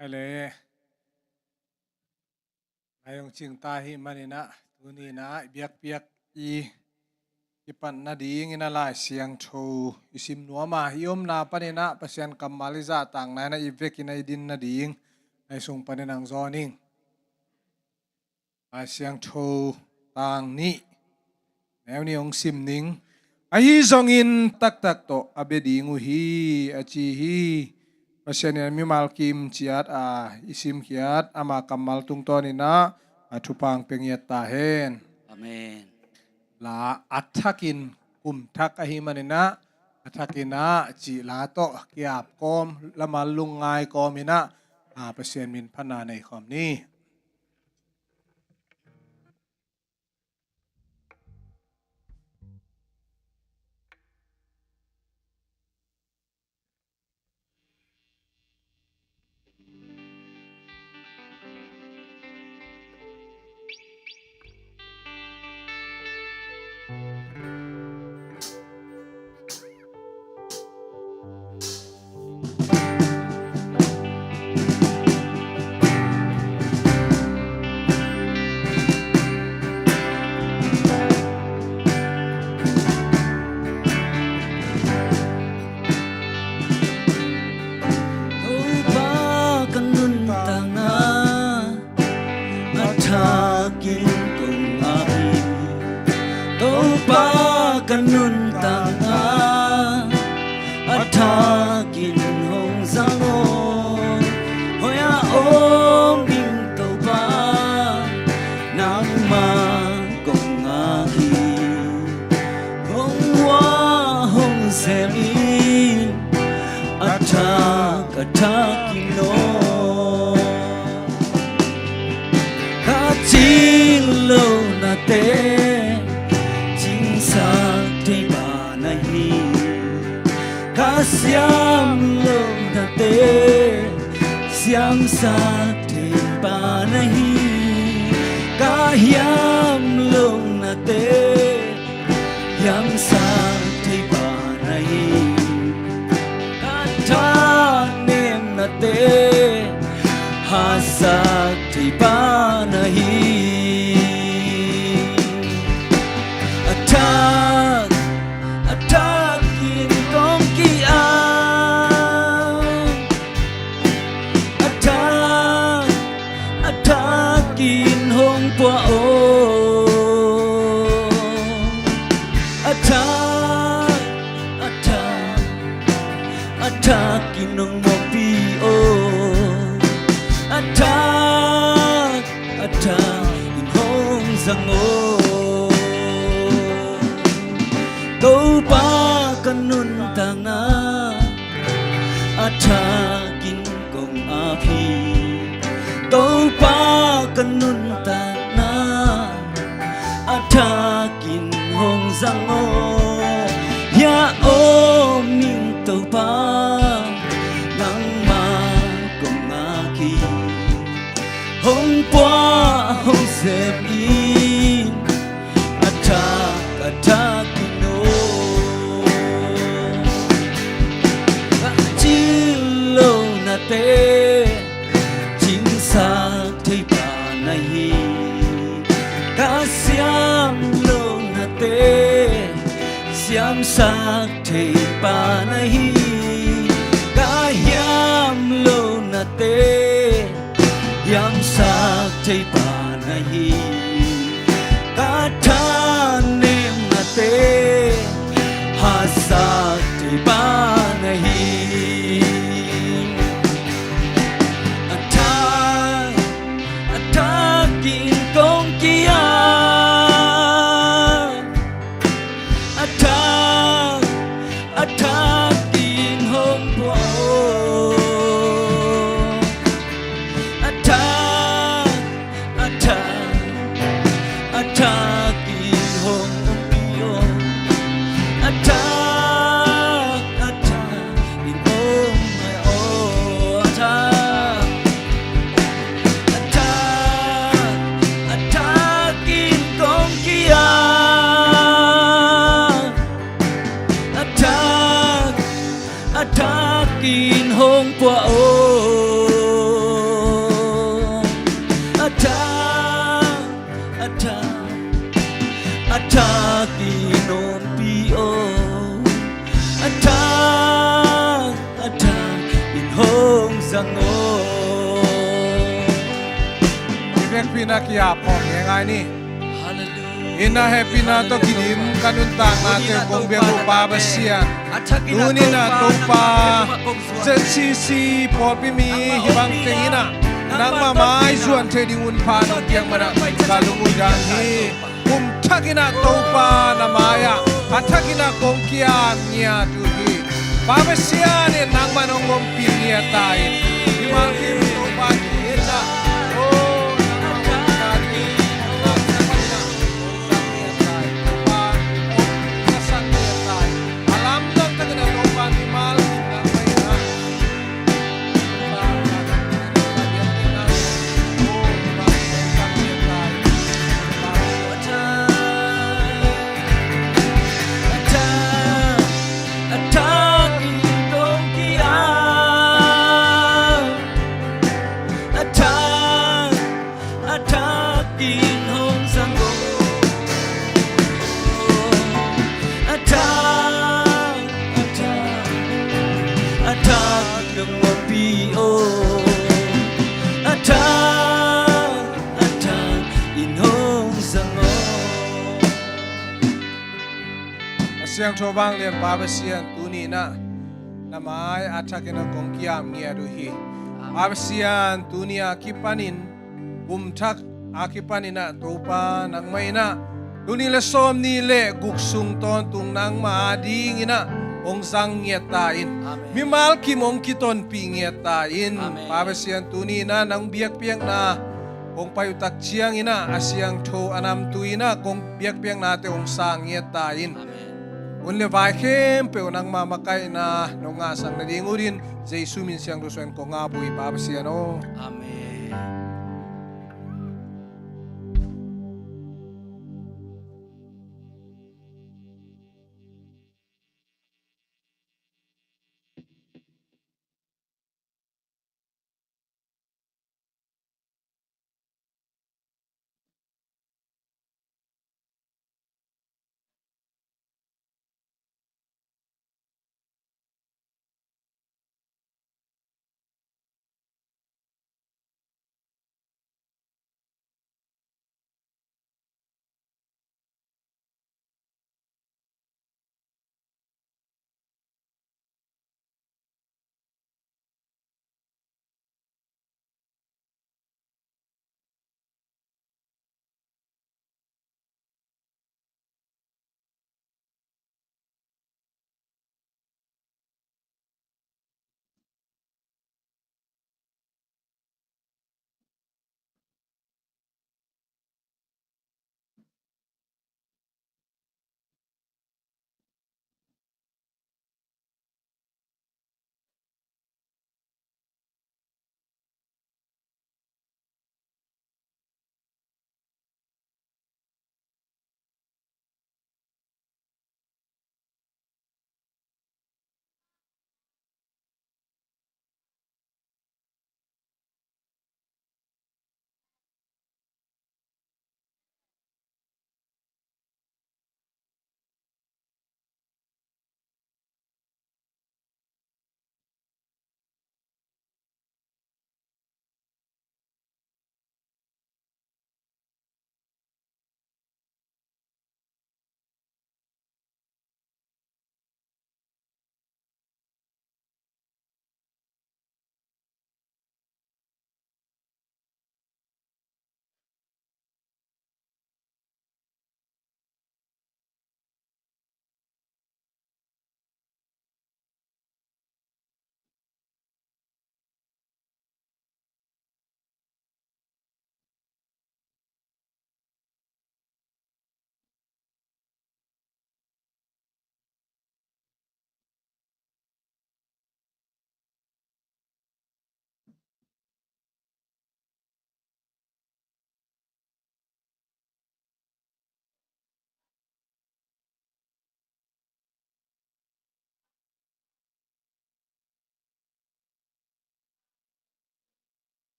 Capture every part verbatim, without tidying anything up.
Hale. Ngai hong cing ta ahih manin ah, tuni in ah i biakpiak i kipat nadingin ah Lai Siangtho i sim nuam a, i omna panin ah Pasian kammal i zahtakna in ah i vekin ah i din nading Lai Siangtho panin hong zawn ing. Lai Siangtho tang nih, neu nih hong sim ning. Ahi zongin taktak tawh a bia ding uh hi, a ci hi. Pasian in a mimal kim ciat a i simkhiat ama kammal tungtawnin ah a thupha hong pia ngiat ta hen. Amen. La a thakin kum thak ahih manin ah, a thakin ah cih la tawh ki-ap kawm, lamal lungngai kawmin ah, a, Pasian min phatna nei khawm ni. Topa ka nuntakna, a thakin kong ap hi. Topa ka nuntakna, a thakin hong zang aw. Hoih a om ing Topa, nangmah kong ngak hi. Hong vuah hong sem in, a thak, a thakin aw. Ka cing lohnate cingsak thei pa na hi. Ka siam lohnate siamsak thei pa na hi. Ka hiam lohnate hiamsak thei pa na hi. Ka thanemnate hatsak thei pa na hi. A thak, a thakin kong ki-ap. A thak, a thakin hong puah aw. A thak, a thak, a thakin hong mawhpih aw. A thak, a thakin hong zang aw. Topa ka nuntakna, a thakin kong ap hi. Topa ka nuntakna, a thakin hong zang aw. Hiah om ing Topa, nangmah kong ngak hi. Hong puah hong sem in, a thak, a thakin aw. Ka cing lohnate cingsak thei pa na hi. Ka siam lohnate siamsak thei pa na hi. Ka hiam lohnate hiamsak thei pa na hi. Ka thanemnate hatsak thei pa na hi. A thak, a thakin kong ki-ap. A thak, a thakin hong puah aw. A thak, a thak, a thakin hong ompih aw. A thak, a thakin hong ngai aw. A thak, a thak, a thakin kong ki-ap. A thak, a thakin hong puah aw. Nuampi aw, a thak, a thak in hong zang aw. I vekpi-in a ki-ap khawm hi ngai ni. Hallelujah. Inn ah hehpihna tawh kidim ka nuntaknate kong biak uh Pa Pasian, tuni-in ah Topa, Z C C pawlpi mi hih bang teng in ah nangmah maizuan thei ding hun pha nong piak manin ka lungdam hi. Kum thak in ah Topa na mai-ah a thak in ah kong ki-ap ngiat uh hi. Pa Pasian in nangmah hong ompih ngiat ta in. Mimal kim Topa in ah, oh, nangmah hong ompih ngiat ta in. Topa, ompih ngiat ta in. A lamdang takin ah Topa mimal kim nangmah in ah a thak in hong zang aw. A thak, a thak, a thak in hong ompih aw. A thak, a thak in hong zang aw. A siangtho vanglian Pa Pasian, tuni-in ah na mai a thak in ah kong ki-ap ngiat uh hi. Pa Pasian, tuni a kipanin, kum thak a kipanin ah Topa nangmah in ah tul nih le sawmnih le guk sung tawntung nangmah adingin ah hong zang ngiat ta in. Amen. Mimal kim hong kitonpih ngiat ta in. Amen. Pa Pasian, tuni-in ah nang biakpiakna kong pai uh tak ciangin ah a siangtho a namtui in ah kong biakpiaknate hong sang ngiat ta in. Amen. Hun le vai khempeuh nangma makaihna nong ngahsak nading utin Jesu min siangtho suangin kong ap uh hi Pa Pasian aw. Amen.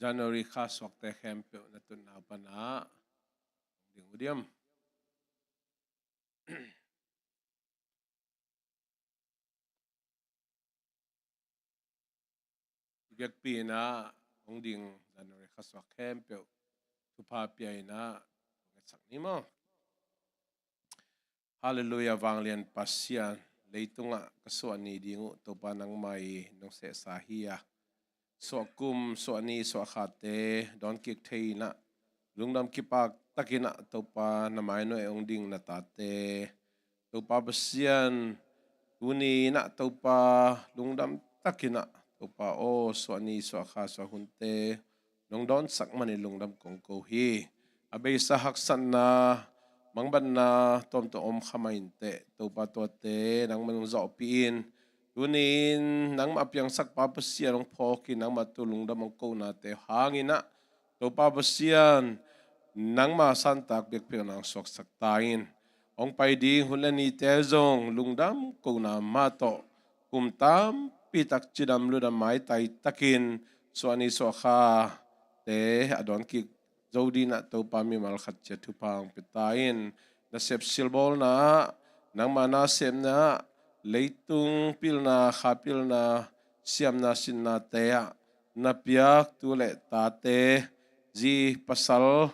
January kha suakte khempeuh na tutna pana ding uh diam? Biakpi inah hong ding January kha suak khempeuh thupha pia inah hong etsak ni maw? Halleluiah, vanglian Pasian, leitungah ka suah ni ding uh Topa nangmah i nong sehsa hi a, suah kum, suah ni, suah khate dawn kik thei inah lungdam kipak takinah Topa na mai nuai hong ding na tate, Topa Pasian, tuni inah Topa lungdam takinah Topa aw, suah ni, suah kha, suah hunte nong dawnsak manin lungdam kong ko hi. A beisa haksatna, mangbatna tuamtuam om kha mah inteh Topa, tuate nangmah nong zawhpih in, tuni in nangmah a piangsak Pa Pasian hong phawk in nangmah tu lungdam hong konate hang inah Topa Pasian, nangmah santak biakpiakna hong suaksak ta in, hong pai ding hun le nite zong lungdam kona mah tawh kum tampi tak cidam ludam maitai takin suah ni suah khate a dawn kik zo dinah Topa mimal khat ciat thupha hong pia ta in, nasep silbawlna ah, nangmah nasepna ah, leitung pilna, kha pilna, siamna, sinnate ah na piak tu le tate, zi pasal,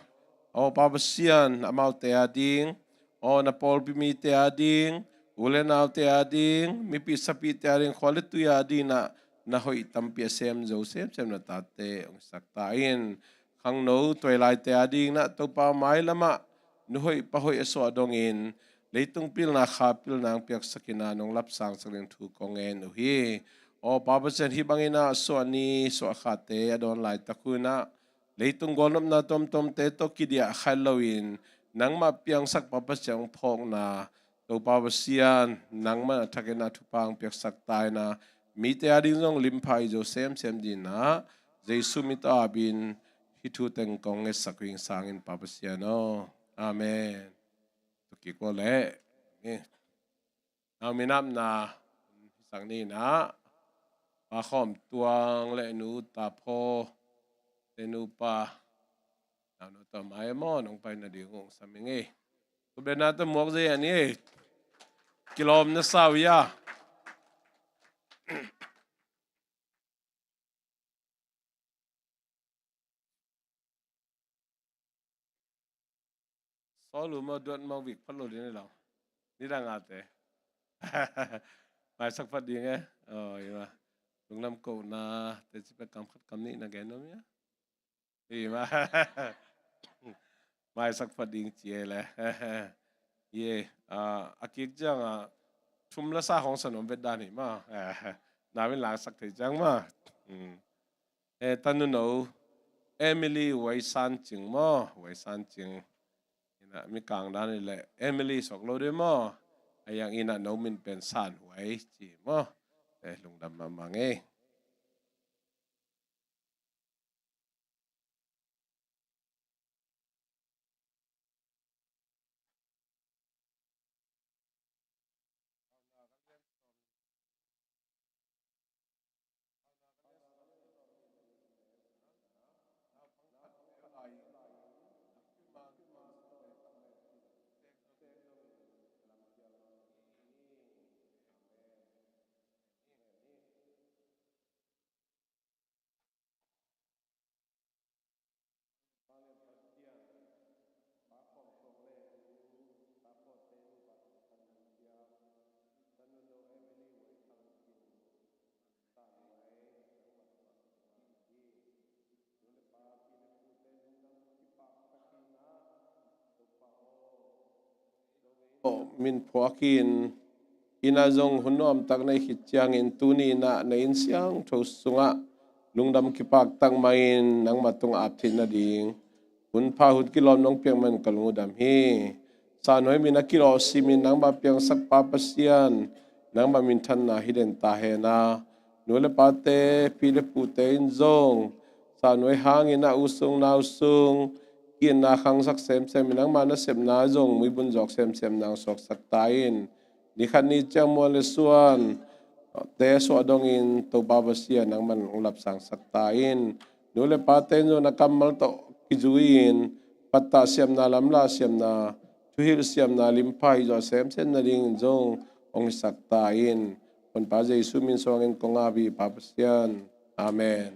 aw Pa Pasian, amaute a ding, aw na pawlpi mite a ding, u le naute a ding, mipi sapite a ding, khua le tui a ding inah na hoih tampi a sem zo semsem na tate hong sak ta in, khangno tuailaite a ding inah Topa mailamah nu hoih pa hoih a suah dongin leitung pilna kha pilna hong piaksak inah nong lapsangsak ding thu kong ngen uh hi. Aw Pa Pasian, hih bang inah suah ni suah khate a dawn laitak hun ah leitung gualnopna tuamtuamte tawh kidiah khat loin nangmah piangsak Pa Pasian hong phawkna Topa Pasian, nangmah a thakin a thupha hong piaksak ta inah mite a ding zong limpha i zo semsem dinah Jesu min tawh apin hih thu teng kong ngetsak uh hing sangin Pa Pasian aw. Amen. Tukik uh leh. Nau minamna sang ni inah Pa Khawm Tuang le Nu Ta Phaw te nupa nau nu ta mai maw nong pai na ding hong sam ing ei. Ku bena ta muak zei a ni ei. Kilawm na sau ia. Sawl uh maw, duat maw, vik phat lo ding ni lo. Nidang a te maisak phat ding e. Aw, i ma. Lunglam kohna te ci pek kam khat kam nih na gen om ia. I ma. Maisak phat ding ci e le. Ye, a kik ciang a thum la sa hong sa nuam vet dan hi ma. Nau in langsak thei ciang ma. E, tanu no Emily Wai San Cing maw, Wai San Cing. Ina mi kang dan i le Emily sok lo de maw. A yang ina no min pen San Wai ci maw. E, lungdam mahmah ngei. Min phuak in, ina zong hun nuamtak nei khit ciangin tuni ina na inn siangtho sungah lungdam kipaktak mahin nangmah tungah ap theih nading hun pha hun kilawm nong piak man ka lungdam hi. Sanhuai min a kilawh simin nangmah piangsak Pa Pasian, nangmah minthanna hi den ta hen a, nu le pate, pi le pute in zong sanhuai hangin a u sung nau sung kinna khangsak semsem in nangmah nasepna zong muibun zawk semsem nang suaksak ta in. Nikhat ni ciang muan le suan te suah dongin Topa Pasian nangman hong lapsangsak ta in. Nu le pate in zong na kammal tawh kizui-in pattah siamna, lamlah siamna, thuhilh siamna, limpha hih zawh semsem nadingin zong hong hisak ta in. Honpa Jesu min suangin kong ap hi, Pa Pasian. Amen.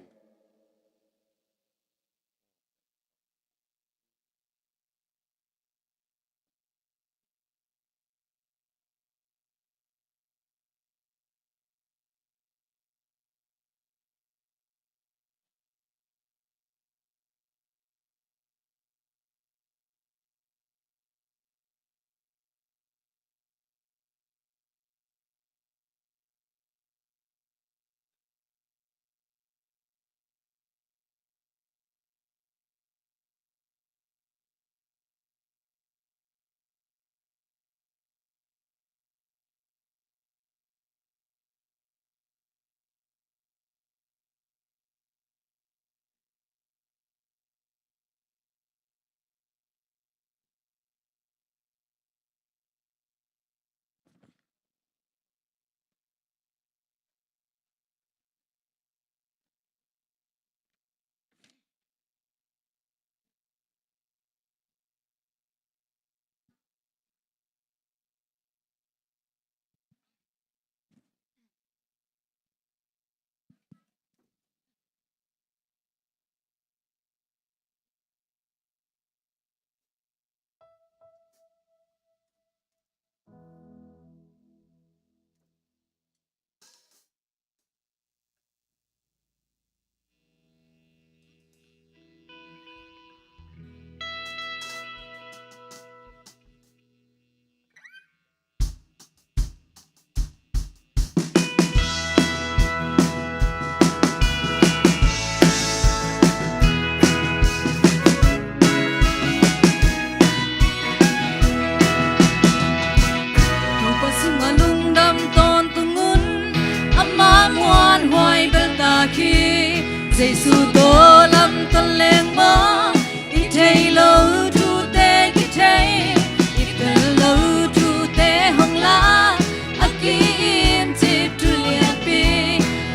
Topa sungah lungdam tawntung un, ama muanhuai beltak hi. Jesu tawh lamton leng maw, i theih loh thute kithei, i phel loh thute hong la, a ki-imcip thu lianpi,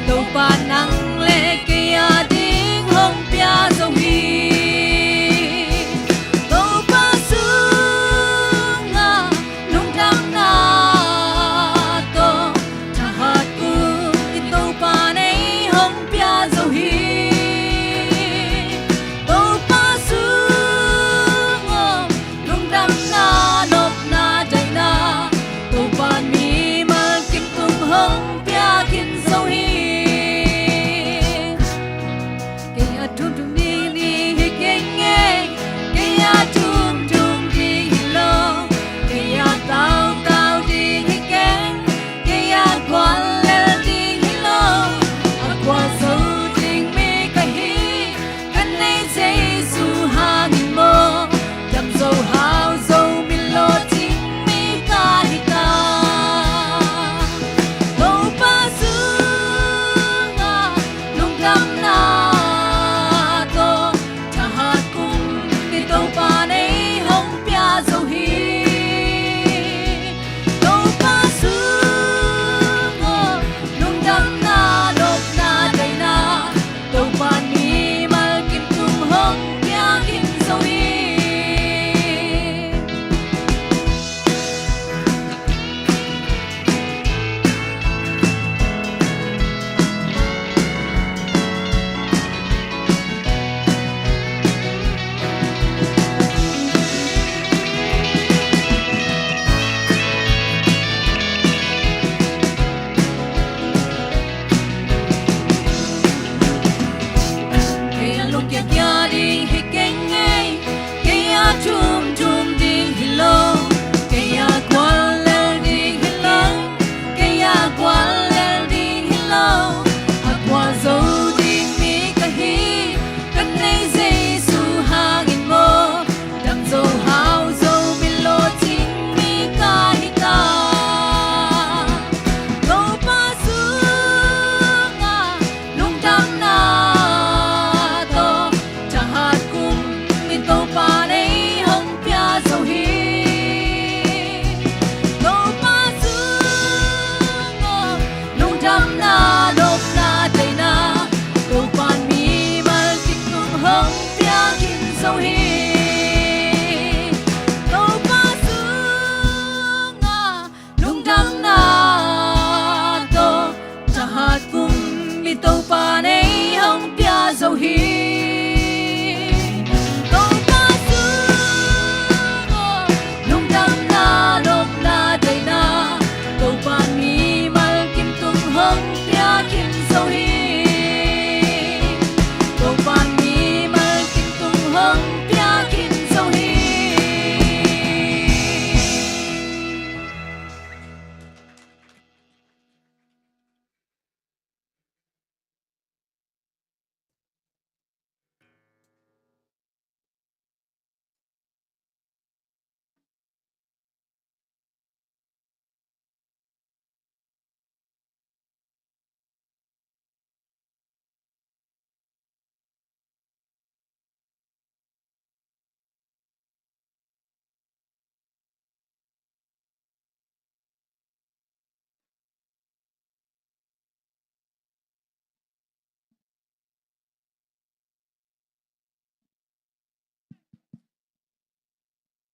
Topa nang le kei ading hong pia zo hi. Topa sungah lungdamna tawh thahat kul i Topa in ei hong pia zo hi.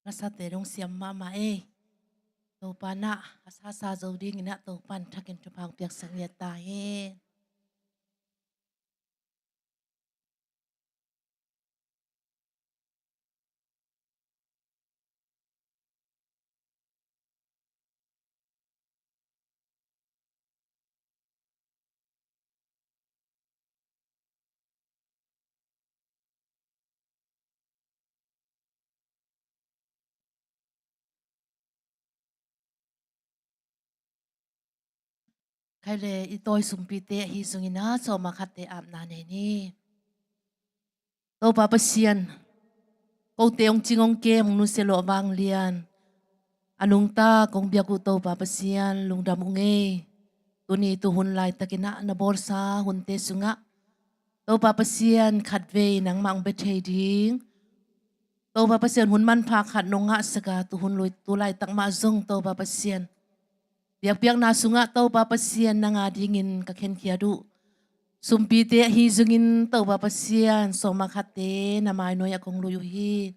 Lasate dong siam mahmah ei. Topa na a sasa zo dingin ah Topan thakin thupha hong piaksak ngiat ta hen. Khai le i tawi sumpite ahi zongin ah sawma khatte apna nei ni. Topa Pasian, kote hong cing hong kem hong nusia lawh vanglian a nungta kong biak uh Topa Pasian lungdam uh ngei. Tuni tuhun laitakin ah na bawlsa hunte sungah Topa Pasian khatvei nangmah hong bia thei ding, Topa Pasian hun manpha khat nong ngahsak a tuhun lui tu laitak mah zong Topa Pasian biakpiakna sungah Topa Pasian nang a dingin ka khenkhiat uh sumpite ahi zongin Topa Pasian sawma khatte na mainuai ah kong lui uh hi.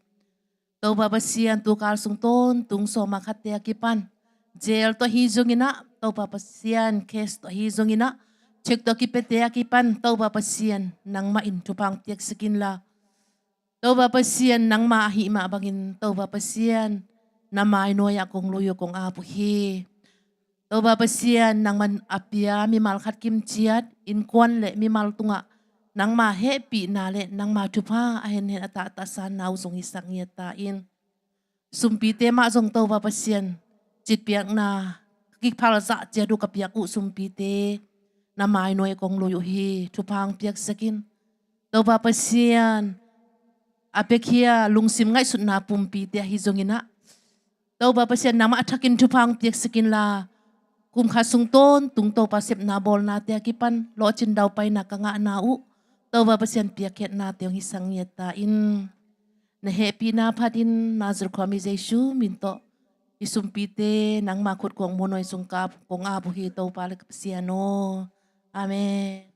Topa Pasian tukal sung tawntung sawma khatte a kipan jail tawh ahi zongin ah Topa Pasian case tawh ahi zongin ah check tawh a kipiate a kipan Topa Pasian nangmah in thupha hong piaksak inla Topa Pasian nangmah ahih mah bangin Topa Pasian na mainuai ah kong lui uh kong ap uh hi. Topa Pasian nangman a pia mimal khat kimciat innkuan le mimal tungah nangma hehpihna le nangma thupha a henhen a tahtahsanna uh zong hisak ngiat ta in. Sumpite mah zong Topa Pasian citpiakna ka kiphal zah ciat uh ka piak uh sumpite na mainuai kong lui uh hi. Thupha hong piaksak in. Topa Pasian a piakhia lungsim ngaihsutna pumpite ahi zongin ah Topa Pasian nangmah a thakin thupha hong piaksak inla kum khat sung tawntung Topa sepna bawlnate a kipan lawhcin daupaina ka ngahna uh Topa Pasian piakkhiatnate hong hisak ngiat ta in. Na hehpihna phatin Nazareth khuami Jesu min tawh i sumpite nangma khut kong muanhuai sung kap kong ap uh hi Topa le ka Pasian aw. Amen.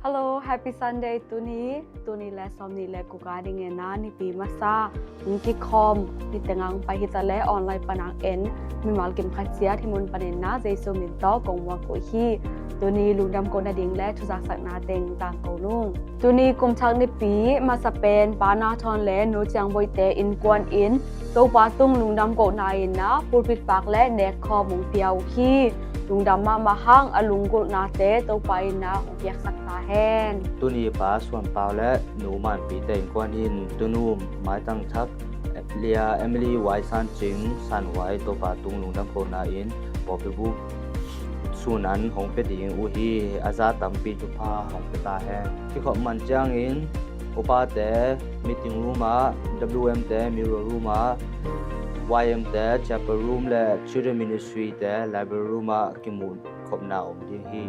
Hello, happy Sunday. Tuni, tuni le sawmnih le kuka dingin ah nipi masa hong kikhawm, niteng ang pai hi ta le online pan ang en mimal kim khat ciat hih mun panin ah Jesu min tawh kong muak uh hi. Tuni lungdam kohna ding le thuzaksakna teng tangko nung. Tuni kumthak nipi masa pen Pa Na Thawn le Nu Ciang Boihte innkuan in Topa tung lungdam kohna in ah pulpit pak le nekkhawm hong pia uh hi. Lungdam mahmah hang, a lunggulhnate Topa in ah hong piaksak ta hen. Tuni Pa Suan Pau le Nu Man Pite innkuan in tunu maitang thak Lia Emily Wai San Cing San Wai Topa tung lungdam kohna in pawlpi buk sun an hong pia ding uh hi. A za tampi thupha hong pia ta hen. Kikhop man ciangin upate meeting room ah, W M te mirror room ah, Y M te chapel room le children ministry te library room ah kimu khopna om ding hi.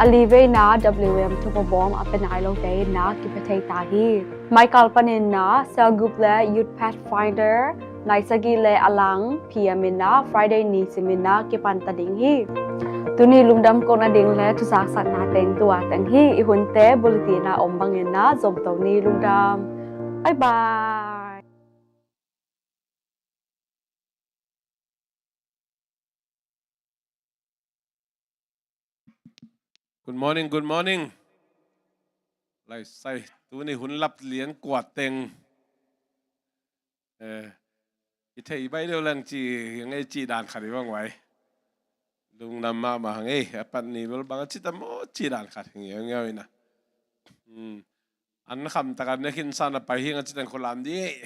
A li veina W M thupha bawm a pia nai lote in ah kipia thei ta hi. Maikal panin ah cell group le Youth Pathfinder nai sagih le a lang P M in ah Friday ni simin ah kipan ta ding hi. Tuni lungdam kohna ding le thuzaksakna teng tua teng hi. I hunte bulletin ah om bangin ah zomto ni. Lungdam. Bye bye. Good morning, good morning. Lai sai, tuni hun lap lian kua teng. Eh, i thei bai deuh lang ci, hi ngei ci dan khat i bang wai. Lungdam mahmah hang ei, a pat ni bel bang a ci tam maw ci dan khat hi ngei ngei ina. Hmm. An kham tak an ne khin san a pai hi nga ci teng khulam di.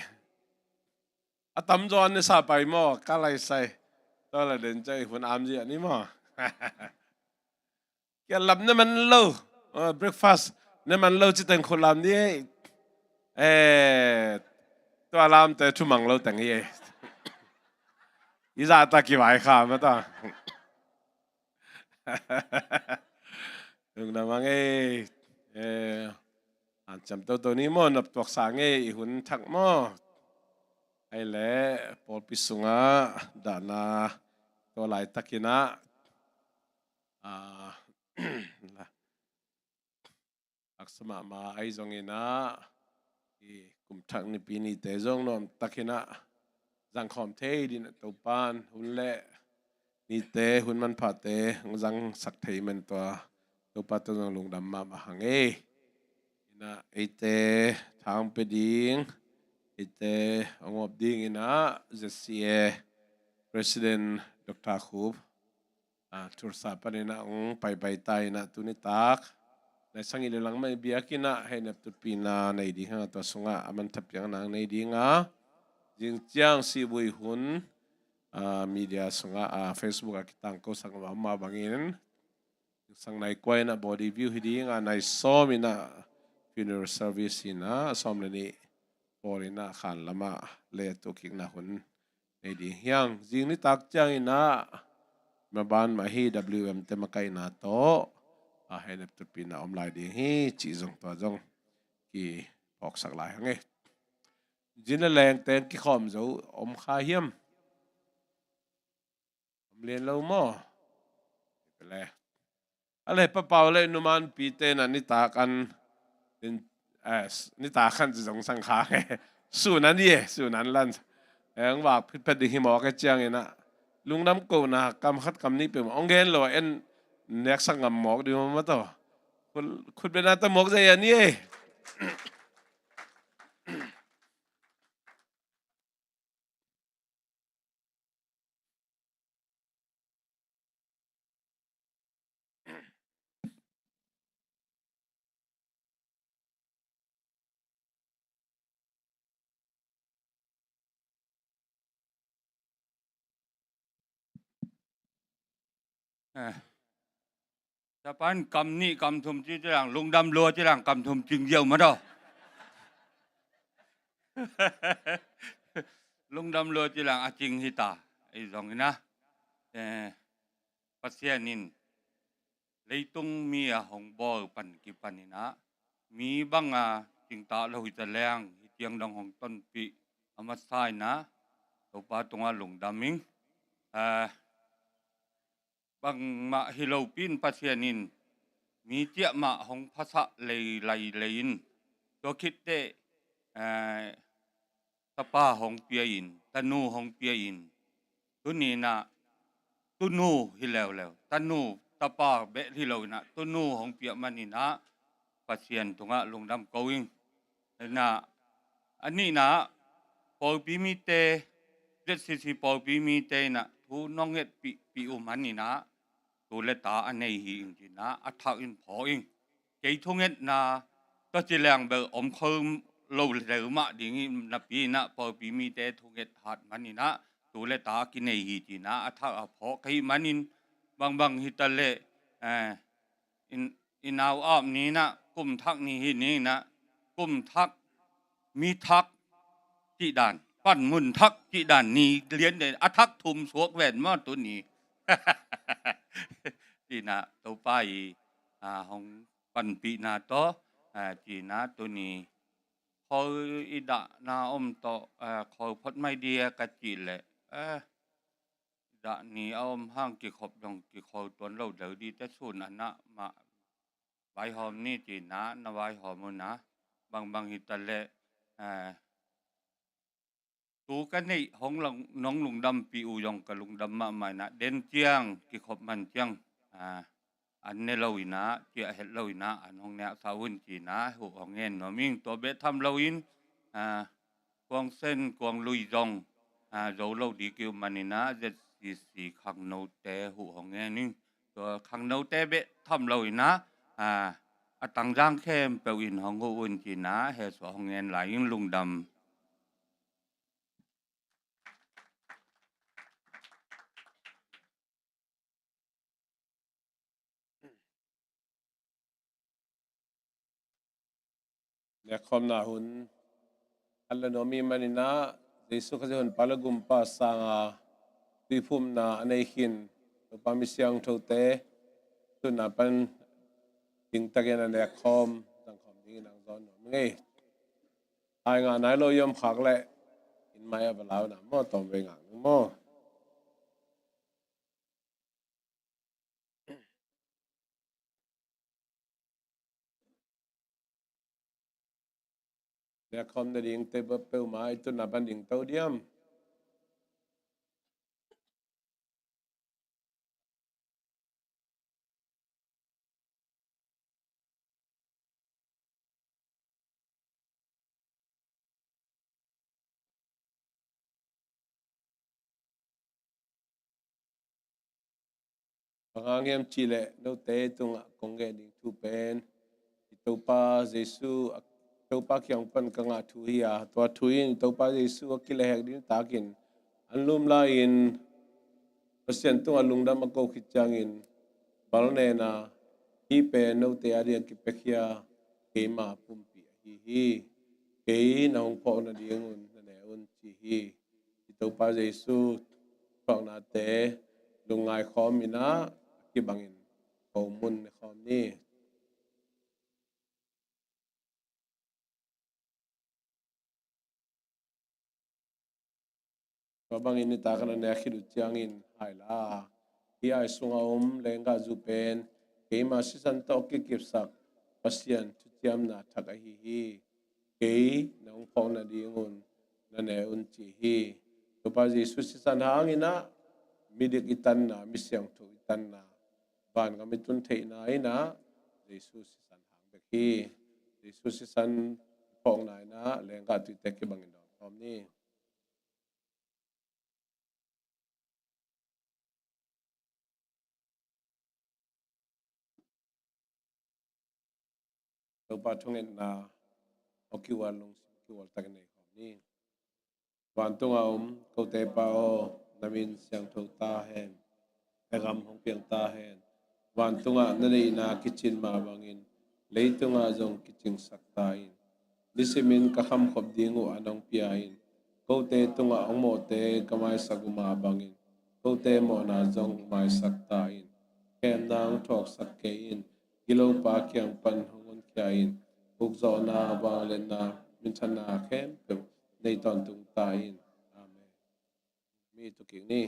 A tam zaw an ne sa pai maw, ka lai sai. Tua la den cai hun am zi an i maw. Kia lam ne man lo. Oh, breakfast ne man lo ci teng khulam di. Eh, tua lamte thumang lo teng hi e. I zahtak i vaikhak mah ta. Lungdam hang e. Eh, hanciam toto ni maw, noptuak sa nge i hun thak maw. Ahih leh pawlpi sungah dahna tua laitakin ah, ah, haksa mahmah ahi zongin ah, i kum thak Nipi nite zong nuamtakin ah zangkhawm thei dingin ah Topa'n hun leh nite, hun manphate zangsak thei man tua Topa tawh zong lungdam mahmah hang e. Inah eite thang pia ding, eite a ngawp dingin ah Z C A President Doctor Khup, ah, Tulsa panin ah hong paipai ta inah tuni tak nai sagih le lang mah i biakinn ah hehnem tutpihna nei ding hang a, tua sungah a mantha piakna nei ding a, zing ciang sibui hun, ah, media sungah, ah, Facebook ah kitangko sak mah bangin sang nai kua inah body view hi ding a, nai sawm inah funeral service hi inah, sawm le nih pawl inah khan lamah le tukikna hun nei ding hi hang. Zing nitak ciang inah maban mah hi, W M te makaihna tawh, ah, hehnem tutpihna om lai ding hi cih zong tua zong kiphawksak lai hang e. Zin le lengte kikhawm zo om kha hiam? Om lian lo maw? Pele. A le Pa Pau le Nu Manpi te na nitak an, eh, nitak an zong sang kha nge. Sun an ye, sun an lan. Eh, ang vak phitphet ding hi mawk e ciang inah lungdam kohna kam khat kam nih peuh mah hong gen lo a, en neksak ngam mawk ding maw maw taw. Khut, khut bena ta mawk zai an ye. Eh. Japan kam nih kam thum ci ci lang, lungdam lua ci lang kam thum cing ziau mah taw. Lungdam lua ci lang a cing hi ta. Ei zong inah, eh, Pasian in leitung mi a hong bawl pan kipan inah mi bang a cingtak lo hi ta leng, hi ciang dong hong tonpih a masa inah Topa tungah lungdam ing. Eh, bangmah hi lopi in Pasian in mi ciah mah hong phasak lei lai lei in, tua khit teh, eh, tapa hong pia in, tanu hong pia in, tuni inah tunu hi leuleu, tanu tapa beh hi lo inah tunu hong piak man inah Pasian tungah lungdam ko ing. Inah a nihna ah pawlpi mite, Z C C pawlpi mite inah thu nong ngetpih pih uh man inah tu le ta a nei hi ing ci inah a thak in phaw ing. Kei thungetna tawh ci leng bel om khol lo lel mah ding hi napi inah pawlpi mite thunget hat man inah tu le ta a kinei hi ci inah a thak a phawk ka hih manin bangbang hi ta leh, eh, in, in au ap ni inah kum thak ni hi ni inah kum thak, mi thak cih dan, panmun thak cih dan ni lian den a thak thum suak ven maw tuni. Ci inah Topa i, ah, hong panpihna tawh, ah, ci inah tuni khol i dahna om tawh, ah, khol phot mai dia ka cih leh, ah, dah ni a om hang kikhop dong kikhol tuan lo deu di te sun a nah mah vaihawm ni ci inah na vaihawm uh inah bangbang hi ta leh, eh, tu ka neih hong nong lungdampih uh zong ka lungdam mahmah inah den ciang kikhop man ciang, eh, an ne lo inah ciah het lo inah an hong neksak un ci inah huh hong ngen nuam ing. Tua beh tham lo in, ah, Kuang Sen Kuang Lui zong, ah, zo lo di kiu man inah Z C C khangnote huh hong ngen ing. Tua khangnote beh tham lo inah, ah, a tangzang khempeuh in hong huh un ci inah he suah hong ngen lai ing. Lungdam. Nekkhawmna hun An la nuam i hih manin ah Jesu Khazih honpa le gumpa sanga tuiphumna a nei khin Topa mi siangthote, tu-in ah pan dingtakin a nek khawm, zang khawm dingin hong zawn nuam ing ei. Hai ngah nai lo i om khak leh inn mai ah va la un ah maw, tawmvei ngak ning maw. Nek khawm nading te bawh peuhmah i tu-in ah pan dingto diam? Bang hang hiam cih leh note tungah kong gen ding thu pen i Topa Jesu, Topa kiang pan ka ngah thu hi a, tua thu in Topa Jesu a kilehhek ding takin an lum lai-in Pasian tungah lungdam a ko khit ciangin bal nen a, hih pen note a ding a kipiakhia keima pumpi ahi hi. Kei na hong phawk nadingun na ne un, ci hi. I Topa Jesu thuaknate lungngai khawm in ah a kibangin ko mun ne khawm ni. Tua bangin nitak a na nek khit uh ciangin hai la, hih ai sungah om lenggahzu pen keima sisan tawh kikipsak Pasian thuciamna thak ahi hi. Kei na hong phawk nadingun na ne un, ci hi. Topa Jesu sisan hangin ah midik i tanna, mi siangtho i tanna, vangam i tun theihna in ah Jesu sisan hang bek hi. Jesu sisan phawkna in ah lenggah tuite kibangin dawn khawm ni. Topa thungetna aw kiual lungsim kiual takin nei khawm ni. Vantunga om kote Pa aw, na min siangtho ta hen. Na gam hong piang ta hen. Vantungah na neihna kicin mah bangin leitungah zong kicingsak ta in. Nisimin ka khamkhop ding uh an hong pia in. Kote tungah hong mawhte ka maisak uh mah bangin kote mawhna zong maisak ta in. Khemna hong thuaksak kei in. Gilopa kiang pan hong honkhia in. Ukzawhna, vangliatna, minthanna khempeuh nei tawntung ta in. Amen. Mi tu kik ni.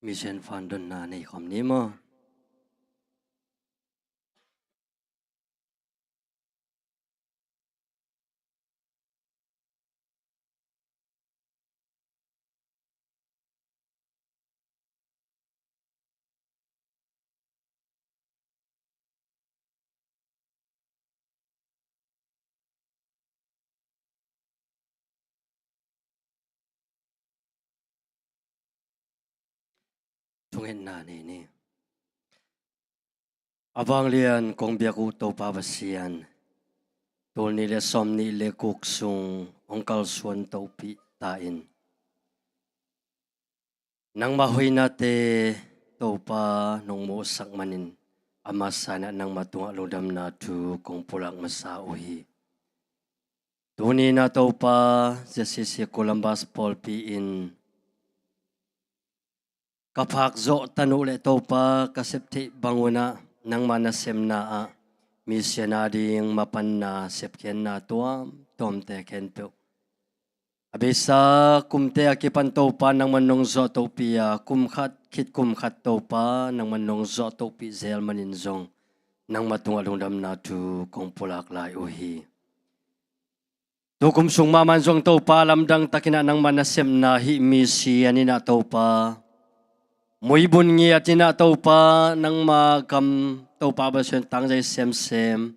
Misiangtho donna nei khawm ni maw. Thungetna nei ni. A vanglian kong biak uh Topa Pasian, tul nih le sawm nih le guk sung hong kalsuan tohpih ta in. Nangmah hoihnate Topa nong muhsak manin a masa in ah nangmah tungah lungdamna thu kong pulak masa uh hi. Tuni in ah Topa, Z C C Columbus pawlpi in ka phak zawh tanuh le Topa ka sep theih bangun ah nangmah nasemna ah misiangtho a ding mapanna sepkhiatna tuamtuamte khempeuh a beisa kumte a kipan Topa nangman nong zawh tohpih a, kum khat khit kum khat Topa nangman nong zawh tohpih zel manin zong nangmah tungah lungdamna thu kong pulak lai uh hi. Tukum sung mahmah in zong Topa lamdang takin ah nangmah nasepna hih misiangtho in ah Topa, muibun ngiat in ah Topa, nangmah gam Topa Pasian tangzai semsem,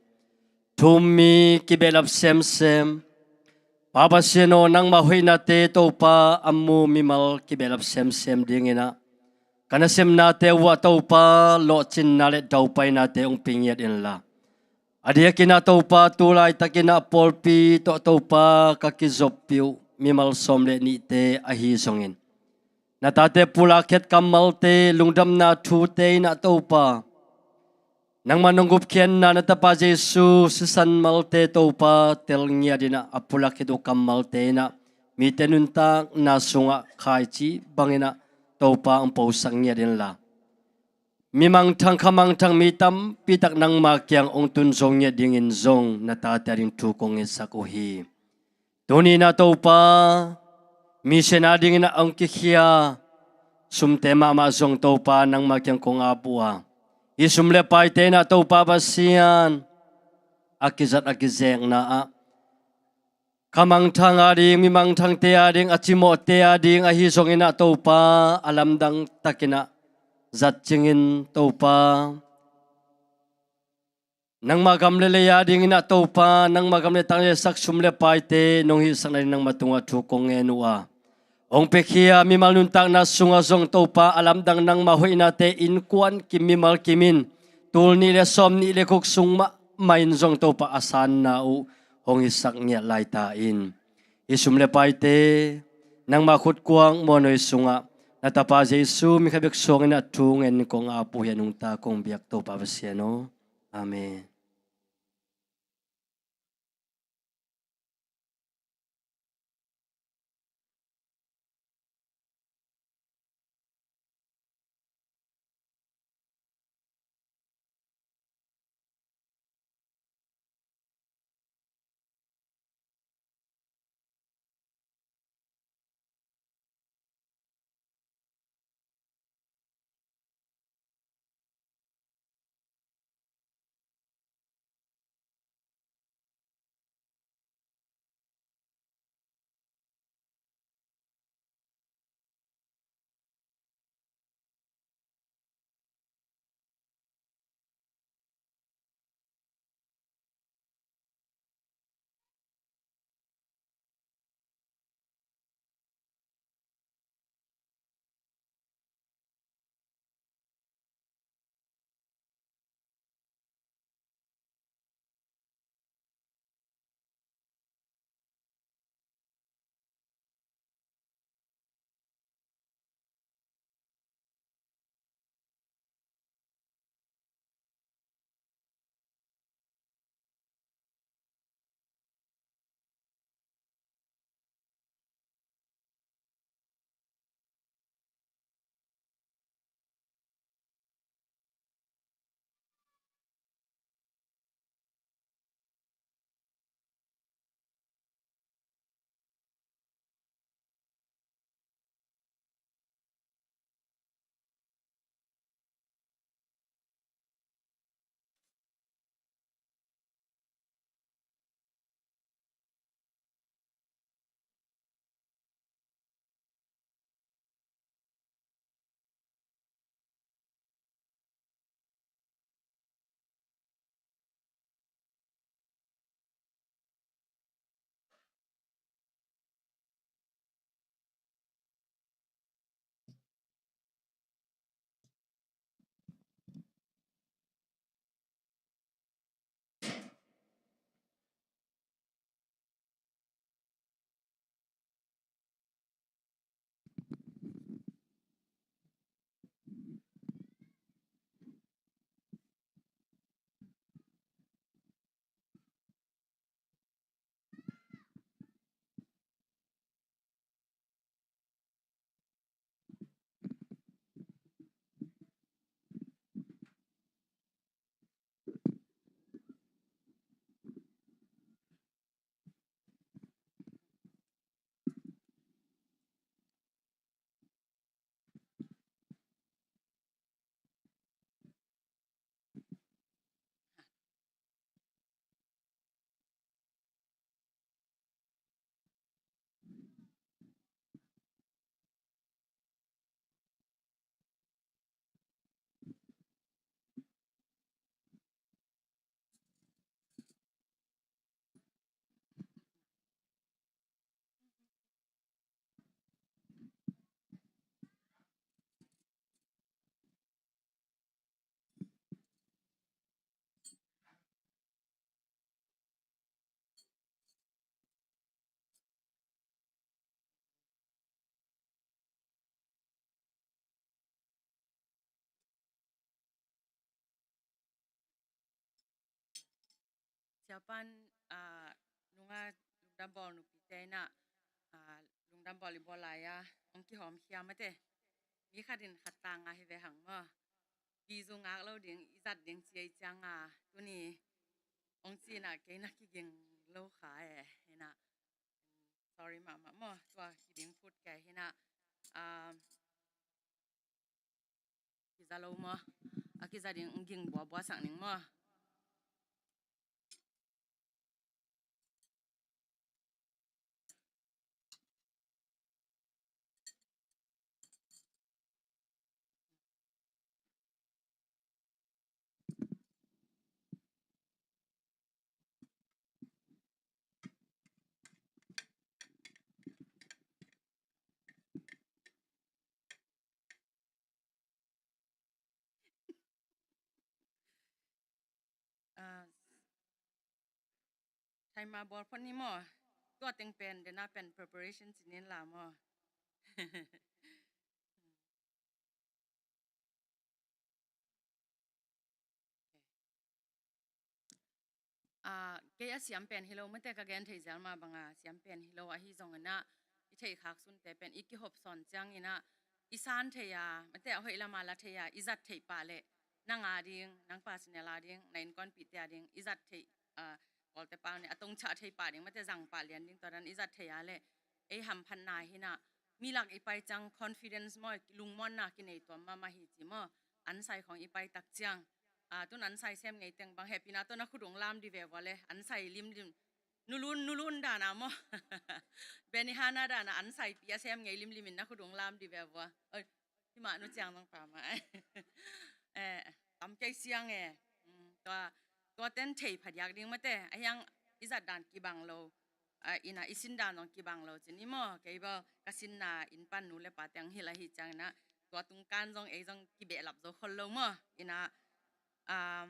thu-um mi kibehlap semsem, Pa Pasian aw, nangmah hoihnate Topa a mu mimal kibehlap semsem dingin ah Ka nasemnate uhah Topa, lawhcinna le daupainate hong pia ngiat inla, a diakinah Topa, tu laitakinah pawlpi tawh Topa ka kizoppih uh mimal sawm le nihte ahi zongin, na tate pulak khiat kammalte, lungdamna thute inah Topa, nangmah nong gupkhiatna na tapa Jesu sisan malte Topa, tel ngiat inah a pulak khit uh kammalte inah mite nuntakna sungah khaici banginah Topa hong posak ngiat inla, mi mangthang kha mangthang mi tampitak nangma kiang hong tun zo ngiat dingin zong na tate a ding thu kong ngetsak uh hi. Tuni inah Topa, mission a dingin a hong kikhia sumte mahmah zong Topa nangma kiang kong ap uh a, hih sum le paite inah Topa Pasian, a kizat a kizekna ah kha mangthang a ding, mi mangthangte a ding, a cimawhte a ding ahi zongin ah Topa, a lamdang takin ah zat cingin Topa, nangmah gam le lei a dingin ah Topa, nangmah gam le tang le sak sum le paite nong hihsakna ding nangmah tungah thu kong ngen uh a, hong piakhia mimal nuntakna sungah zong Topa, a lamdang nangmah hoihnate innkuan kim mimal kimin tul nih le sawm nih le guk sung mahmah in zong Topa, a sanna uh hong hisak ngiat lai ta in. Hih sum le paite nangmah khutkuang muanhuai sungah na tapa Jesu min khat bek suangin ah thu ngen kong ap uh hi a, nungta kong biak Topa Pasian aw. Amen. Japan, ah, nunga lungdam bawl nupite in ah, ah, lungdam bawl i bawl lai-a hong kihawmkhia mate. Mi khat in khat tanga hi ve hang maw. Kizu ngak lo ding, i zat ding ci ei cianga tuni hong ci in ah kei na kiging lo kha e. In ah, sorry mahmah maw, tua kiding phut kei hi in ah, ah, kiza lo maw? A kiza ding, ging buabua sak ning maw? Ah, thaima bawl phot ni maw? Tua teng pen dena pen preparation ci nin la maw? Ah, kei a siam pen hi lo mate, ka gen thei zel mah banga siam pen hi lo, ahi zongin ah i theih khak sunte pen i kihop sawn ciangin ah i san thei a mate, a hoih lama la thei a i zat theih pah leh nang a ding, nang personal a ding, na innkuanpihte a ding i zat theih, ah, Kawlte pau ni a tongchah thei pah ding mate, zang pah lian ding tua dan i zat thei a leh ei hamphatna hi in ah, mi lak i pai ciang confidence maw, lungmuanna kinei tuam mahmah hi ci maw. Ansai khong i pai tak ciang, ah, tun ansai sem ngei teng bang hehpihna tawh na khut ung lam di ve vua le, ansai limlim, nulun, nulun dana maw? Benihana dana ansai pi a sem ngei limlim in na khut ung lam di ve vua. Oi, himah nu ciang zong pa mah. Eh, tam kei siang e. Mm, tua, tua ten thei phadiak ding mate, a hiang i zat dan kibang lo. Ah, in ah i sin dan zong kibang lo cin i maw, kei bel ka sinna inn pan nu le pa teng hilh ahi ciangin ah tua tungkan zong ei zong kibehlap zo khol lo maw. In ah, ah,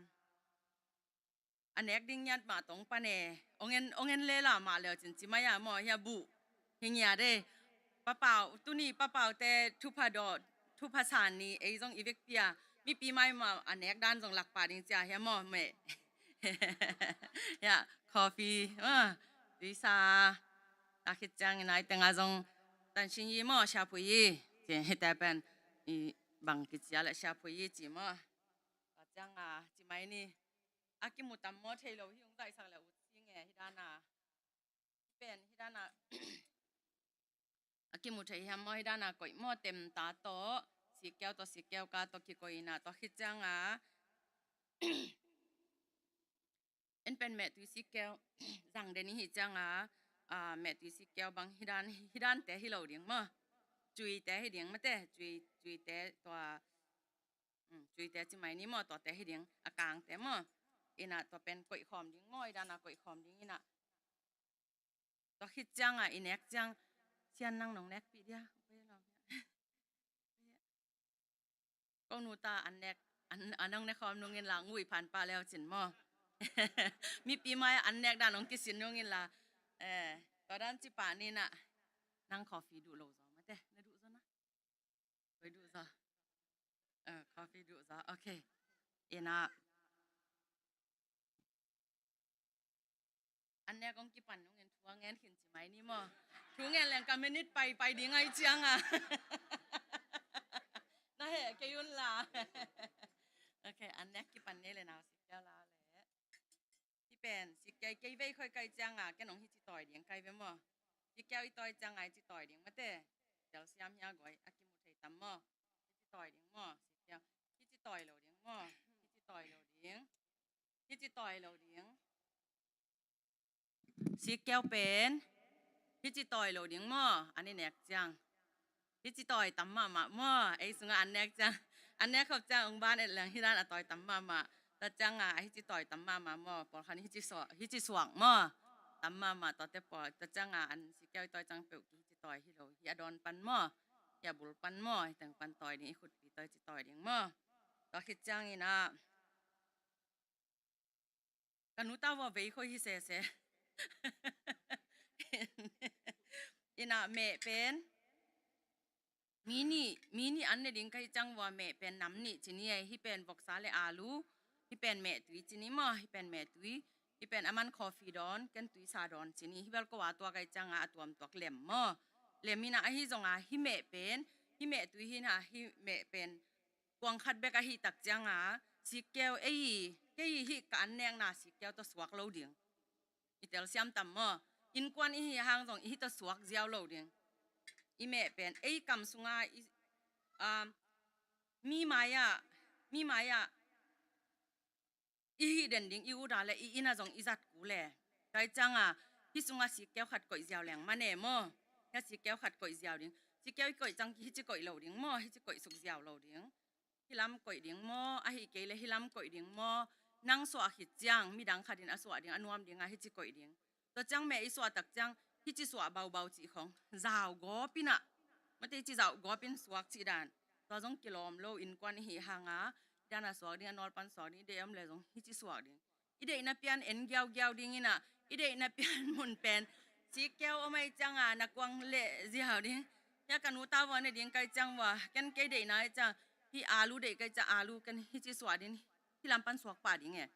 a nek ding ngiat mah tong pan e, ong en, ong en lela mah leu cin ci mai a maw, hia buh hi ngiat e. Papau, tuni papaute thupha dawh, thupha san ni ei zong i vekpi a, mipi mai mah a nek dan zong lak pah ding cia hia maw meh. Hia, coffee, ah, tuisa. Tua khit ciangin ah i tenga zong tan sing i maw, siapui i ci, hite pen i bang kicia le siapui i ci maw. Tua cianga ci mai ni. A kimu tam maw, thei lo hi ung, daisak le ut sing e, hi dana. Pen hi dana. A kimu thei hiam maw, hi dana koih maw, tem ta tawh, sikkeu tawh, sikkeu ka tawh kikoih in ah, tua khit cianga en pen mehtui sikkeu zang den i hi cianga, ah, mehtui sikkeu bang hi dan, hi dante hi lo ding maw. Cuite hi ding mate, cui, cuite tua, mm, cuite ci mai ni maw, tuate hi ding, a kangte maw. In ah tua pen koih khawm ding maw, i dana koih khawm ding in ah. Tua khit cianga i nek ciang, sian nang nong nekpih dia. Ko nu ta an nek, an, an nong nek khawm nung in la, ngui phan pah leu cin maw. Mipi mai an nek dan nong kisin nung in la. Eh, tua dan ci pah ni in ah. Nang coffee duh lo zaw mate, na duh zaw na. Koi duh zaw. Eh, coffee duh zaw. Okay. In ah. An nek kong kipan nungin thu a ngen khin ci mai ni maw. Thu ngen leng ka minute pai, pai ding ai cianga. Na heh kei un la. Okay, an nek kipan ngei le nau sikkeu la le. Hi pen, sikkeu kei vei khoi kai cianga, ken ong hici tawi ding kai ve maw. Sikkeu i tawi cianga hici tawi ding mate. Sial siam hia guai, a kimu thei tam maw. Hici tawi ding maw, sikkeu. Hici tawi lo ding maw. Hici tawi lo ding. Hici tawi lo ding. Sikkeu pen hici tawi lo ding maw, an i nek ciang. Hici tawi tam mahmah maw, ei sungah an nek ciang. An nek khop ciang ong ban et leng hi dan a tawi tam mahmah. Tua cianga hici tawi tam mahmah maw, pawlkhat hici suak, hici suak maw. Tam mahmah tuate pawl, tua cianga an sikkeu i tawi ciang peuh ki hici tawi hi lo, hi a dawn pan maw. Hi a bul pan maw, hi teng pan tawi ding, i khutpi tawi ci tawi ding maw. Tua khit ciangin ah ka nu ta vua vei khoi hi sese. In ah meh pen mi nih, mi nih an ne ding ka hi ciang vua meh pen nam nih ci ni e, hi pen voksa le alu, hi pen mehtui ci ni maw, hi pen mehtui. Hih pen a man coffee dawn, ken tuisa dawn ci ni. Hih bel ko a tuak ahih cianga a tuam tuak lem maw. Lem ina ahi zonga hih meh pen, hih meh tui hi ina hih meh pen kuang khat bek ahih tak cianga sikkeu ei, kei hih ka an nekna sikkeu tawh suak lo ding. I telsiam tam maw? Innkuan i hih hang zong i hih tawh suak ziau lo ding. I meh pen ei kam sunga i, um, mi mai-ah, mi mai-ah i hih den ding i ut a le i inn ah zong i zat kul e. Tua ahih cianga hih sunga sikkeu khat koih ziau leng man e maw. Hia sikkeu khat koih ziau ding. Sikkeu i koih ciang hih ci koih lo ding maw, hih ci koih suk ziau lo ding. Hih lam koih ding maw, ahih kei le hih lam koih ding maw. Nang suah khit ciang midang khatin a suah ding a nuam dinga hih ci koih ding. Tua ciang meh i suah tak ciang hih ci suah baubau cih khong zau gawp ina, mate, hih ci zau gawpin suak cih dan. Tua zong kilawm lo, innkuan i hih hanga hih dana suak ding, a nawlpan suak ding, i deih om le zong hih ci suak ding. I deihna pian en giaugiau ding ina, i deihna pian mun pen sikkeu om ahih cianga na kuang leh ziau ding. Hia ka nu ta vua ne ding ka hih ciang vua, ken kei deihna ahih ciang hih alu deih ka hih ciang alu ken hih ci suah ding, hih lam pan suak pah ding e.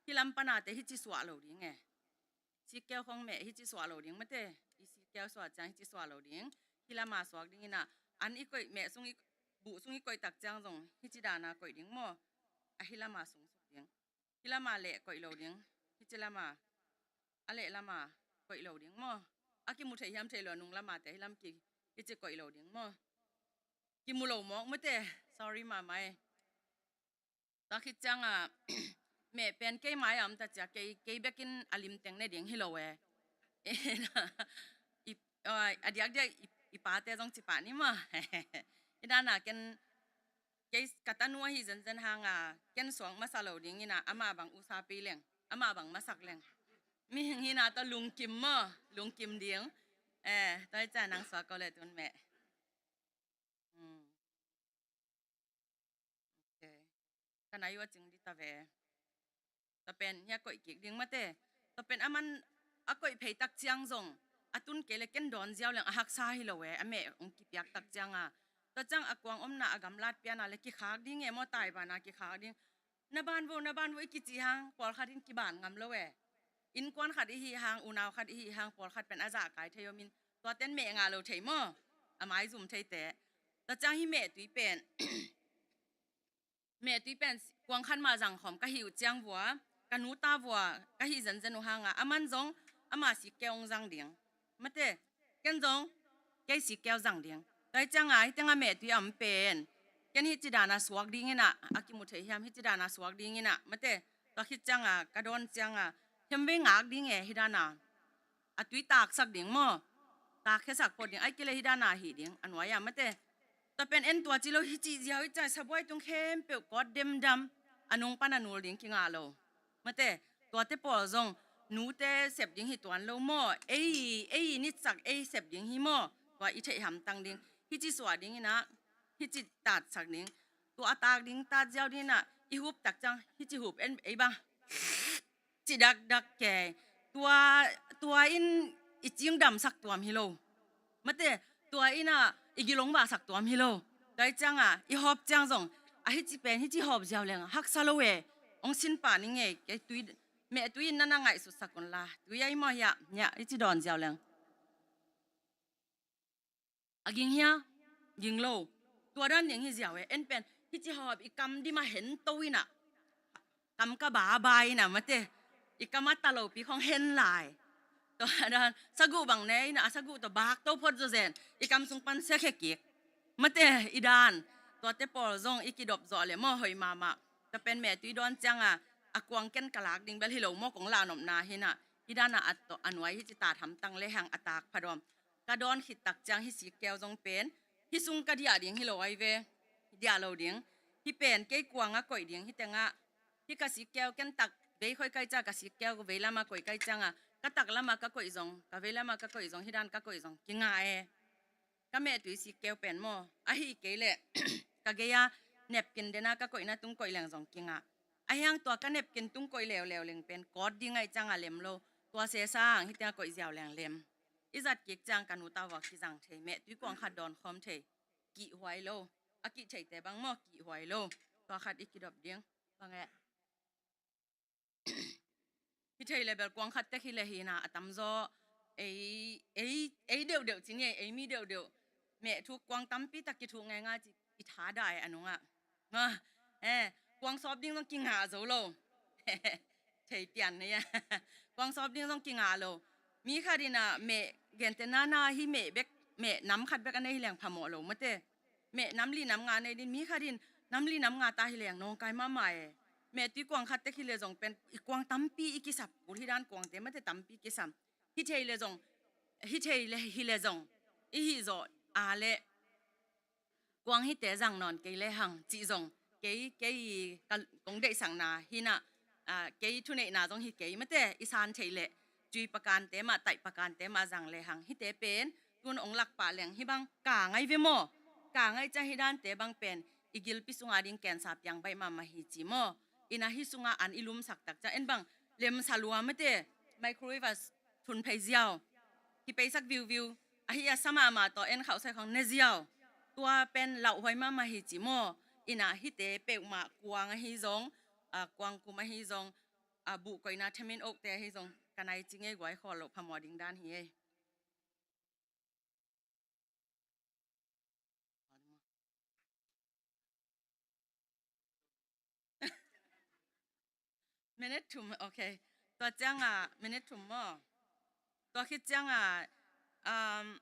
Hih lam pana te hih ci suah lo ding e. Sikkeu khong meh hih ci suah lo ding mate. I sikkeu suah ciang hih ci suah lo ding. Hih lama suak ding ina, an i koih meh sung i, buh sung i koih tak ciang zong hih ci dana koih ding maw. A hih lama sung suk ding. Hih lama leh koih lo ding. Hih ci lama, a leh lama koih lo ding maw. A kimu thei hiam thei lo a nung lama te hih lam ki, hih ci koih lo ding maw. Kimu lo mawk mate. Sorry mahmah e. Tua khit cianga meh pen kei mai-ah om ta cia, kei, kei bekin a limteng ne ding hi lo e. I, a diakdiak i, i pate zong ci pah ni maw. I dana ken, kei ka tanu ahi zenzen hanga ken suak masa lo ding ina, amah bang usa pei leng, amah bang masak leng. Mihing hina tawh lungkim maw, lungkim ding. Eh, tua hi ciang nang suak ko le tun meh. Hmm. Ok. Ka nai uh a cing dita ve. Tua pen hia koih kik ding mate. Tua pen a man a koih phei tak ciang zong a tun kei le ken dawn ziau leng a haksa hi lo e, a meh hong kipiak tak cianga. Tua ciang a kuang omna a gamlat piana le kikhak ding e maw, taibana kikhak ding. Na ban vo, na ban vo i kici hang pawlkhat in kiban ngam lo e. Innkuan khat i hih hang, unau khat i hih hang, pawlkhat pen a zahkai thei omin, tuaten meh ngah lo thei maw. A maizum theite. Tua ciang hih mehtui pen mehtui pen kuang khat mah zang khawm ka hih uh ciang vua, ka nu ta vua ka hih zenzen uh hanga a man zong ama sikkeu hong zang ding. Mate, ken zong kei sikkeu zang ding. Tua hi cianga hih tenga mehtui a om pen ken hih ci dana suak ding ina, a kimu thei hiam, hih ci dana suak ding ina, mate. Tua khit cianga ka dawn cianga hiam vei ngak ding e, hih dana a tui taksak ding maw. Takkhiasak phot ding, ai kile hih dana hih ding a nuai-a mate. Tua pen en tua ci lo, hih ci ziau hih ciang sabuai tung khempeuh kawt demdam, a nung pan a nul ding kingah lo. Mate, tuate pawl zong nute sep ding hi tuan lo maw. Ei, ei nitsak ei sep ding hi maw. Tua i theih hamtang ding. Hih ci suah ding ina, hih ci tatsak ding. Tua a tak ding, tat ziau ding ina, i hup tak ciang hih ci hup en ei bang ci dakdak kei. Tua, tua in i cingdamsak tuam hi lo. Mate, tua ina i gilong vahsak tuam hi lo. Tua hi cianga i hawp ciang zong a hih ci pen hih ci hawp ziau leng haksa lo e. Hong sin pah ning e, kei tui, mehtui in na na ngaihsutsak unla, tui ai maw hia, hih ci dawn ziau leng. A ging hia? Ging lo. Tua dan ding hi ziau e. En pen hih ci hawp i kam dim a hen to ina, kam ka baba ina mate. I kam a ta lopi khong hen lai. Tua dan saguh bang ne ina, a saguh tua bak to phot zawzen. I kam sung pan sia khe kik. Mate, i dan. Tuate pawl zong i kidop zawh le maw, hoih mahmah. Tua pen mehtui dawn cianga a kuang ken ka lak ding bel hi lo maw, kong lahnopna hi ina. Hih dana a nuai hih ci tat hamtang le hang a tak phadawm. Ka dawn khit tak ciang hih sikkeu zong pen hih sung ka diah ding hi lo ai ve. Diah lo ding. Hih pen kei kuanga koih ding, hih tengah hih ka sikkeu ken tak vei khoih kai ciang ka sikkeu vei lama koih kai cianga ka tak lama ka koih zong, ka vei lama ka koih zong, hih dan ka koih zong kingah e. Ka mehtui sikkeu pen maw, ahih kei leh ka gei-a nepkin dena ka koihna tung koih leng zong kingah. Ahiang tua ka nepkin tung koih leuleu leng pen kawt ding ahih cianga lem lo. Tua sesang hih tengah koih ziau leng lem. I zat kik ciang ka nu ta vua kizang thei, mehtui kuang khat dawn khawm thei. Kihhuai lo. A kihtheite bang maw, kihhuai lo. Tua khat i kidop ding. Bang e. Hi thei le bel kuang khat tek hi le hi na, a tamzaw ei, ei, ei deuhdeuh ci ni, ei mi deuhdeuh. Meh thuk kuang tampi tak kithuk ngaingai ci, i tha dai a nungah. Ma, eh, kuang sawp ding zong kingah zo lo. Thei pian na ia. Kuang sawp ding zong kingah lo. Mi khat in a meh, gente nana hi meh bek, meh nam khat bek a nei hi leng phamawh lo mate. Meh nam li nam nga nei din, mi khat in nam li nam nga ta hi leng nawngkai mahmah e. Meh tui kuang khat tek hi le zong pen i kuang tampi i kisap, kul hi dan kuangte mate tampi kisam. Hi thei le zong, hi thei le hi le zong, i hih zawh a le kuang hite zang nawn kei le hang cih zong, kei, kei ka kong deihsakna hi na, ah, kei thuneihna zong hi kei mate, i san theih le, cui pakante mah, taih pakante mah zang le hang. Hite pen tun ong lak pah leng hi bang ka ngai ve maw? Ka ngai ciang hi dante bang pen i gilpi sunga ding kensa piang baih mahmah hi ci maw? Ina hi sunga an i lumsak tak ciang en bang lemsa lua mate, microwave a thun phei ziau, kipeisak viuviu, ahi a sa mahmah tawh en khauh sai khong ne ziau. Tua pen lauhuai mahmah hi ci maw? Ina hite peuhmah kuang ahi zong, a, kuang kum ahi zong, a, buh koihna themin okte ahi zong, ka nai ci ngei guai khawl loh phamawh ding dan hi ei. Minute thum, okay. Tua ciang a, minute thum maw? Tua khit ciang a, um,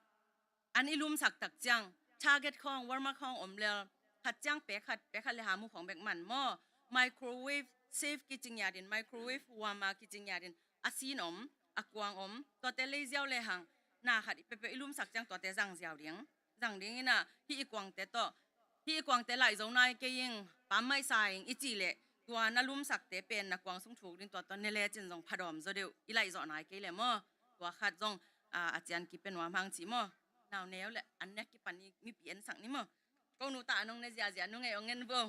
an i lumsak tak ciang, target khawng, warmer khawng om lel, khat ciang pek khat, pek khat le hamu khawng bek man maw? Microwave safe kicing ya din, microwave warmer kicing ya din, a sin om, a kuang om, tuate lei ziau le hang, na khat i pepeu i lumsak ciang tuate zang ziau ding. Zang ding ina, hi i kuangte tawh, hi i kuangte laih zo nai kei ing, pam mai sa ing i cih leh, tua na lumsakte pen na kuang sung thuk ding tua tawh ne le cin zong phadawm zaw deuh, i laih zawh nai kei le maw? Tua khat zong, a, a cian kipe nuam hang ci maw? Nau neu le, an nek kipan i mipi ensak ni maw? Ko nu ta a nong ne ziahziah nu ngei ong en vo.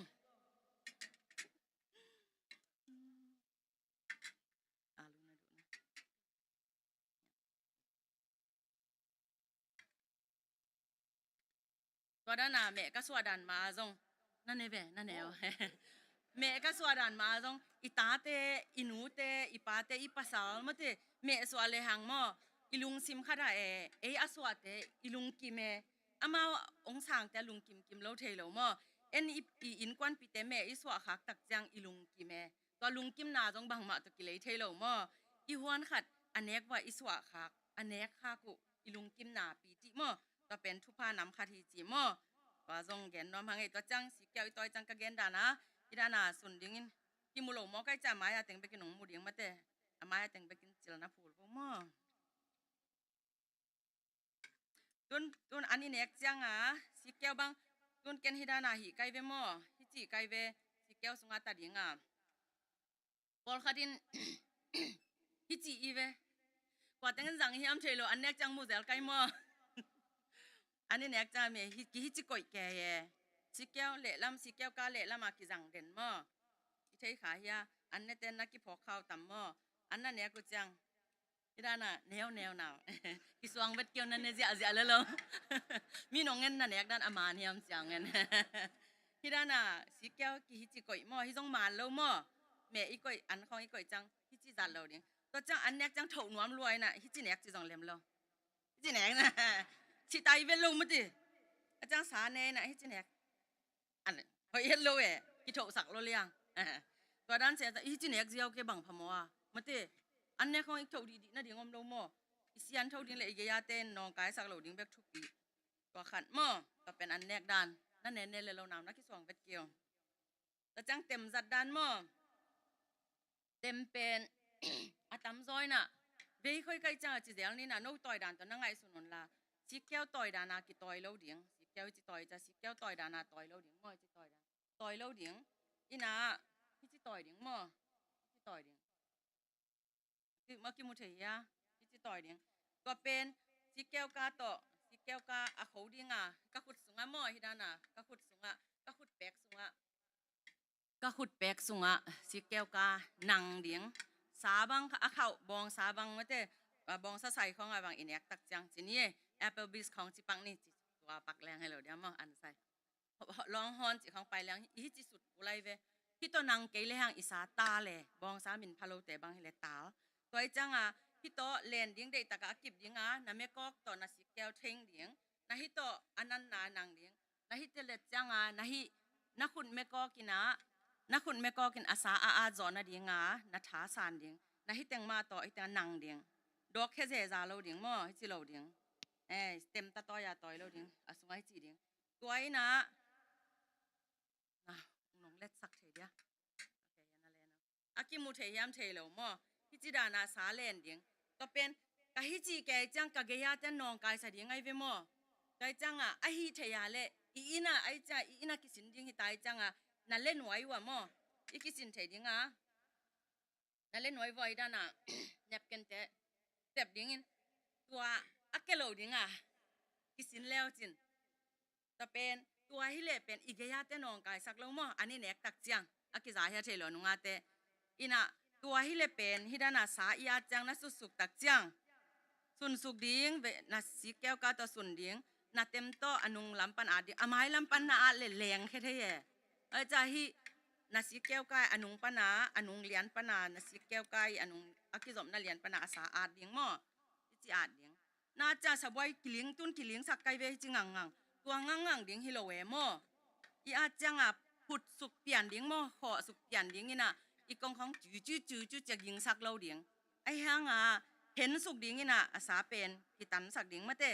Tua dana meh ka suah dan ma zong, na ne ve, na ne aw. Meh ka suah dan ma zong, i tate, i nute, i pate, i pasal mate, meh suah le hang maw, i lungsim khat a e, ei a suahte, i lungkim e, amau ong sangte a lungkim kim lo thei lo maw. En i, i innkuanpite meh i suah khak tak ciang i lungkim e. Tua lungkimna zong bangmah tawh kilei thei lo maw. I huan khat a nek vua i suah khak, a nek khak uh i lungkimna pi cih maw. Tua pen thupha nam khat hi ci maw. Tua zong gen nuam hang ei tua ciang, sikiau i tawi ciang ka gen dana, i dana sun dingin, kimu lo maw kai ciang a mai a teng bekin ong mu ding mate. A mai a teng bekin cil na phul vo maw. Tun, tun an i nek ciang a, sikiau bang, tun ken hi dana hih kai ve maw, hih cih kai ve, sikiau sunga ta ding a. Pawlkhat in, hih cih i ve. Kua teng in zang hiam thei lo, an nek ciang mu zel kai maw. An i nek ciang a mi, hih, ki hih cih koih ke e. Sikiau lehlam, sikiau ka lehlam a kizang den maw. I thei kha hia, an ne ten na kiphawk khau tam maw. An na nek uh ciang. Hi dana, neu, neu nau. Kisuang vet keu na ne ziahziah le lo. Mi nong ngen na nek dan a man hiam ciang ngen. Hi dana, sikiau ki hih cih koih maw, hih zong man lo maw. Meh i koih, an khawng i koih ciang, hih cih zat lo ding. Tua ciang an nek ciang thoh nuam luai na, hih cih nek cih zong lem lo. Hih cih nek na. Cih tai vet lo mate. A ciang sa ne na, hih cih nek. An hoih het lo e, kithohsak lo liang. Tua dan se, i hih cih nek ziau ke bang phamawh a. Mate, an nek khawng i thoh dihdih nading om lo maw. I sian tho ding le i gei-a ten nawngkaisak lo ding bek thupi. Tua khat maw, tua pen an nek dan. Na ne ne le lo nau na kisuang vet keu. Tua ciang tem zat dan maw. Tem pen, a tamzaw in a, vei khoi kai ciang a ci zel ni na, no tawi dan tawh na ngaihsun un la. Sikiau tawi dan a kitawi lo ding. Sikiau i ci tawi ciang, sikiau tawi dan a tawi lo ding maw, i ci tawi dan. Tawi lo ding. Ina, i ci tawi ding maw. I ci tawi ding. Ki, ma kimu thei hia. I ci tawi ding. Tua pen, sikiau ka tawh, sikiau ka a kho ding a, ka khut sunga maw, hi dana, ka khut sunga, ka khut pek sunga. Ka khut pek sungah sikkeu ka nang ding. Sa bang a khauh, bawngsa bang mate, a, bawngsa sai khawng a bang i nek tak ciang ci ni e, Applebee's khawng ci pak ni ci, tua pak leng hi lo dia maw, an sai. Longhorn ci khawng pai leng, i hi ci sut kulai ve. Hi tawh nang kei le hang i sa ta le, bawngsa min pha lote bang hi le tal. Tua i cianga hih tawh len ding deihtakah a kip dinga, na mekawk tawh na sikkeu theng ding. Na hih tawh a nanna nang ding. Na hih telet cianga na hih na khut mekawk inah, na khut mekawk in a sa a at zawh nadinga na tha san ding. Na hih teng mah tawh hih teng nang ding. Dawk khia zeza lo ding maw, hih ci lo ding. Eh, temta tawi a tawi lo ding, a sungah hih ci ding. Tua inah na nong letsak thei dia. A kimu thei hiam thei lo maw? Hih ci dana sa len ding. Tua pen ka hih ci kei ciang ka gei-a ten nawngkaisa ding ai ve maw? Tua i cianga a hih thei a leh i ina ai cia i ina kisin ding hita i cianga na le nuai uh a maw? I kisin thei dinga na le nuai uh a i dana napkin te tep dingin tua a ke lo dinga kisin leu cin. Tua pen tua hileh pen i gei-a te nawngkaisak lo maw? An i nek tak ciang a kiza hia thei lo nungate. Inah tua hileh pen hih dana sa i at ciang na sutsuk tak ciang sunsuk ding ve, na sikkeu ka tawh sun ding. Na tem tawh a nung lam pan at ding, a mai lam pan na at leh leng khia thei e. Ai ca hih na sikkeu ka a nung pana, a nung lian pana, na sikkeu ka i a nung a kizopna lian pana a sa at ding maw? I ci at ding. Na ciang sabuai kiling tun kilingsak kai ve hi ci ngangngang. Tua ngangngang ding hi lo e maw? I at cianga phutsuk pian ding maw, khawhsuk pian ding inah i kongkhong cu cu cu cu cia gingsak lo ding. Ahi hanga hensuk ding inah a sa pen kitansak ding mate.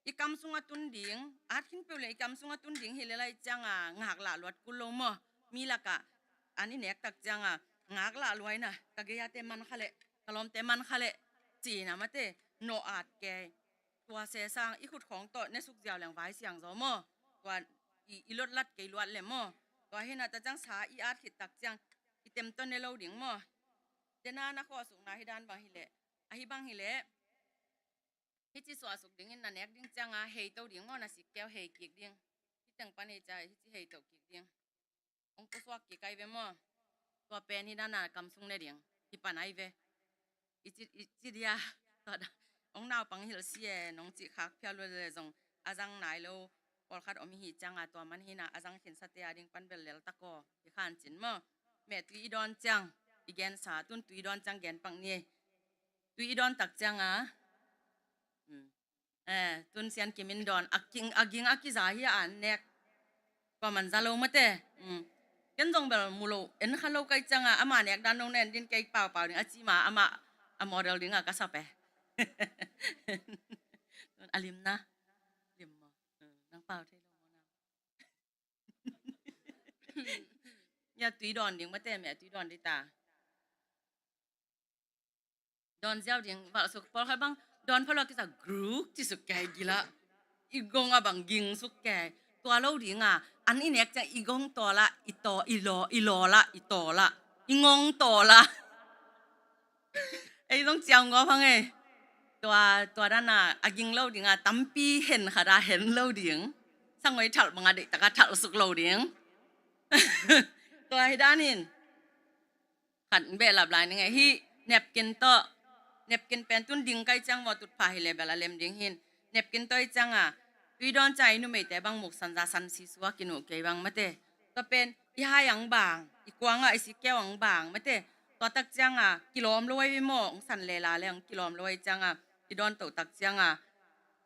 I kam sungah tun ding, at khin peuh le i kam sungah tun ding hi le lai cianga ngaklah luat kul lo maw? Mi lakah an i nek tak cianga ngaklah luaina ka gei-a te man kha leh, ka lawmte man kha leh cina mate, nawh at kei. Tua sesang i khut khawng tawh ne suk ziau leng vai siang zaw maw? Tua i, i lotlat kei luat le maw? Tua hina ta ciang sa i at khit tak ciang i tem tawh ne lo ding maw? Dena na khawhsukna hi dan bang hileh, ahi bang hileh hih ci suahsuk dingin na nek ding cianga hei to ding maw? Na sikkeu hei kik ding. Hih teng pan hei ca hih ci hei to kik ding. Hong pusuak kik ai ve maw? Tua pen hih dana kam sung ne ding. Hih pan ai ve. I ci, i ci dia. Tua da. Hong naupang hilh si e, nong cih khak phial lua le zong a zang nai lo pawlkhat om ihi cianga tua man hina a zang khinsate a ding pan bel lel tak aw. Hih khan cin maw? Meh tui i dawn ciang i gensa, tun tui dawn ciang gen pak ni. Tui i dawn tak cianga. Hmm. Eh, tun sian kimin dawn a ging, a ging a kiza hi a an nek. Tua man za lo mate. Mm. Ken zong bel mu lo, en kha lo kai cianga ama nek dan lo nen din kei paupau ding a ci ma ama a model dinga ka sap e. A limna. Lim maw? Mm, nang pau thei lo maw nang? Mia tui dawn ding mate, mia tui dawn dita. Dawn ziau ding, valh suk pawlkhat bang dawn phalua kisa gruk ci suk kei gila. I gong a bang ging suk kei. Tua lo dinga an i nek ciang i gong tawla i taw, i law, i lawla i tawla i ngong tawla. Ei zong ciau ngawp hang ei. Tua, tua dana a ging lo dinga tampi hen khata hen lo ding. Sangoi thalh banga deihtaka thalh suk lo ding. Tua hi danin khat behlap lai ning e. Hih napkin tawh, napkin pen tun ding kai ciang maw tutpha hi le bel a lem ding hin. Napkin tawh i cianga tui dawn ciang i numeite bang muksanza san sisua kinuh kei bang mate. Tua pen i hai ang bang, i kuanga i sikkeu ang bang mate. Tua tak cianga kilawm lo ai ve maw? Ong san lela le ong kilawm lo ai cianga i dawn toh tak cianga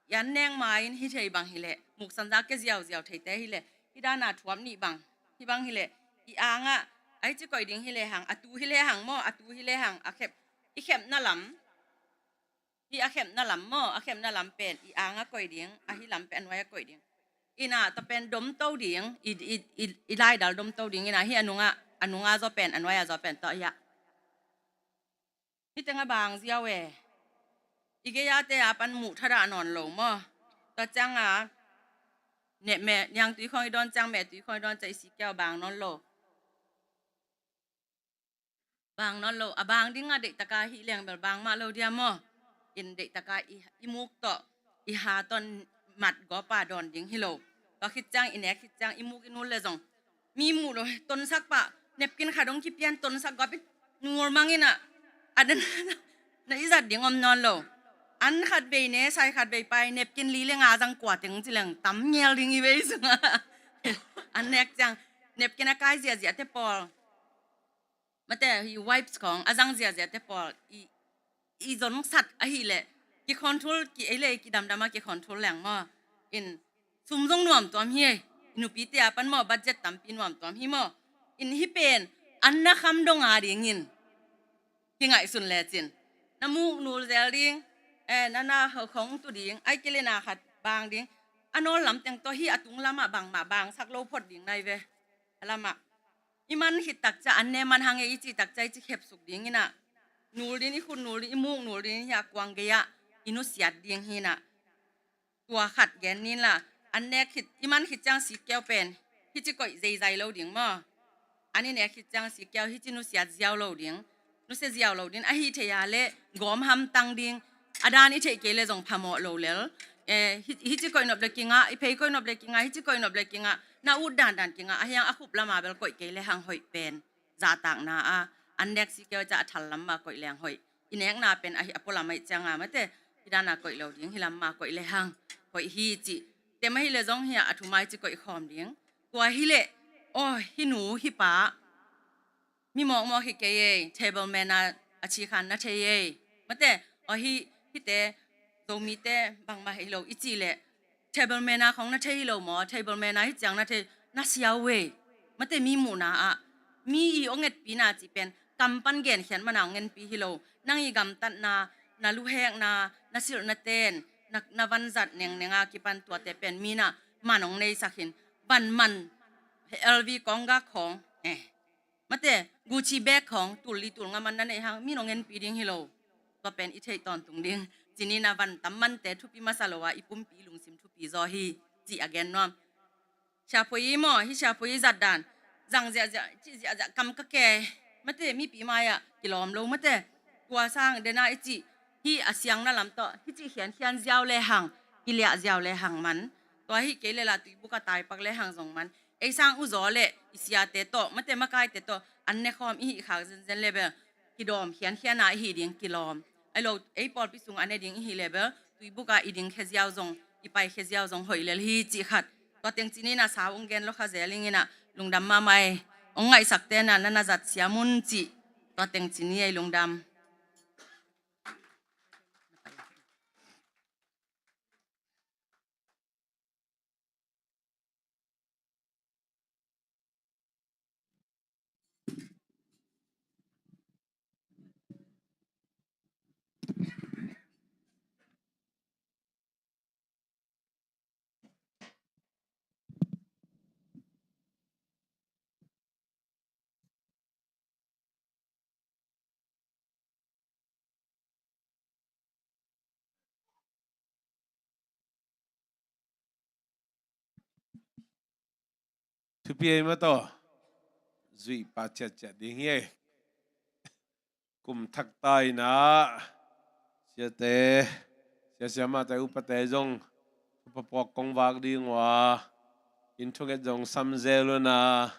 i an nek ma in hi thei bang hileh, muksanza ke ziauziau theite hileh, hi dana thuap nih bang, hi bang hileh, i angah ai ci koih ding hileh hang, a tu hileh hang maw, a tu hileh hang, a khep, i khepna lam, hi a khepna lam maw, a khepna lam pen i angah koih ding, a hi lam pen a nuai a koih ding. Ina ta pen domto ding, i, i, i, i laidal domto ding ina hi a nungah, a nungah zaw pen, a nuai a zaw pen tawh hi a. Hih teng a bang ziau e. I gei-a te a pan muh thadah nawn lo maw? Tua cianga neh meh niangtui khawng i dawn ciang, mehtui khawng i dawn ciang i sikkeu a bang nawn lo. Bang nawn lo. A bang dinga deihtaka hih leng bel bang mah lo dia maw? In deihtaka i, i muk tawh i ha tawh mat gawpa dawn ding hi lo. Tua khit ciang i nek khit ciang i muk i nul le zong mi muh lo, tonsak pah, napkin khat dong kipian tonsak gawp in nul mang ina, a den na i zat ding om nawn lo. An khat vei ne, sai khat vei pai, napkin li le nga zang kua teng ci leng tam ngel ding i vei sunga. An nek ciang napkin a kai ziahziah te pawl. Mate, hi wipes khong a zang ziazia te pawl i, i zon sat ahileh, kikhonthul ki ei le kidamdam a kikhonthul leng maw. In sum zong nuamtuam hi. Nupite a pan maw, budget tampi nuamtuam hi maw. In hi pen an na kham dong a dingin kingaihsun lecin, na muk nul zel ding, eh, na na khong tu ding, ai kile na khat bang ding. A nawl lam teng tawh hi a tung lamah bangmah bangsak lo phot ding nai ve. A lamah i man khit takcia an ne man hang e i ci takcia i ci khepsuk ding inah, nul din i khut nul din i muk nul din hi a kuang gei ah i nusiat ding hi inah. Tua khat gen nin la, an nek khit, i man khit ciang sikkeu pen hici koih zeizai lo ding maw. An i nek khit ciang sikkeu hici nusiat ziau lo ding, nusia ziau lo ding, ahi thei a le gawm hamtang ding, a dan i theih kei le zong phamawh lo lel. Eh, hi, hici koih nop le kingah, i phei koih nop le kingah, hici koih nop le kingah, na ut dandan kingah, a hiang a khup lama bel koih kei le hang hoih pen zahtakna a, an nek sikkeu ca a thal lam ma koih leng hoih. I nekna pen ahi a pualam aih cianga mate, hi dana koih lo ding, hi lam ma koih le hang hoih hi ci. Tem ahi le zong hi a, a thuma i ci koih khawm ding. Tua hi le, aw, hi nu hi pa, mi mawkmawk hi kei ei, table manner a ci khan na thei ei. Mate, aw, hi, hite Zomite bangmah hi lo i ci le, table manner khong na thei hi lo maw, table manner hi ciang na thei, na siau ei. Mate, mi muhna ah mi i aw ngetpina ci pen kam pan genkhiat mana aw ngenpi hi lo. Nang i gamtatna, na luhekna, na silhna ten, na, na vanzat nengnenga kipan tuate pen mi na man aw neisak hin. Van man, L V kawng gak khong, eh, mate, Gucci bag khong tul li tul nga man na nei hang, mi nong ngenpi ding hi lo. Tua pen i theih tawntung ding. Cini na van tam mante thupi masa lo a, i pumpi lungsim thupi zaw hi, ci a gen nuam. Siapui i maw, hi siapui i zat dan. Zang ziahziah, ci ziahziah kam ka ke. Mate, mipi mai ah kilawm lo mate. Tua sang dena i ci, hi a siang na lam tawh, hi ci khiankhian ziau le hang, i liah ziau le hang man. Tua hi kei le la tuibuk a taipak le hang zong man. Ei sang uzaw le i siate tawh, mate makaite tawh, an ne khawm i hih khak zenzen le bel kidawm khiankhiana i hih ding kilawm. Ai lo, ei pawlpi sung a ne ding i hih le bel tuibuk a i ding kheziau zong, i pai kheziau zong hoih lel hi cih khat. Tua teng cini na sau ong gen lo kha zel ing ina, lungdam mahmah ei. Ong ngaihsak tena na na zat siam un cih. Tua teng cini ei, lungdam. Thupi ei mataw. Zuih pah ciatciat ding hi ei. Kum thak ta inah siate, sia siamahte, upate zong thupha puak kong vak ding uh a, inn thunget zong sam zel una,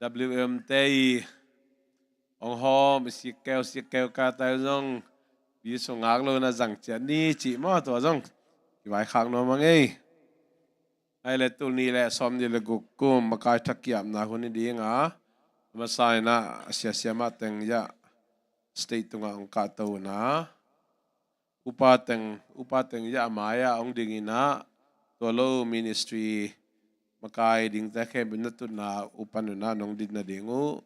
W M te i ong hawm, i sikkeu sikkeu kate zong bi sungak lo na zang ciat ni cih maw, tua zong kivaikhak nuam a ngei. Ai le tul nih le sawm nih le guk kum makai thakiapna hun hi ding a, a masa inah a sia siamah teng yah state tungah ong kahto una, upa teng, upa teng yah a mai-ah ong ding inah, tua lo ministry makai dingte khempeuh na tutna upan unah nong dit nading uh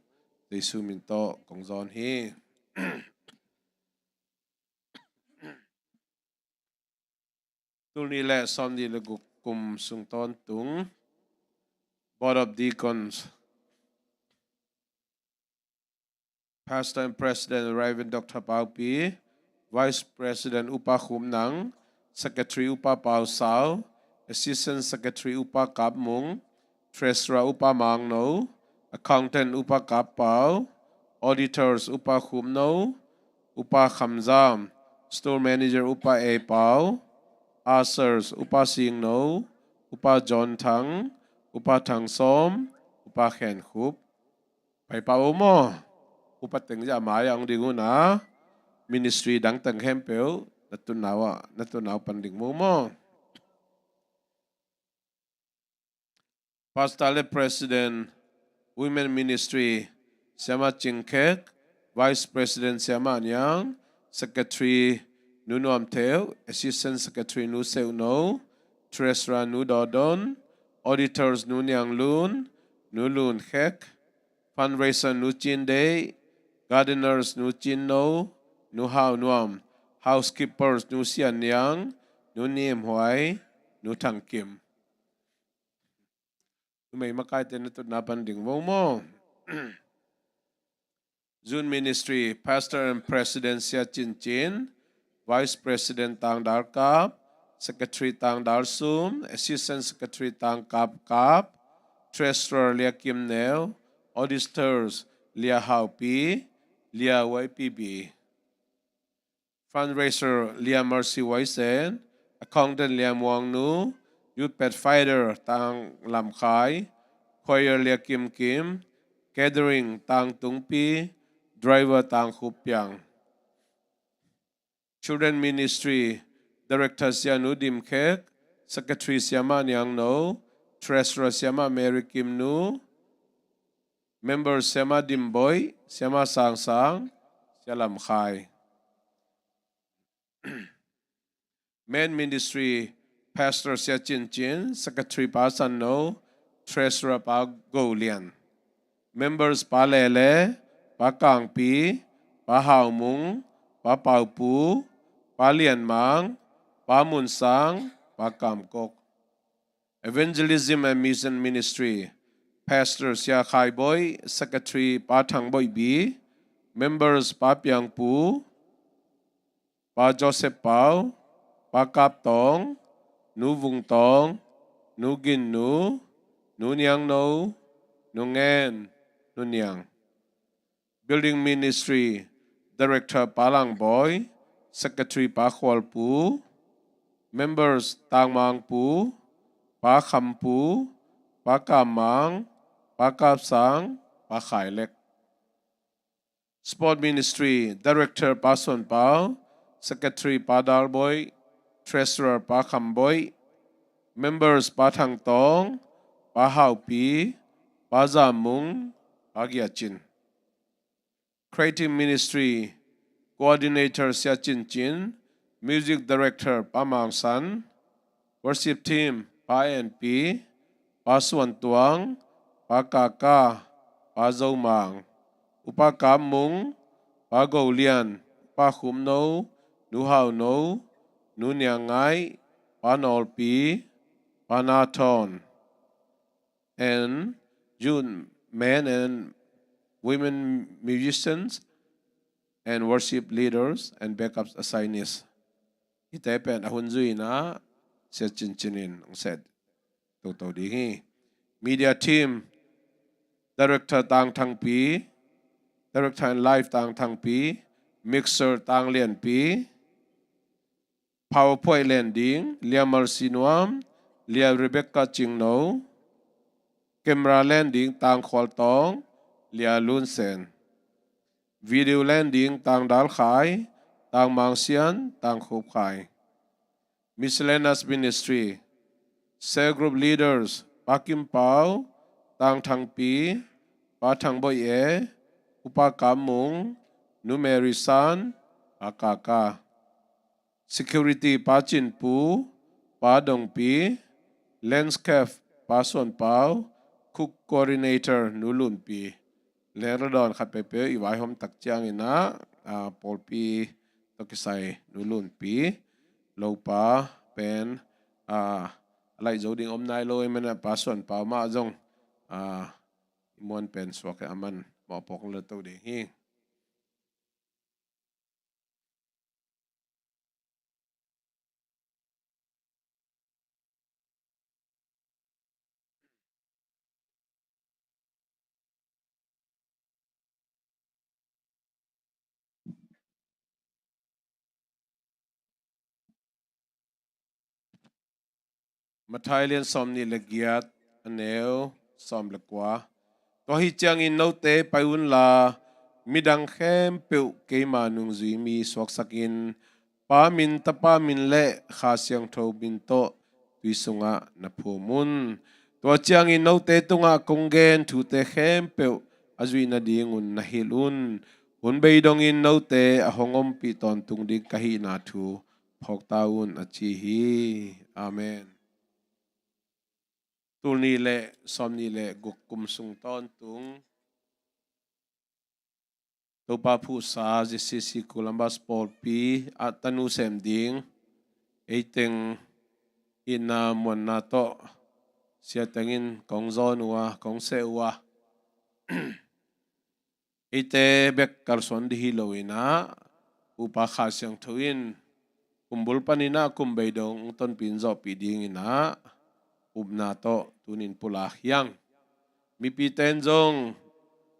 Jesu min tawh kong zawn hi. Tul nih le sawm nih le guk kum sung tawntung Board of Deacons, Pastor and President Reverend Doctor Paupi, Vice President Upa Khum Nang, Secretary Upa Pau Sau, Assistant Secretary Upa Kap Mung, Treasurer Upa Mang No, Accountant Upa Kap Pau, Auditors Upa Khum No, Upa Kham Zam, Store Manager Upa E Pau, Ushers Upa Sing No, Upa John Thang, Upa Thang Sawm, Upa Khen Khup. Pai pah uh maw? Upa teng zia mai-ah hong ding uh na, ministry dang teng khempeuh na tunna uh ah, na tunna uh pan ding uh maw? Pastor le President, Women Ministry, Siama Cing Khek, Vice President Siamah Niang, Secretary Nu Nuam Theu, Assistant Secretary Nu Seuh No, Treasurer Nu Daw Don, Auditors Nu Niang Lun, Nu Lun Khek, Fundraiser Nu Cin Deih, Gardeners Nu Cin No, Nu Hau Nuam, Housekeepers Nu Sian Niang, Nu Nim Huai, Nu Thang Kim. Numei makaite na tutna pan ding vo maw. Youth Ministry, Pastor and President Sia Cin Cin, Vice President Tang Dal Kap, Secretary Tang Dal Sum, Assistant Secretary Tang Kap Kap, Treasurer Lia Kim Neu, Auditors Lia Hau Pi, Lia Wai Pi Bi. Fundraiser Lia Mercy Wai Sen, Accountant Lia Muang Nu, Youth Pathfinder Tang Lam Khai, Choir Lia Kim Kim, Catering Tang Tung Pi, Driver Tang Khup Piang. Children Ministry, Director Sia Nu Dim Khek, Secretary Siamah Niang No, Treasurer Siamah Mary Kim Nu, Members Siamah Dim Boih, Siamah Sang Sang, Sia Lam Khai. Men Ministry, Pastor Sia Cin Cin, Secretary Pa San No, Treasurer Pa Go Lian. Members Pa Lele, Pa Kang Pi, Pa Hau Mung, Pa Pau Pu, Pa Lian Mang, Pa Mun Sang, Pa Kam Kok. Evangelism and Mission Ministry, Pastor Sia Khai Boih, Secretary Pa Thang Boih Bi, Members Pa Piang Pu, Pa Joseph Pau, Pa Kap Tawng, Nu Vung Tawng, Nu Gin Nu, Nu Niang No, Nu Ngen, Nu Niang. Building Ministry, Director Pa Lang Boih, Secretary Pa Khual Pu, Members Tang Mang Pu, Pa Kham Pu, Pa Kam Mang, Pa Kap Sang, Pa Khai Lek. Sport Ministry, Director Pa Suan Pau, Secretary Pa Dal Boih, Treasurer Pa Kham Boih, Members Pa Thang Tawng, Pa Hau Pi, Pa Za Mung, Pa Gia Cin. Creative Ministry, Coordinator Sia Cin Cin, Music Director Pa Mang San, Worship Team Pa En Pi, Pa Suan Tuang, Pa Ka Ka, Pa Zo Mang, Upa Kam Mung, Pa Go Lian, Pa Khum No, Nu Hau No, Nu Niang Ngai, Pa Nawl Pi, Pa Na Thawn. And youth men and women musicians and worship leaders and backup assignees. Hihte pen a hun zui-in ah Sia Cin Cin in hong set toto ding hi. Media team, Director Tang Thang Pi, Director and Live Tang Thang Pi, Mixer Tang Lian Pi, PowerPoint len ding, Lia Mercy Nuam, Lia Rebecca Cing No, camera len ding, Tang Khual Tawng, Lia Lun Sen, video len ding, Tang Dal Khai, Tang Mang Sian, Tang Khup Khai. Miscellaneous Ministry, Cell Group Leaders, Pa Kim Pau, Tang Thang Pi, Pa Thang Boih E, Upa Kam Mung, Nu Mary San, Pa Ka Ka. Security, Pa Cin Pu, Pa Dong Pi, Landscape, Pa Suan Pau, Cook Coordinator, Nu Lun Pi. Leng le dawn khat peuhpeuh i vaihawm tak ciangin ah, ah, pawlpi tawh kisai Nu Lun Pi, lopa pen, ah, a laih zo ding om nai lo ahih manin ah Pa Suan Pau mah zong, ah, i muan pen suak hi, aman mawhphawk le to ding hi. Matthai lian sawmnih le giat, a neu sawm le kua. Tua hi ciangin note pai unla, midang khempeuh keima nungzui mi suaksakin, Pa min, Tapa min le Kha Siangtho min tawh tui sungah na phum un. Tua ciangin note tungah kong gen thute khempeuh a zuih nadingun na hilh un. hun bei dongin note a hong ompih tawntung ding ka hihna thu phawk ta un, a ci hi. Amen. Tul nih le sawmnih le guk kum sung tawntung Topa phuhsa Z C C Columbus pawlpi ah tanu sem ding, ei teng itna muanna tawh siateng in kong zawn uh a, kong seh uh a, eite bek kalsuan dih hi lo in ah, Upa Kha Siangtho in kumbul panin ah kum bei dong tonpih in zawhpih dingin ah upna tawh tunin pulak hi hang. Mipite in zong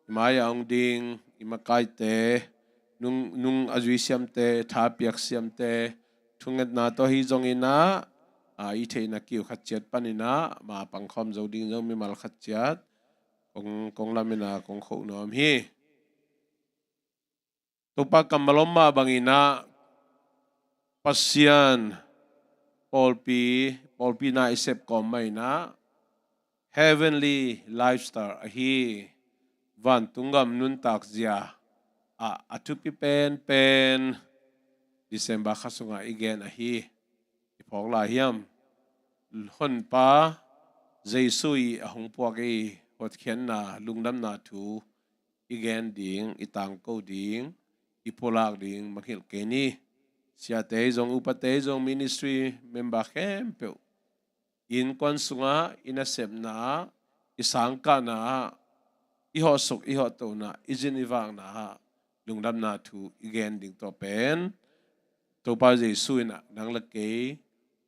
i mai-ah hong ding i makaite, nung, nung a zui siamte, tha piak siamte, thungetna tawh hi zongin ah, a, i theihna kiu khat ciat panin ah ma pangkhawm zo ding zong mimal khat ciat kong, kong lamin ah kong khoh nuam hi. Topa kammal om mah bangin ah Pasian pawlpi, pawlpi na i sep kawm mah in ah heavenly lifestyle ahi, vantung gam nuntak zia ah a thupi penpen December kha sungah i gen ahi. I phawk lai hiam? Honpa Jesu i a hong puak i hotkhiatna, lungdamna thu i gen ding, i tangko ding, i pulak ding mangngilh kei ni. Siate zong, upate zong, ministry member khempeuh, innkuan sungah i nasepna, i sangkahna, i hawhsuk i hawhtona, i zin i vakna, lungdamna thu i gen ding tawh pen Topa Jesu in ah nang le kei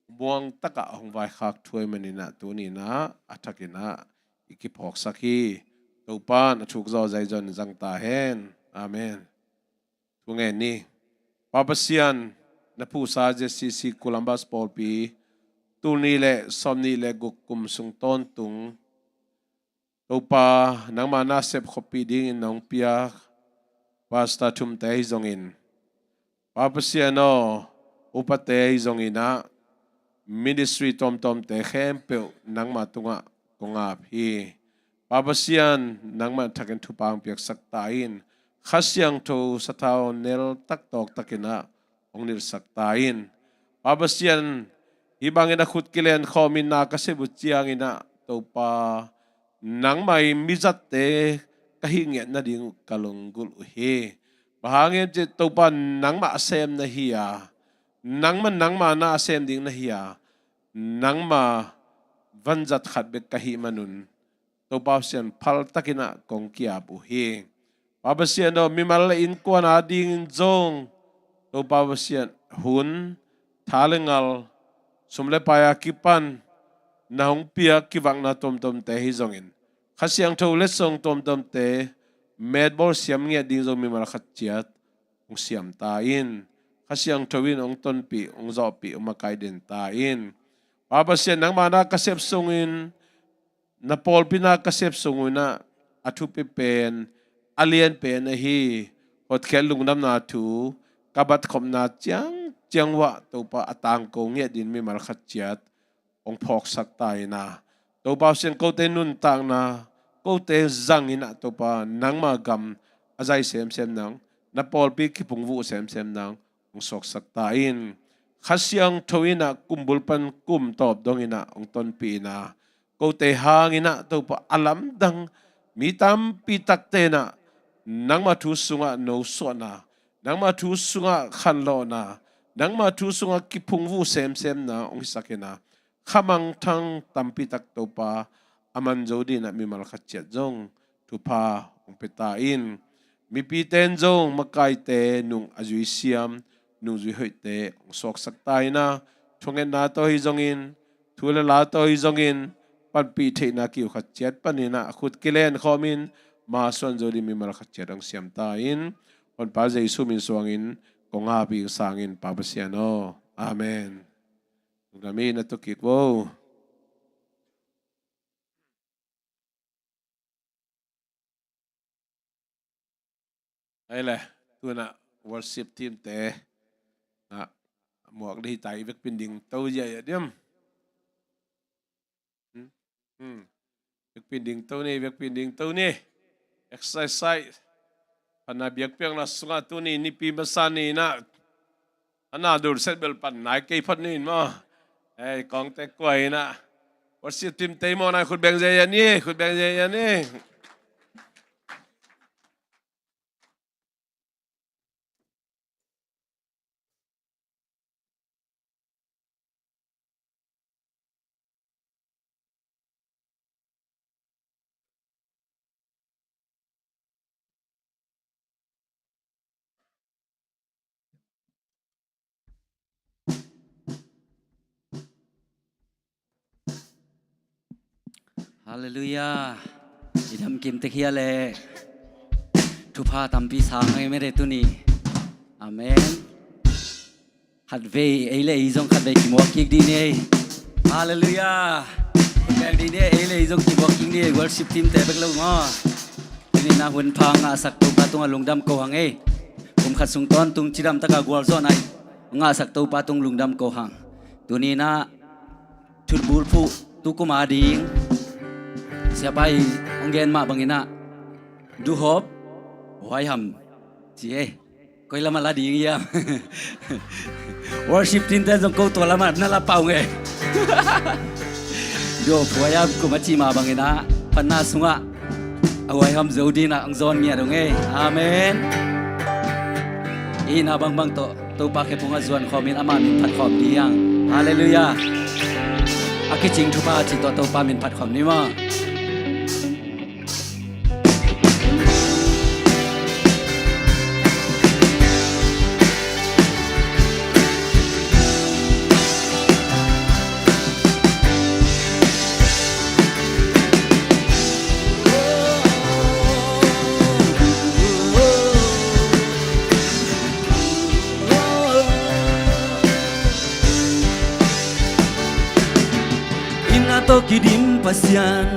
muang takah hong vaikhak thu ahih manin ah tuni in ah a thakin ah i kiphawksak hi. Topa in a thuk zawh zai zong zang ta hen. Amen. Thu ngen ni. Pa Pasian, na phuhsa Z C C Columbus pawlpi tul nih le sawmnih le guk kum sung tawntung Topa, nangmah na sep khuapih dingin nong piak pastor thumte ahi zongin, Pa Pasian aw, upate ahi zongin ah, ministry tuamtuamte khempeuh nangmah tungah kong ap hi. Pa Pasian, nangmah thakin thupha hong piaksak ta in. Kha Siangtho sathau nel tak tawk takin ah hong nilhsak ta in. Pa Pasian, hih bangin a khut kilen khawmin na ka sep uh ciangin ah, Topa, nangmah i mizatte ka hih ngiat nading uh ka lunggulh uh hi. Bang hang hiam cih leh Topa, nangmah a sem na hi a, nangmah, nangmah na a sem ding na hi a, nangmah vanzat khat bek ka hih manun, Topa Pasian, phaltakin ah kong ki-ap uh hi. Pa Pasian aw, mimal le innkuan adingin zong, Topa Pasian, hun, tha le ngal, sum le pai a kipan na hong piak kivakna tuamtuamte ahi zongin, Kha Siangtho letsong tuamtuamte metbawl siam ngiat ding zong mimal khat ciat hong siam ta in. Kha Siangtho in hong tonpih, hong zawhpih, hong makaih den ta in. Pa Pasian, nangmah na ka sep sungin, na pawlpi na ka sep sungin ah, a thupi pen, a lian pen ahi hotkhiat lungdamna thu ka batkhopna ciangciang uh ah, Topa, a tangko ngiat dingin mimal khat ciat hong phawksak ta in ah, Topa Pasian, kote nuntakna, kote zangin ah, Topa, nangmah gam a zai semsem nang, na pawlpi kiphungvuh semsem nang hong suaksak ta in. Kha Siangtho in ah kumbul pan kum tawp dongin ah hong tonpih in ah, kote hangin ah, Topa, a lamdang mi tampi takte in ah nangmah thu sungah nosuahna, nangmah thu sungah khanlawhna, nangmah thu sungah kiphungvuh semsemna hong hisak in ah, khamangthang tampi tak, Topa, a man zo dingin ah mimal khat ciat zong thupha hong pia ta in. Mipite in zong makaite, nung a zui siam, nungzui hoihte hong suaksak ta in ah, thungetna tawh ahi zongin, thu le la tawh ahi zongin, panpih theihna kiu khat ciat panin ah, a khut kilen khawmin, ma suan zo dingin mimal khat ciat hong siam ta in. Honpa Jesu min suangin kong ap ing, sang in, Pa Pasian aw. Amen. Lungdam hi, na tu kik vo. Ei le, tu-in ah worship team te, ah, muak le hi ta, i vekpi in ding to ziahziah diam. Hmm? Hmm. Vekpi in ding to ni, vekpi in ding to ni. Exercise. Phatna biakpiakna sungah tuni nipi masa ni-in ah, a na dulset bel pan nai kei phot ni-in maw. Ei, kawngte kuai-in ah, worship team te maw, nai khut beng ziahziah ni, khut beng ziahziah ni. Halleluiah. I dam kim tek hia leh thupha tampi sang ei mede tuni. Amen. Khatvei ei le ei zong khatvei kimuak kik dih ni ei. Halleluiah. Kimuak dih ni ei, ei le ei zong kimuak kik ni ei, worship team te bek lo maw. Tuni-in ah hun pha ngahsak Topa tungah lungdam ko hang ei. Kum khat sung tawntung cidam taka gualzawhna ngahsak Topa tung lungdam ko hang. Tuni-in ah thutbulphuh tukum a ding siapa i hong gen mah bangin ah, duhawp huaiham ci ei. Koi lamah la ding hiam? Worship team te zong ko tua lamah na la pau ngei. Duhawp huaiham kum a ci mah bangin ah phatna sungah a huaiham zo ding ah hong zawn ngiat ung ei. Amen. I hihna bangbang tawh Topa khephung ah zuan khawmin ama min phat khawm ding hi hang. Halleluiah. A kicing thupha cih tawh Topa min phat khawm ni maw. Itna tawh kidim Pasian,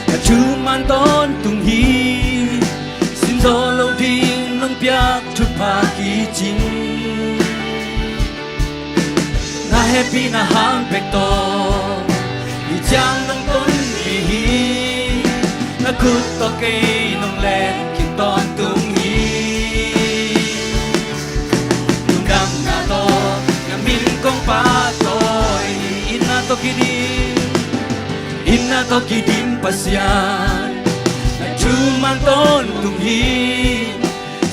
na thuman tawntung hi. Simzaw lo ding nong piak thupha kicing, na hehpihna hang bek tawh i ciang nong tonpih hi. Na khut tawh kei nong len khin tawntung hi. Lungdamna tawh na min kong pahtawi hi. Itna tawh kidim, itna tawh kidim Pasian, na thuman tawntung hi.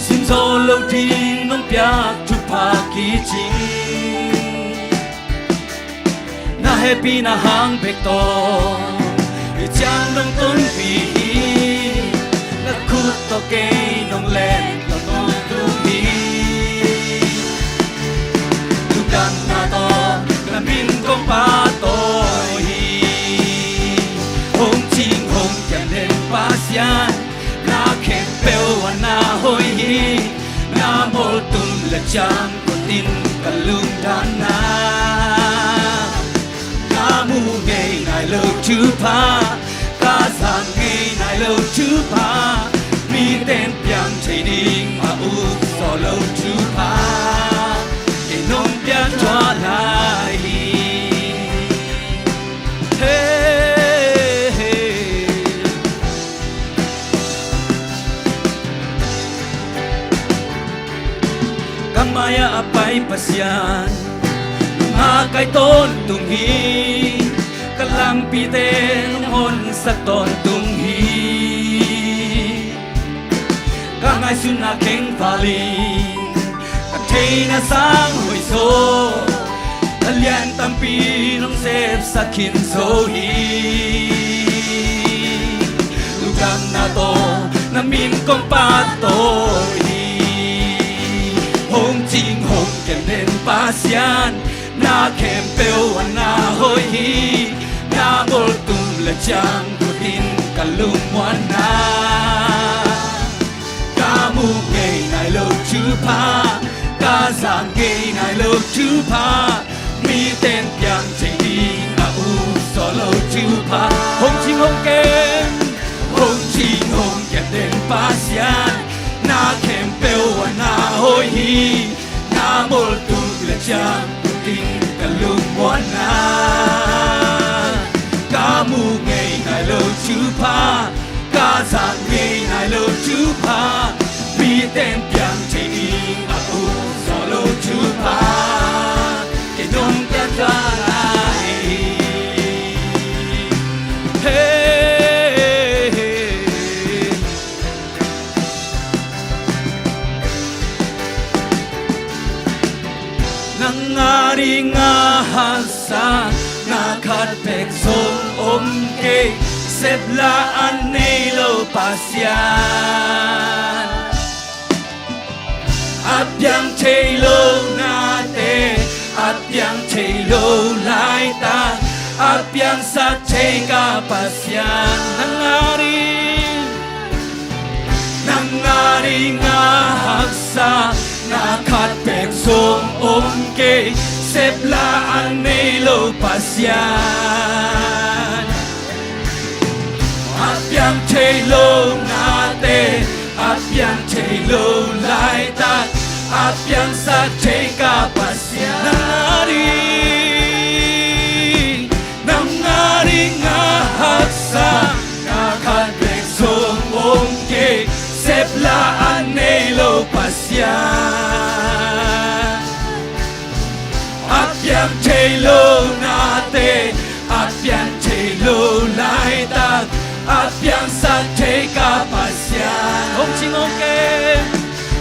Simzaw lo ding nong piak thupha kicing, na hehpihna hang bek tawh i ciang nong tonpih hi. Na khut tawh kei nong len tawntung hi. Lungdamna tawh na min kong pahtawi hi. Hong cing hong kiam den Pasian, na khempeuh ah na hoih hi. Na moltum le ciang kotin ka lungdamna. Ka muh ngei nai lo thupha, ka zang ngei nai lo thupha, mite'n piang thei ding a ukzaw lo thupha, kei nong piak thuah lai hi. Ka mai-ah a pai Pasian, nong hahkai tawntung hi. Ka lampite nong honsak tawntung hi. Ka ngaihsutna kheng phalin, ka theihna sang hoih zaw, ka lian tampi nong sepsak khin zo hi. Lungdamna tawh na min kong pahtawi hi. Hong cing hong kiam den Pasian, na khempeuh ah na hoih hi. Na moltum le ciang kotin ka lungmuanna. Ka muh ngei nai lo thupha, ka zang ngei nai lo thupha, mite'n piang thei ding a ukzaw lo thupha. Hong cing hong kiam, hong cing hong kiam den Pasian, na khempeuh ah na hoih hi. Na moltum le ciang kotin ka lungmuanna. Ka muh ngei nai lo thupha, ka zang ngei nai lo thupha, Ten piang thei ding a ut zawh lo thupha kei nong pia tua lai. Hey. Nang a ding a haksa na khat bek zong om kei, sepla a nei lo Pasian. A piang thei lo nate, a piang thei lo laitak, a piangsak thei ka Pasian. Nang a ding, nang a ding a haksa na khat bek zong om kei, sepla a nei lo Pasian. A piang thei lo nate, a piang thei lo laitak, a piangsak thei ka Pasian. Nang a ding, nang a ding a haksa na khat bek zong om kei, sepla a nei lo Pasian. A piang thei lo nate, a piang thei lo laitak, a piangsak thei ka Pasian. Hong cing hong kem,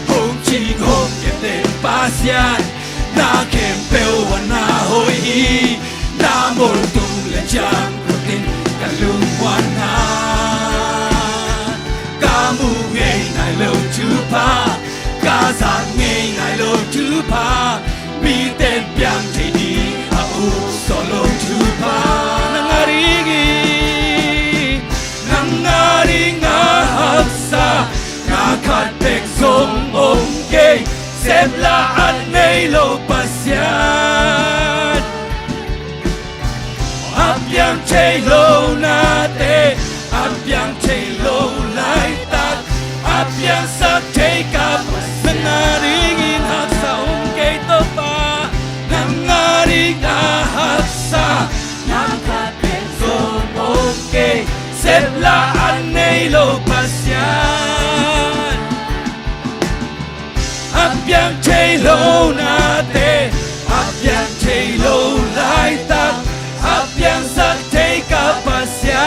hong cing hong kem den Pasian. Na khempeuh a na hoih hi, na moltung le ciang khutin ka lungmuanna. Ka mu ngei nai lo thupha, ka zak ngei nai lo thupha, miten piang thei ding a ut zawh lo thupha. Nang a ding hi, nang a ding a haksa na khat bek zong om kei, sepla a nei lo Pasian. A piang thei lo nate, a piang thei lo laitak, a piangsak thei ka Pasian. Nang a dingin haksa om kei Topa, nang a ding a haksa na khat bek zong om kei, sepla a nei lo Pasian. A piang thei lo nate, a piang thei lo laitak, a piangsak thei ka Pasian.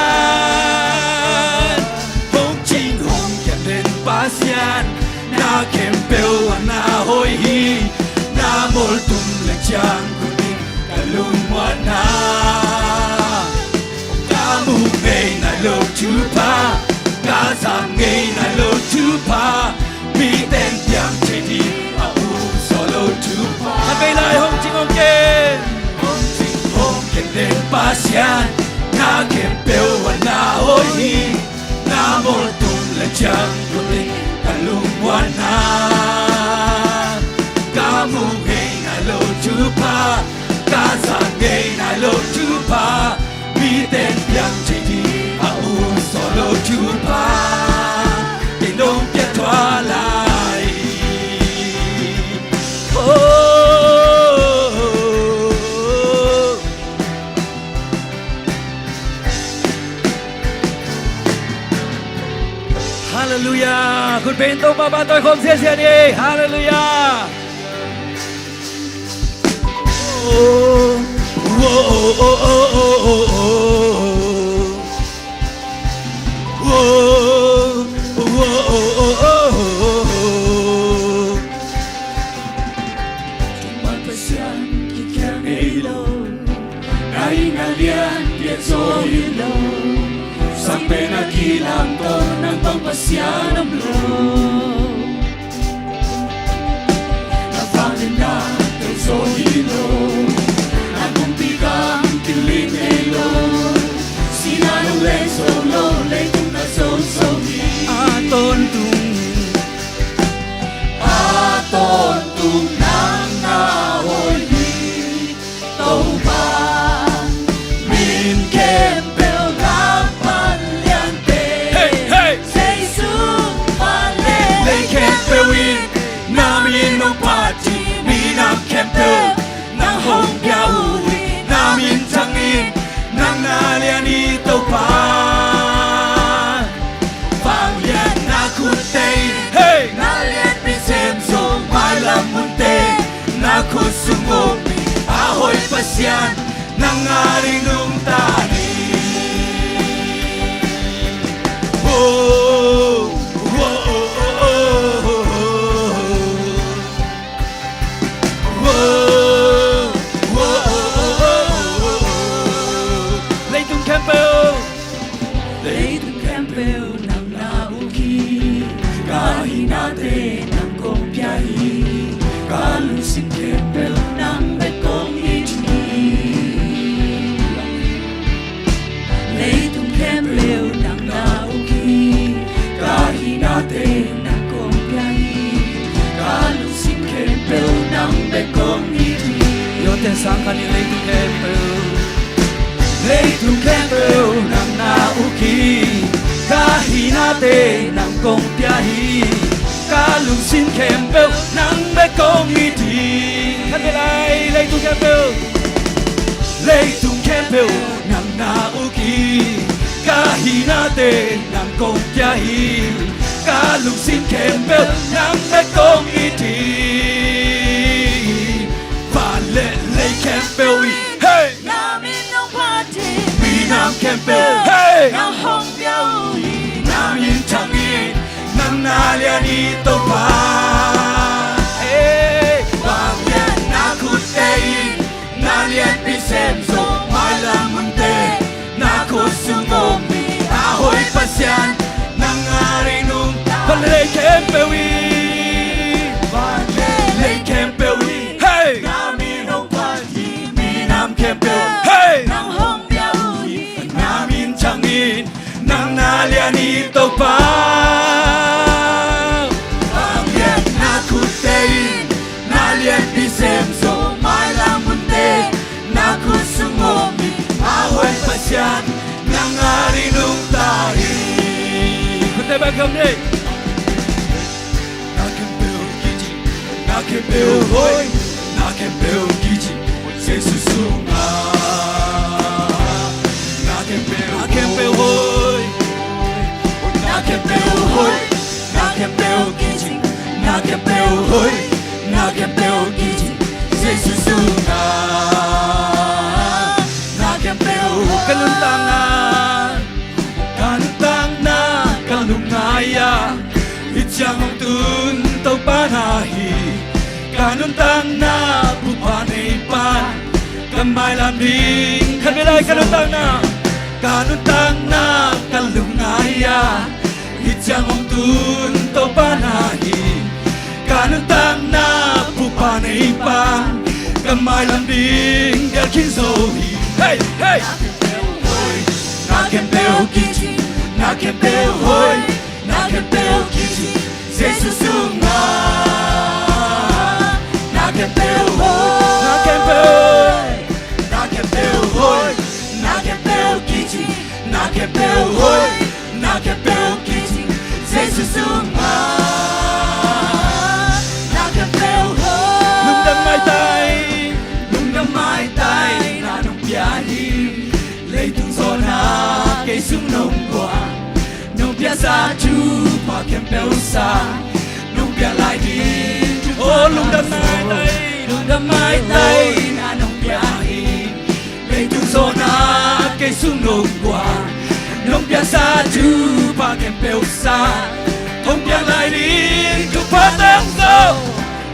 Hong cing hong kiam den Pasian, na khempeuh a na hoih hi, na moltung le ciang khutin ka lungmuanna. Ka mu ngei nai lo thupha, ka zak ngei nai lo thupha, miten piang thei ding a ut zawh lo thupha. Khat vei lai, hong cing hong kem, hong cing hong kem den Pasian, na khempeuh a na hoih hi, na moltung le ciang khutin ka lungmuanna. Ka mu ngei nai lo thupha, ka zak ngei nai lo thupha, miten piang thei ding a ut zawh lo thupha, kei nong pia tua lai. Oh. Halleluiah. Khut beng Topa ban tawi khawm siasia ni. Halleluiah. Oh, oh, oh. Tua Pasian kikhel ngei lo, na ing a lian piak zaw hi lo, sang pen a kilamto nang bang Pasian om lo. Na vangliatna tawh zaw hi lo, na kumpi gam kilim ngei lo, sihna nong leng zo lo, leitung na zozo hi. A tawntung, a tawntung nang na hoih hi. Topa, min khempeuh Lalpa liante. Hei, hei. Zeisu vanglian, lei khempeuh in na min hong phat hi. Minam khempeuh nang hong pia uh hi. Na min thang in nang na lian hi Topa. Vangliatna khutte in, hei, na lian Sang khat ni. Leitung khempeuh, leitung khempeuh nang na uk hi. Ka hinate nang kong pia hi. Ka lungsim khempeuh nang bek kong it hi. Khat vei lai. Leitung khempeuh, leitung khempeuh nang na uk hi. Ka hinate nang kong pia hi. Ka lungsim khempeuh nang bek kong it hi. Van le lei khempeuh in, hey! Na min hong phat hi. Minam khempeuh, hey! Nang hong pia uh hi. Na min thang in, nang na lian hi Topa. Hey! Vanglian na khutte in, na lianpi sem zo mailam munte. Na khut sung om mi a hoih Pasian, nang a ring nungta. Van le lei khempeuh in, van le lei khempeuh in, hey! Na min hong phat hi. Minam khempeuh, hey! Nang hong pia uh hi. Na min thang in, nang na lian hi Topa. Vanglian na khutte in, na lianpi sem zo mailam munte. Na khut sung om mi a hoih Pasian, nang a ring nungta hi. Khutte bang kham ni. Na khempeuh kici, na khempeuh hoih, na khempeuh kici Jesu sungah. Na khempeuh, na khempeuh hoih, na khempeuh hoih, na khempeuh kici, na khempeuh hoih, na khempeuh kici Jesu sungah. Na khempeuh hoih. Ka nuntakna, ka nuntakna ka lungngai a, hih ciang hong tun Topa na hi. Ka nuntakna Pupa nei pan, ka mailam ding. Khat vei lai. Ka nuntakna, ka nuntakna ka lungngai a, hih ciang hong tun Topa na hi. Ka nuntakna Pupa nei pan, ka mailam ding gel khin zo hi. Hey, hey! Na khempeuh kici, na khempeuh hoih, na khempeuh kici Jesu sungah. Na khempeuh hoih, na khempeuh hoih, na khempeuh hoih, na khempeuh kici, na khempeuh hoih, na khempeuh kici Jesu sungah. Na khempeuh hoih. Lungdam maitai, lungdam maitai na nong pia hi. Leitung zawhna kei sung nong guan, nong piaksa thupha khempeuh sang, nong piak lai ding. Oh, lungdam maitai, lungdam maitai na nong pia hi. Leitung zawhna kei sung nong guan, nong piaksa thupha khempeuh sang, hong piak lai ding thupha teng zo.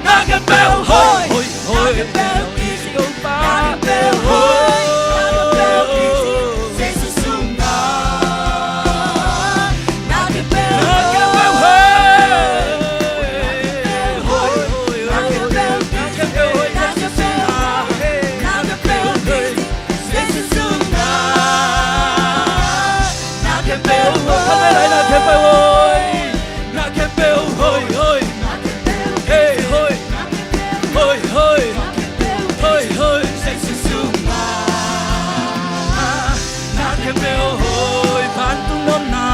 Na khempeuh hoih, hoih, hoih. Na khempeuh kici, na khempeuh hoih, na khempeuh kici Jesu sungah. Na khempeuh, na khempeuh hoih, na khempeuh hoih, na khempeuh kici, na khempeuh hoih, na khempeuh hoih Jesu sungah. Na khempeuh kici Jesu sungah. Na khempeuh hoih. Khat vei lai. Na khempeuh hoih. Na khempeuh hoih, hoih. Hey, hoih. Hoih, hoih. Hoih, hoih Jesu sungah. Na khempeuh hoih. Vantung nopna,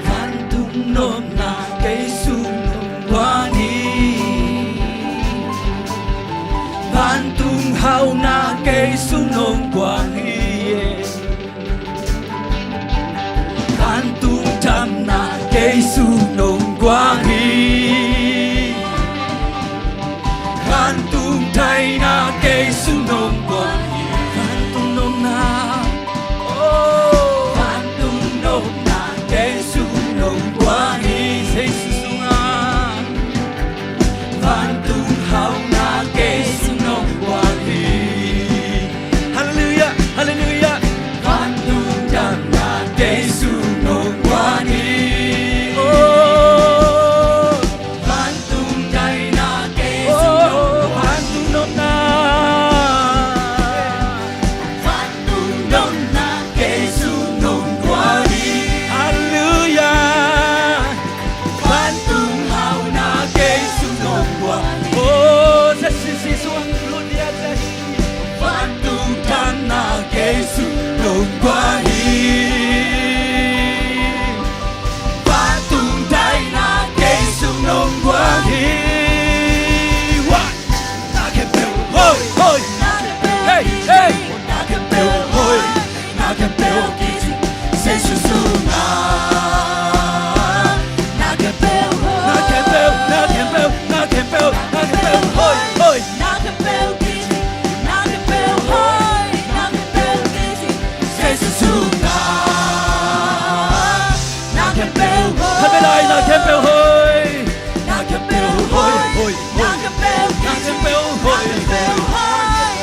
vantung nopna kei sung nong guan hi. Vantung hauhna kei sung nong guan hi. Vantung damna kei sung nong guan hi. Vantung thaina kei sung nong guan hi. Vantung nopna, oh, vantung nopna kei sung nong guan hi. Jesu sungah. Vantung hauhna kei sung nong guan hi. Halleluiah, halleluiah. Vantung damna kei sung nong guan hi. Oh. Hoih, hoih. Na khempeuh hoih, hoih.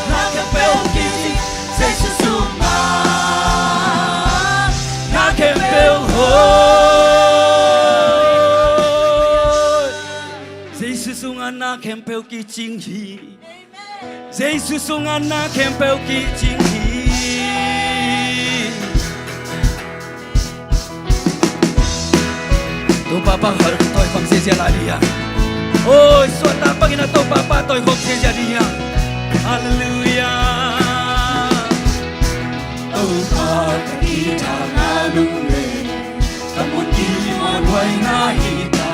Na khempeuh kicing, Jesu sungah na khempeuh hoih. Jesu sungah na khempeuh kicing hi. Jesu sungah na khempeuh kicing hi. Topa pahal tawi khawm ziazia lai ding hi hang. Oi, suahtak bangin a Topa pahal tawi khawm ziazia ding hi hang. Halleluiah. Topa ka kithahatna lungleng, ka mun kimuanhuaina hi ta.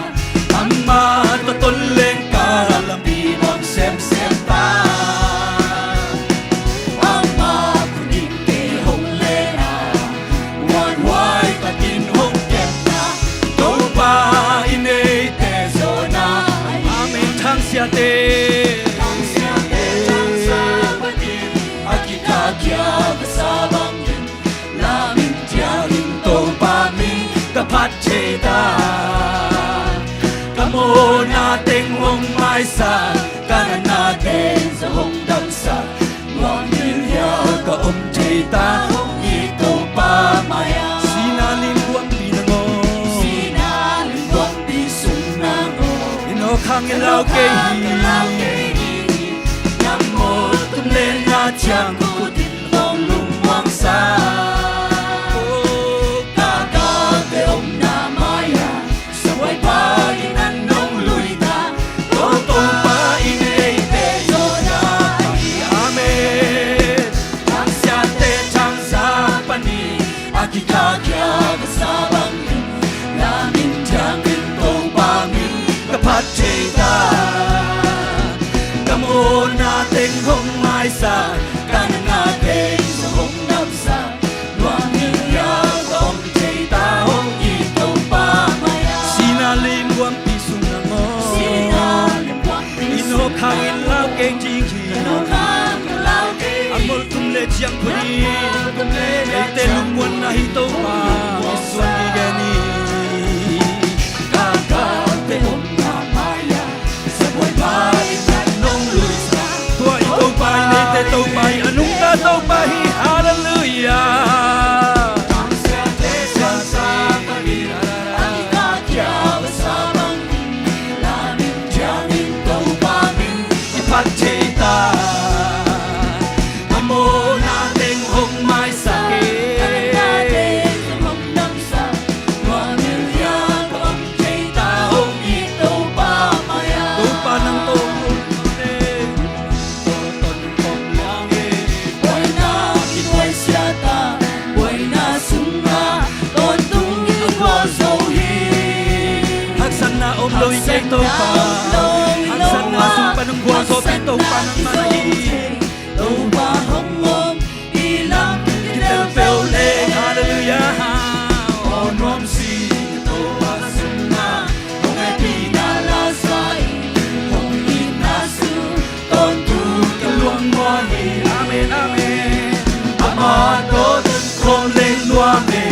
Amah tawh ton leng ka lampi nuam semsem ta. Amah khut in kei hong lehna, muanhuai takin hong kepna, Topa in eite zawhna. Amen. Thangsiate, thangsiate, thangsa panin a kikhakhia ka sa bangin, la min ciangin Topa min ka phat thei ta. Ka mawhna teng hong maisak, ka natna teng zong hong damsak, muanhuai ka om thei ta. Hong it Topa mai-ah, sihna limguangpi nangawn, sihna limguangpi sung nangawn, i nawk hangin lau kei hi. Nang mawhtum le na ciang khut in hong lungmuangsak. Oh, ka kate omna mai-ah, sabuai pa in nang hong lui ta. Topa in eite zawhna hi. Amen. Thangsiate, thangsa panin a kikhakhia ka sa bangin, la min ciangin Topa min ka phat thei ta. Ka mawhna teng hong maisak, ka natna teng zong hong damsak, muanhuai ka om thei ta. Hong it Topa mai-ah, sihna limguangpi sung nangawn, sihna limguangpi sung nangawn, i nawk hangin lau kei ding hi. Ka nawk hangin lau kei hi. A mawhtum le ciang khut in, a mawhtum le ciang khut in eite lungmuanna hi Topa, i suan ni gen hi. Ka kate omna mai-ah, sabuai pa in nang hong lui ta. Tua i Topa in eite Topa hi, a nungta Topa hi. Halleluiah. Thangsiate, thangsa panin a kikhakhia ka sa bangin, la min ciangin Topa min i phat thei ta. A mawhna teng hong maisak e, a natna teng zong hong damsak, muanhuai ka om thei ta. Hong it Topa mai-ah, Topa nang tawh hong ton khawm leng e. Buaina kituaisiat a, buaina sungah tawntung i khua zo hi. Haksatna om lo hi kei Topa. Haksatna sung pan hong gualzawhpih Topa nangmah na hi. Topa hong om i lam kitel peuh leng. Halleluiah. Aw nuamsi ka Topa sungah, hong hehpihna la sa in, hong itna sung tawntung ka lungmuang hi. Amen, amen. Amah tawh ton khawm leng nuam e,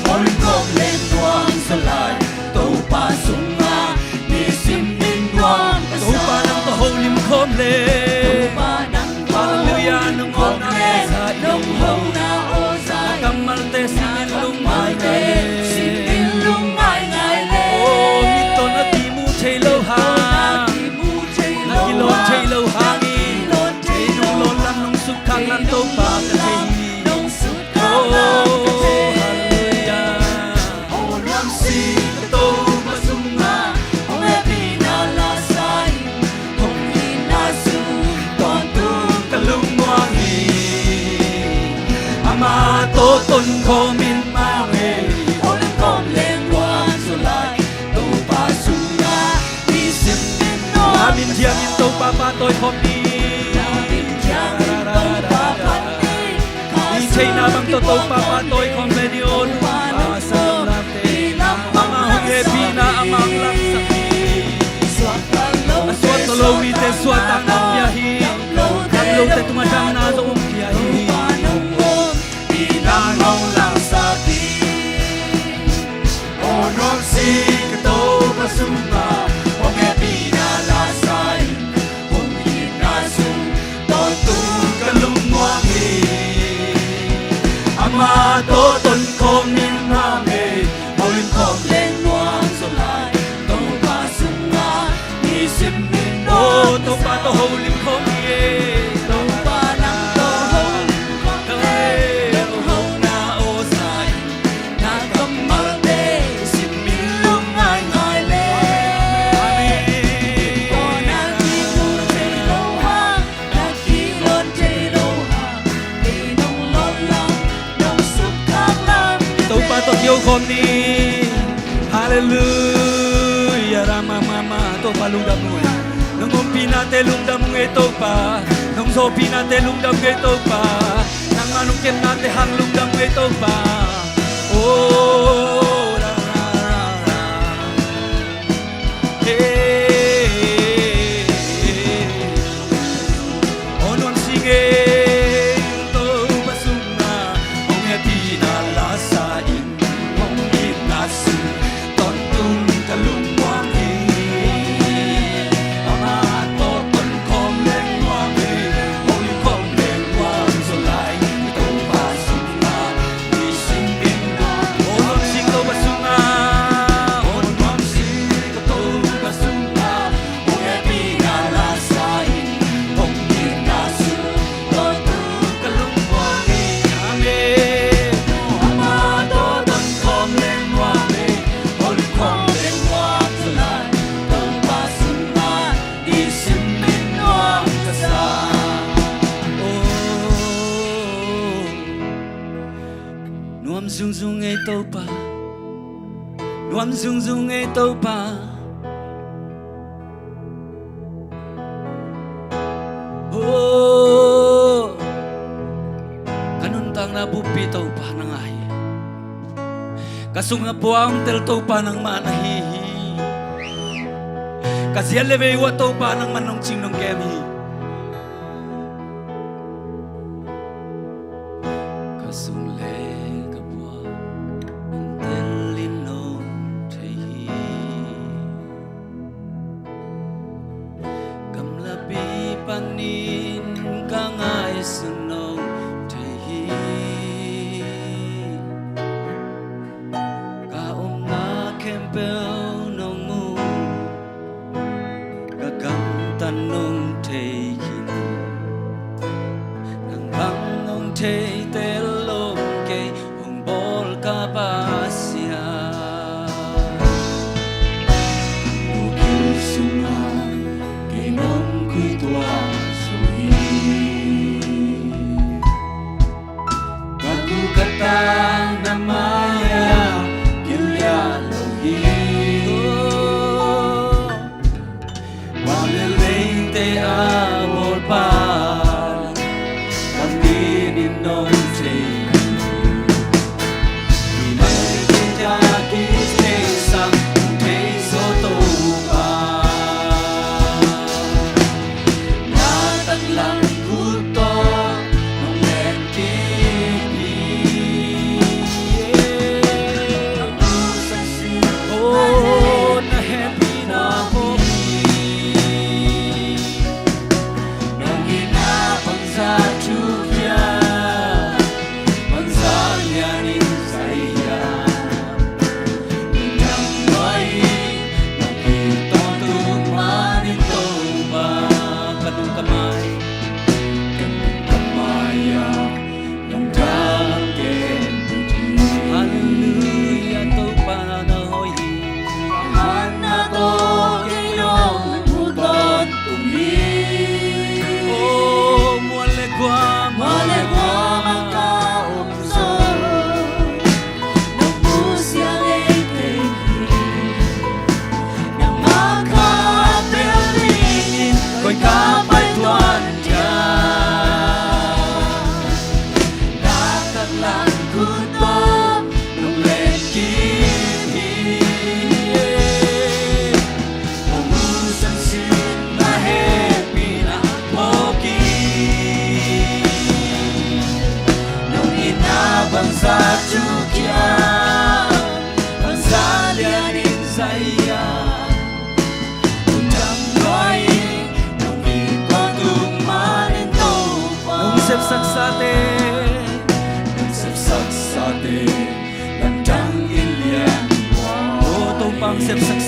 hong lim khawm leng nuam zaw lai. Topa sungah nisim in nuam ka sa. Topa nang tawh hong lim khawm leng. Topa nang tawh hong lim khawm leng. Halleluiah, nang omna aw Zia, nang omna aw Zia, a kammalte simin lung ngaingai leng. Simin lung ngaingai leng. Aw, mittawn a kimu thei lo hang, mittawn a kimu thei lo hang, na kilawn thei lo hangin, na kilawn thei lo hangin, ei nong lawn lam nong sutkhak lam Topa ka thei hi. Nong sutkhak lam ka thei hi. Aw, halleluiah. Aw nuamsi ka Topa sungah, hong hehpihna la sa in, hong itna sung tawntung ka lungmuang hi. Amah tawh ton khawm in nuam e, hong lim khawm leng nuam zaw lai. Topa sungah nisim in nuam. La min ciangin Topa pahtawi khawm ni. La min ciangin Topa phat ni. I theihna bang tawh Topa pahtawi khawm le ni aw. Topa nang tawh i lam hong hehpihna amah hong langsak hi. A suah tawh lo mite suahtakna pia hi. Dam lote tungah damna zong hong pia hi. Aw nuamsi ka Topa sungah, hong hehpihna la sa Aw Topa tawh holim khawm ni e. Topa nang tawh holim khawm ni e. Nong hona aw sa in na kammalte simin lungngaingai le. Amen. Aw na kimu thei lo hang, na kilon thei lo hang, kei nong lon lam, nong sukkhak lam. Topa tawh kio khawm ni. Halleluia. Ramamama. Topa lungdam ung e. Nong ompihnate lungdam ung e Topa. Nong zawhpihnate lungdam ung e Topa. Nangmah nong kepnate hang lungdam ung e Topa. Oh, ra, ra, ra, ra. Hey, hey, hey. Aw nuamsi ngei Topa sungah hong hehpihna la sa in, hong itna sung tawntung ka lungmuang hi. Amah tawh tonkhawm leng nuam hi, hong khawm leng nuam zaw lai. Topa sungah Nuam zungzung ei Topa, nuam zungzung ei Topa. Oh, ka nuntakna buppi Topa nang ahi. Ka sungah pua hong tel Topa nangmah na hi hi. Ka ziat le vei uah Topa nangman nong cing nong kem hi. Ka sung le ka pua hong tel in nong thei hi. Gamlapi panin ka ngaihsun nong thei hi. Ka omna khempeuh nong mu, ka gamtat nong thei khin. Nang bang nong thei tel lo kei, hong bawl ka Pasian. Nukil sungah kei nong khuituah zo hi.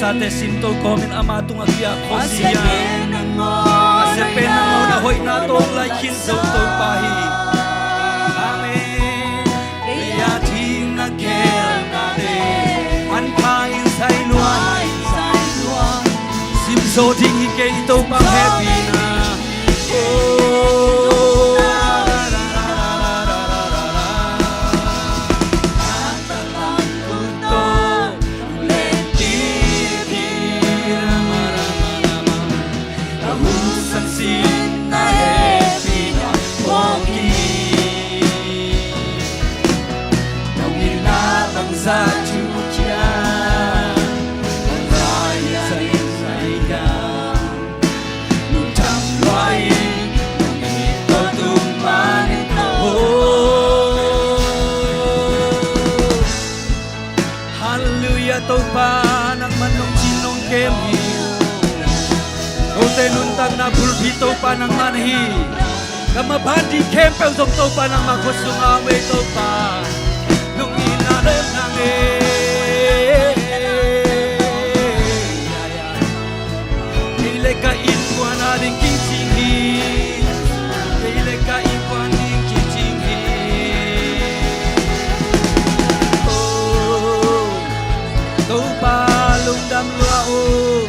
tate simto kawmin ama tungah kiak khawsia. A sia pen nangawn a hoihna tawh hong laih khin zo Topa hi. Amen. Kei a thim na khel nate manpha in sai lua, simzo ding hi kei Topa hehpihna. Oh. Halleluia, Topa, nangman nong cin nong kem hi. Kote nuntakna bulpi Topa nangman hi. Ka maban ding khempeuh zong Topa nangma khut sungah om ei Topa. Nong itna lem nang ei. Kei le ka innkuan a ding kicing hi. Kei le ka innkuan ding kicing hi. Oh, Topa lungdam lua uh.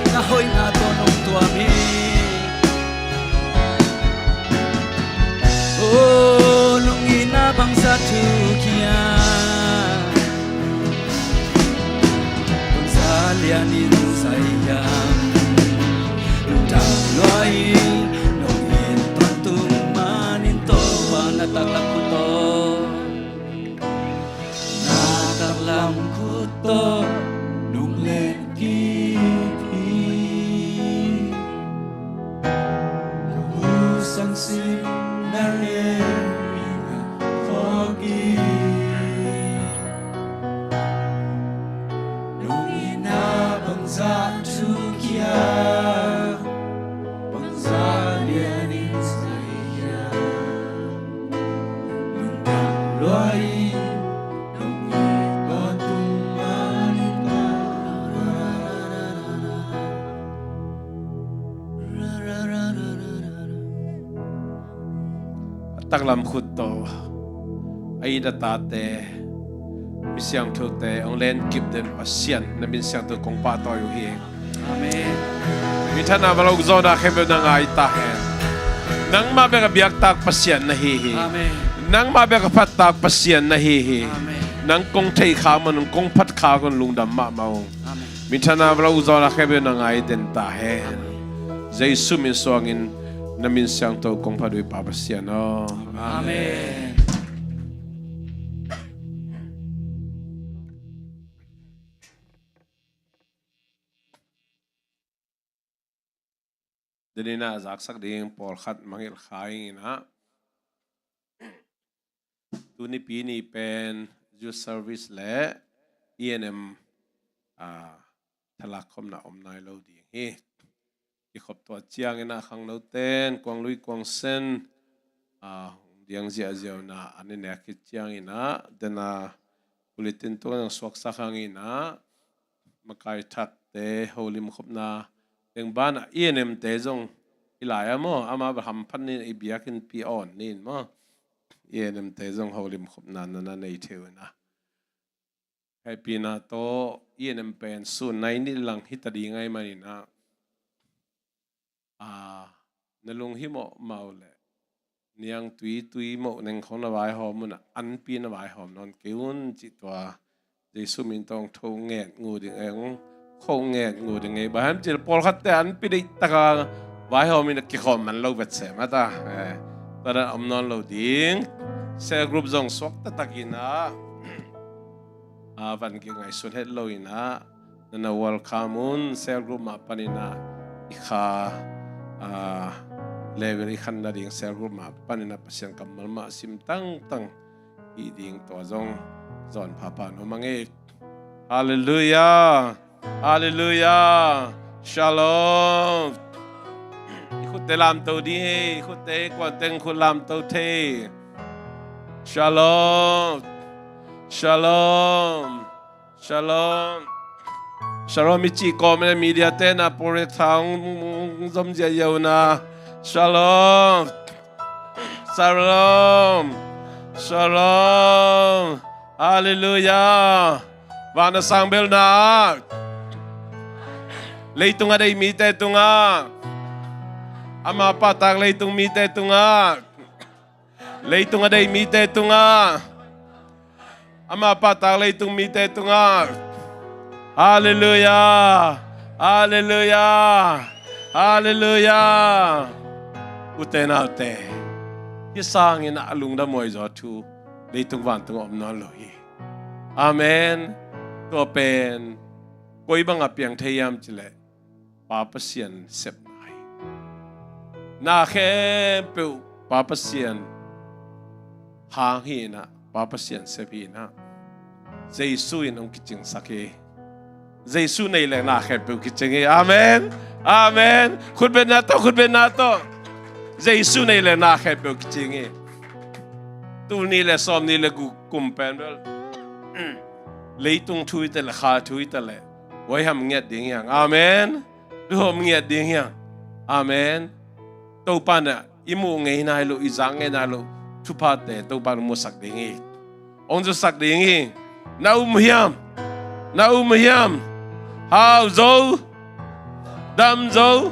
Na hoihna tawh nong tuam hi. Oh, nong itna bangzah thuk hiam? Bangzah lianin zai hiam? Lungdam lua in nong it tawntung manin Topa na taklam khut tawh. Na taklam khut tawh nong len kik hi. Nong husang sin na hehpihna phawk hi. Nong itna bangzah thuk hiam? Bangzah lianin zai hiam? Lungdam lua in nong it tawntung manin Topa. A taklam khut tawh a it a tate, mi siangthote hong len kip den Pasian, na min siangtho kong pahtawi uh hi. Amen. Minthanna va lo zawhna khempeuh na ngai ta hen. Nangmah bek a biaktak Pasian na hi hi. Amen. Nangmah bek a phattak Pasian na hi hi. Amen. Nang kong theih khak man un, kong phat khak un, lungdam mahmah ung. Amen. Minthanna va lo zawhna khempeuh na ngai den ta hen. Amen. Jesu min suangin na min siangtho kong phat uh hi Pa Pasian aw. Amen. Amen. Denin ah zaksak ding pawlkhat mangngilh kha ing in ah, tuni pi ni pen youth service le E N M, ah, thalak khopna om nai lo ding hi. Kikhop tuah ciangin ah khangnoten kuang lui kuang sen, ah, hong diang ziahziahna an i nek khit ciangin ah, dena bulletin tung zong suaksak hangin ah, makai thakte holim khopna teng banah E N M te zong i lai a maw, amah bel hamphat nin i biakinnpi awn nin maw, E N M te zong holim khopna na na nei thei uh na. Hehpihna tawh E N M pen sun nai nih lang hi ta ding ahih manin ah, a, na lunghimawh mah uh leh niangtui tui moh neng khawng na vaihawm un ah, anpi na vaihawm nawn kei un cih tua Jesu min tawh hong tho nget ngu ding ei, hong kho nget ngu ding ei. Bang hiam cih leh pawlkhatte anpi deihtak a vaihawm in a kikhawm man lo vet sem a ta. Eh, tua dan om nawn lo ding. Cell group zong suak taktak in ah, a, van kingaihsun het lo in ah, na na welcome un. Cell group mah panin ah i kha, a, level i khan nading cell group mah panin ah Pasian kammal mah sim tangtang hi ding, tua zong zawn phapha nuam ing ei. Halleluiah. Halleluiah. Shalom. I khutte lamto ding hi. I khutte hi, kuanteng khut lamto thei. Shalom. Shalom. Shalom. Shalom i cih kawm in ah media te in ah pawlkhat hong zom ziahziah un ah. Shalom. Shalom. Shalom. Halleluiah. Van a sang belna ah, leitung a deih mite tungah, ama pahtak leitung mite tungah, leitung a deih mite tungah, ama pahtak leitung mite tungah. Halleluiah. Halleluiah. Halleluiah. Ute naute, hih sangin a lungdam huai zaw thu leitung vantung a om nawn lo hi. Amen. Tua pen koi bangah piang thei hiam cih leh Pa Pasian sepna hi. Na khempeuh Pa Pasian hang hi in ah, Pa Pasian sep hi in ah, Jesu in hong kicingsak hi. Jesu nei leh na khempeuh kicing hi. Amen. Amen. Khutbetna tawh, khutbetna tawh. Jesu nei leh na khempeuh kicing hi. Tul nih le sawm nih le guk kum pen bel, leitung thu hi ta leh, kha thu hi ta leh, huaiham ngiat ding hi hang. Amen. Duhom ngiat ding hi hang. Amen. Topa in ah i muh ngei nai loh, i zak ngei nai loh thuphate Topa in hong musak ding hi. Hong zusak ding hi. Na um uh hiam? Na um uh hiam? Hau zo, dam zo,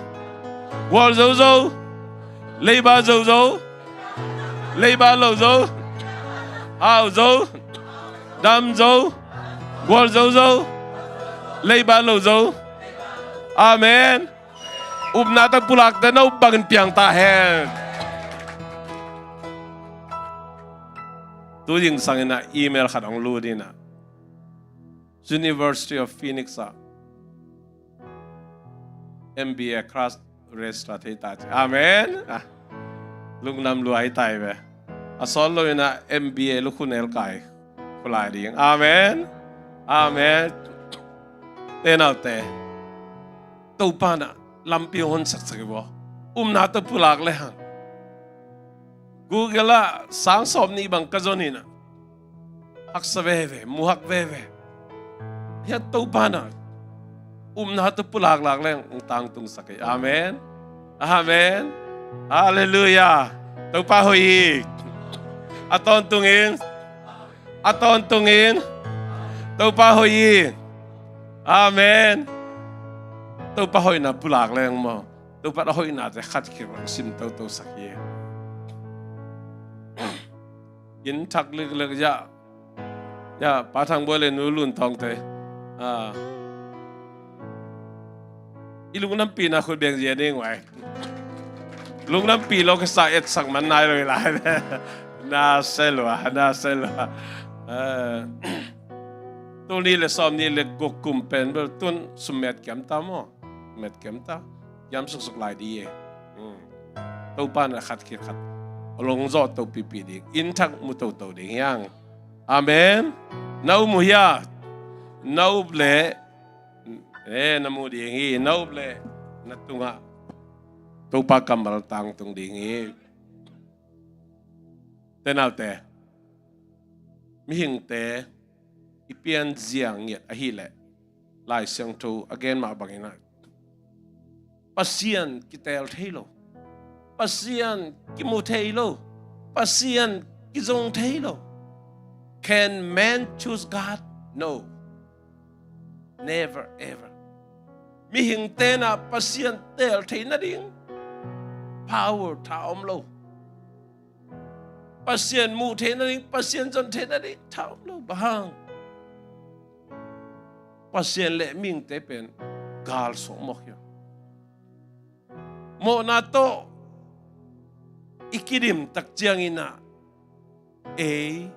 gual zo zo, leiba zo zo, leiba lo zo, hau zo, dam zo, gual zo zo, leiba lo zo. Amen. Upna tawh pulakte na up bangin piang ta hen. Tu zingsang in ah email khat hong lut in ah, University of Phoenix ah M B A class register thei ta ci. Amen. Ah, lungdam lua hi ta hi ve. A sawt lo in ah M B A lukhu nelkai khulai ding. Amen. Amen. Ute naute, Topa in ah lampi hong hon saksak hi baw. Upna tawh pulak le hang. Google ah sang sawm nih bang ka zon hi in ah, haksa veve, muhak veve. Hiah Topa in ah upna tawh pulaklak leng hong tangtungsak hi. Amen. Amen. Halleluiah. Topa hoih hi. A tawntungin, a tawntungin, Topa hoih hi. Amen. Topa hoihna pulak leng maw, Topa a hoihnate khatkhiat hong sim totosak hi. Inn thak liklik, ya, ya, Pa Thang Bawi le Nu Lun Thawng te, ah, i lungdampihna khut beng zia ding vai. Lungdampi lo kisa etsak man nai lo hi lai. Na se lua, na se lua. Ah, tul nih le sawm nih le guk kum pen bel tun sum met kiam ta maw. Met kiam ta. Kiam suksuk lai di e. Hmm. Topa in a khat khit khat a lungzawh to pipi ding, inn thak mu toto ding hi hang. Amen. Na um uh hia? Na up leh, eh, na mu ding hi. Na up leh na tungah Topa kammal tangtung ding hi. Ute naute, mihingte i pianzia ngiat ahih leh, Lai Siangtho a gen mah bangin ah, Pasian kitel thei lo, Pasian kimu thei lo, Pasian kizong thei lo. Can man choose God? No. Never ever. Mihingte in ah Pasian tel theih nading power tha om lo. Pasian muh theih nading, Pasian zon theih nading tha om lo. Bang hang? Pasian le mihingte pen gal suak mawk hi. Mawhna tawh i kidim tak ciangin ah, ei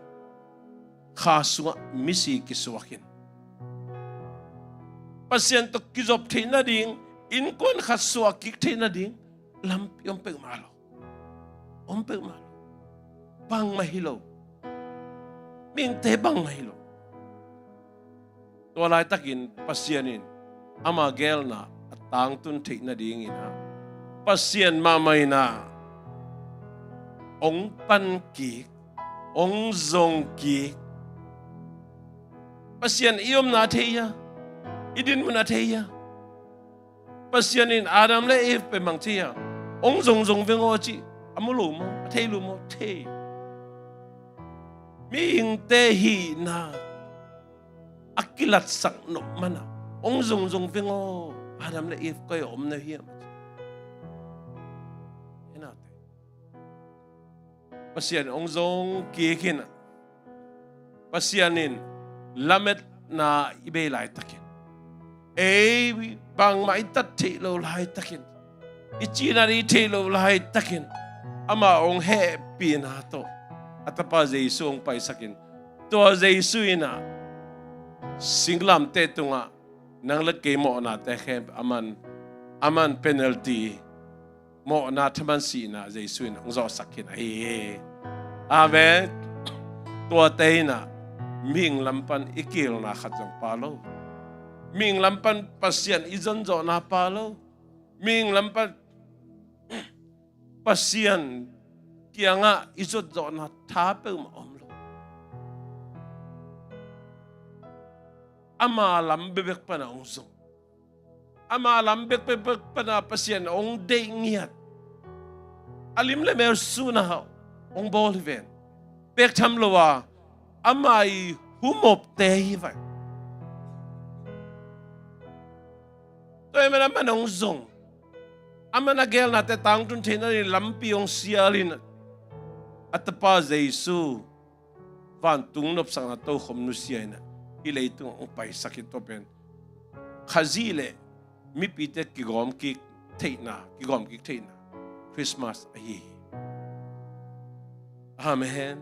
kha sungah misi kisuak in, Pasian tawh kizop theih nading, innkuan khat suak kik theih nading lampi om peuhmah lo. Om peuhmah lo. Bangmah hi lo. Mihingte bangmah hi lo. Tua laitakin Pasian in ama geelna a tangtun theih nadingin ah, Pasian mahmah in ah hong pan kik, hong zong kik. Pasian i omna thei hia? I dinmun a thei hia? Pasian in Adam le Eve pen bang ci hia? Hong zongzong veng aw ci. A mu lo maw? A thei lo maw? Thei. Mihingte hihna a kilatsak nop mana hong zongzong veng aw. Adam le Eve koi a om na hiam? Pasian hong zong kik in, Pasian in lametna i bei laitakin, ei bangmah i tat theih lo laitakin, i cina i theih lo laitakin, amah hong hehpihna tawh a tapa Jesu hong paisakin, tua Jesu in ah singlamteh tungah nang le kei mawhnate khempeuh aman, aman penalty, mawhna thaman sihna Jesu in hong zawhsak khin ahi hi. Amen. Tuate in ah mihing lam pan i kilna khat zong pha lo. Mihing lam pan Pasian i zonzawhna pha lo. Mihing lam pan Pasian kiangah i zonzawhna tha peuhmah om lo. Ama lam bekbek pana hong zong, ama lam bekbek pana Pasian hong deih ngiat, a lim le mel suna hong bawl hi ven. Pek tham lo a, ama i humopte hi vai. Tua hi man aman hong zong, aman a gelnate tangtun theihna ding lampi hong sialin, a tapa Jesu vantung nopsakna tokhom nusia in ah hih leitung hong paisak hi. Tua pen Khazih le mipite kigawm kik theihna, kigawm kik theihna Christmas ahi hi. Amen.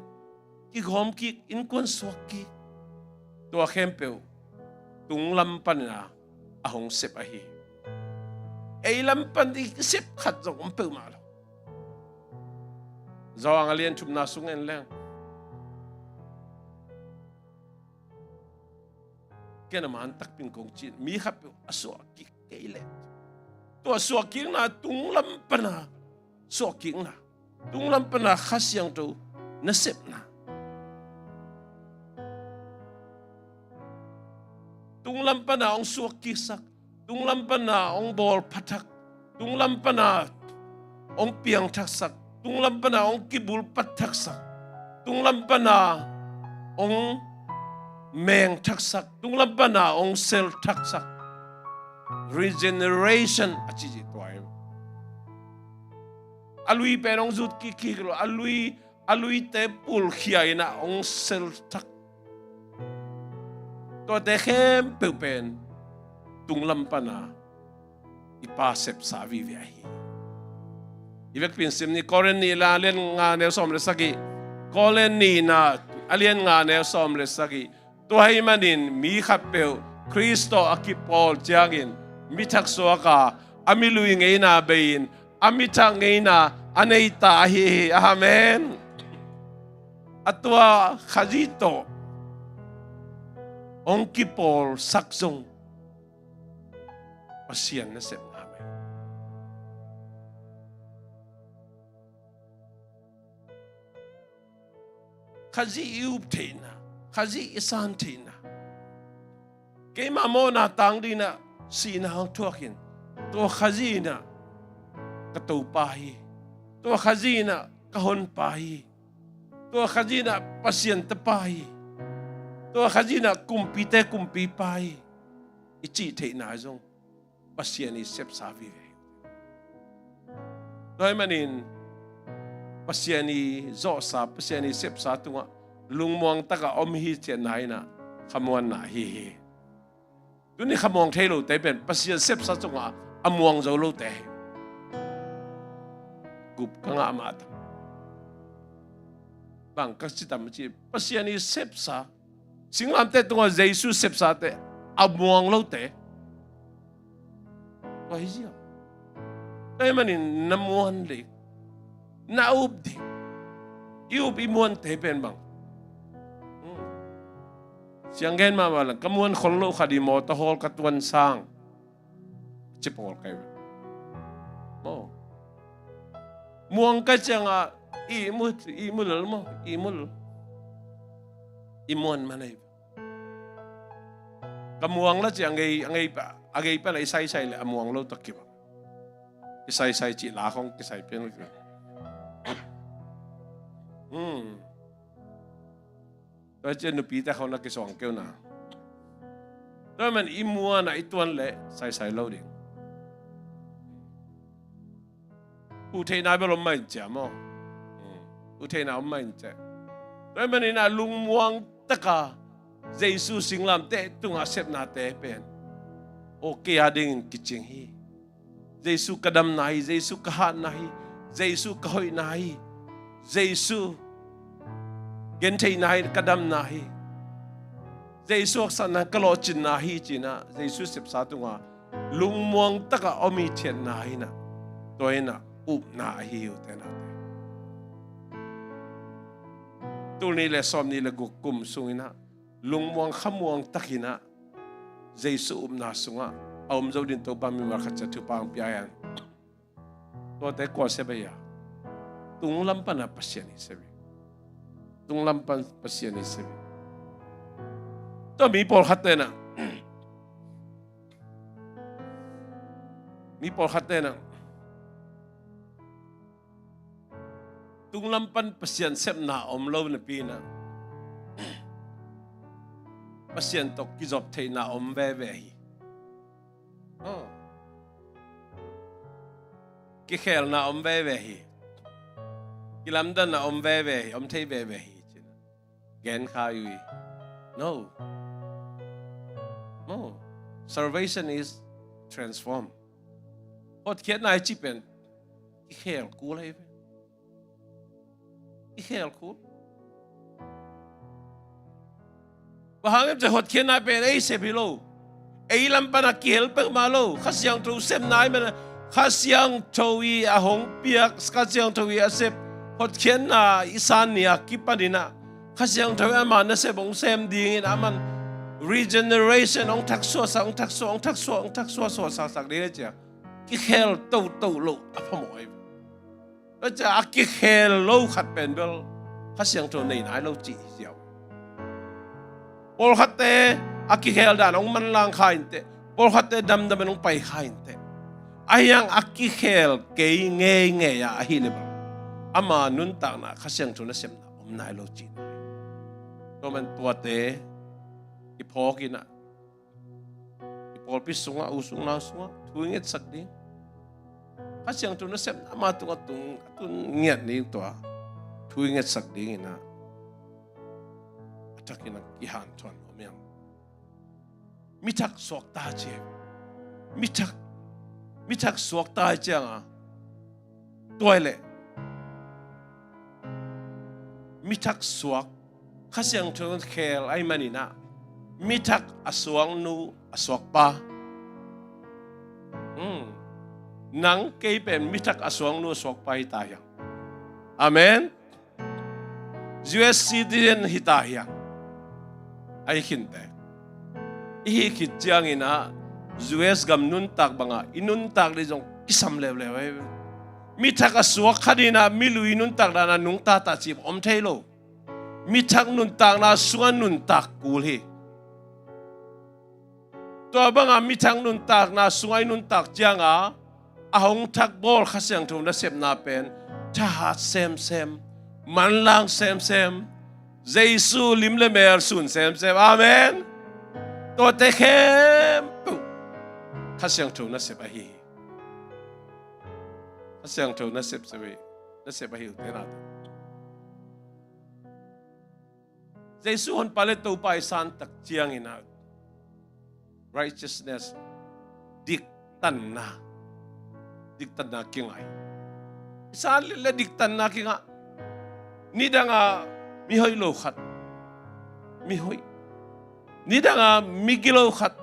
Kigawm kik, innkuan suak kik, tua khempeuh tunglam panin ah a hong sep ahi hi. Ei lam pan i sep khat zong om peuhmah lo. Zawhang a lian thumna sung en leng, ken a man takpin kong cin, mi khatpeuh a suah kik kei leh, tua suah kikna tunglam pana suah kikna, tunglam pana Kha Siangtho nasepna, tunglam pana hong suak kiksak, tunglam pana hong bawl phathak, tunglam pana hong piangthaksak, tunglam pana hong kibulpat thaksak, tunglam pana hong mengthaksak, tunglam pana hong selthaksak. Regeneration a cih tua hi. A lui pen hong zut kik kik lo, a lui, a luite pulkhia in ah hong selthak. Tuate khempeuh pen tunglam pana i Pa sepsa vive ahi. I vekpi in sim ni, Korin nihna a lian nga neu sawm le sagih. Korin nihna a lian nga neu sawm le sagih. Tua ahih manin mi khatpeuh Khrist tawh a kipawl ciangin mi thak suak a, a mi lui ngeina bei-in a mi thak ngeina a nei ta ahi hi. Amen. A tua Khazih tawh hong kipawlsak zong Pasian nasepna mah hi. Khazih i up theihna, Khazih i san theihna, keima mawhna tang dingin ah sihna hong thuak in, tua Khazih in ah ka Topa hi, tua Khazih in ah ka Honpa hi, tua Khazih in ah Pasian Tapa hi, tua Khazih in ah kumpite Kumpipa hi, i cih theihna zong Pasian i sepsa vive hi. Tua ahih manin Pasian i zawhsa, Pasian i sepsa tungah lungmuang takah om hi ciatna in ah khamuanna ahi hi. Tuni khamuang thei lote pen Pasian sepsa tungah a muang zo lote hi. Gup ka ngah mah tam. Bang ka ci tam ci, Pasian i sepsa, singlamteh tungah Jesu sepsate a muang lote. Tua hi ziau. Tua ahih manin na muan ding, na up ding, i up i muante pen bang? Hmm. Siang gen mahmah leng, ka muan khol loh khat i mawtaw hawl ka tuan sang, ci pawl kai ve. Maw. Muang ka ciangah ihmu, ihmu lel maw, ihmu lel. I muan man ahi ve. Ka muang la ci a ngei, a ngei, a ngei pan a i saisai le a muang lo tawh kibang. Kisaisai ci la khong kisai pian. Hmm. Tua cian nupite khong na kisuang keu na. Tua man i muan a i tuan le saisai lo ding. Huh theihna bel om mah in cia maw? Hmm. Huh theihna om mah in cia. Tua hi manin a lungmuang taka Jesu singlamteh tungah sepnate pen aw kei a dingin kicing hi. Jesu ka damna hi, Jesu ka hatna hi, Jesu ka hoihna hi, Jesu gentheihna hi, ka damna hi, Jesu haksatna ka lawhcinna hi cinah Jesu sepsa tungah lungmuang takah om i thiatna hinah, tua hinah upna ahi uh tenate. Tul nih le sawm nih le guk kum sunginah lungmuang khamuang takinah Jesu upna sungah a om zo din Topa mimal khat cia thupha ang pia hian. Tuate kua sep ahi a? Tunglam pana Pasian hi sep hi. Tunglam pan Pasian hi sep hi. Tua mi pawlkhat tenah mi pawlkhat tenah tunglam pan Pasian sepna om lo napi inah Pasian tawh kizop theihna om veve hi. Oh. Kikhelna om veve hi. Kilamdanna om veve hi, om thei veve hi. Gen kha ui. No. No. Salvation is transform. Hotkhiatna i cih pen kikhel kul ahi ve. Kikhel kul. Bang hang hiam cih leh hotkhiatna pen ei sep hi lo. Ei lam pana kihel peuhmah lo. Kha Siangtho sepna ahi mana, Kha Siangtho i a hong piak, Kha Siangtho i a sep, hotkhiatna i san ni a kipaninah Kha Siangtho i ama nasep hong sem dingin aman regeneration hong thaksuahsak, hong thaksuah, hong thaksuah, hong thaksuah suahsaksak ding a cia. Kikhel toto lo a phamawh ahi. Tua ciah a kikhel lo khat pen bel Kha Siangtho nei nai lo cih hi ziau. Pawlkhatte a kikhel dan hong manlang kha inteh. Pawlkhatte damdam in hong pai kha inteh. Ahi hang a kikhel kei ngeingei a ahi le bang ama nuntakna Kha Siangtho nasepna om nai lo cih nai. Tua man tuate i phawk inah i pawlpi sungah, u sung nau sungah thu i ngetsak ding. Kha Siangtho nasepna ama tungah tung a tun ngiat ding tua thu i ngetsak dinginah a thakin a kihanthawn om hiam? Mithak suakta ci. Mithak, mithak suakta hi cianga tua hi leh mithak suak Kha Siangtho khel ahi maninah mithak a suaknu a suakpa. Hmm. Nang kei pen mithak a suaknu a suakpa hi ta hiang. Amen. U S citizen hi ta hiang. Ahi khinte i hih khit cianginah U S gam nuntak bangah i nuntak dih zong kisam leuleu ahi. Mithak a suak khat inah milui nuntak danah nungta ta cih om thei lo. Mithak nuntakna sungah nuntak kul hi. Tua banga mithak nuntakna sungah i nuntak cianga a hong thak bawl Kha Siangtho nasepna pen thahat semsem, manlang semsem, Jesu lim le mel sun semsem. Amen. Tuate khempeuh Kha Siangtho nasep ahi hi. Kha Siangtho nasep, nasep ahi uh tenate. Jesu honpa le Topa i santak cianginah righteousness, diktanna, diktanna kingah hi. I san le diktanna kingah. Nidanga mihoih lo khat mihoih, nidanga migilo khat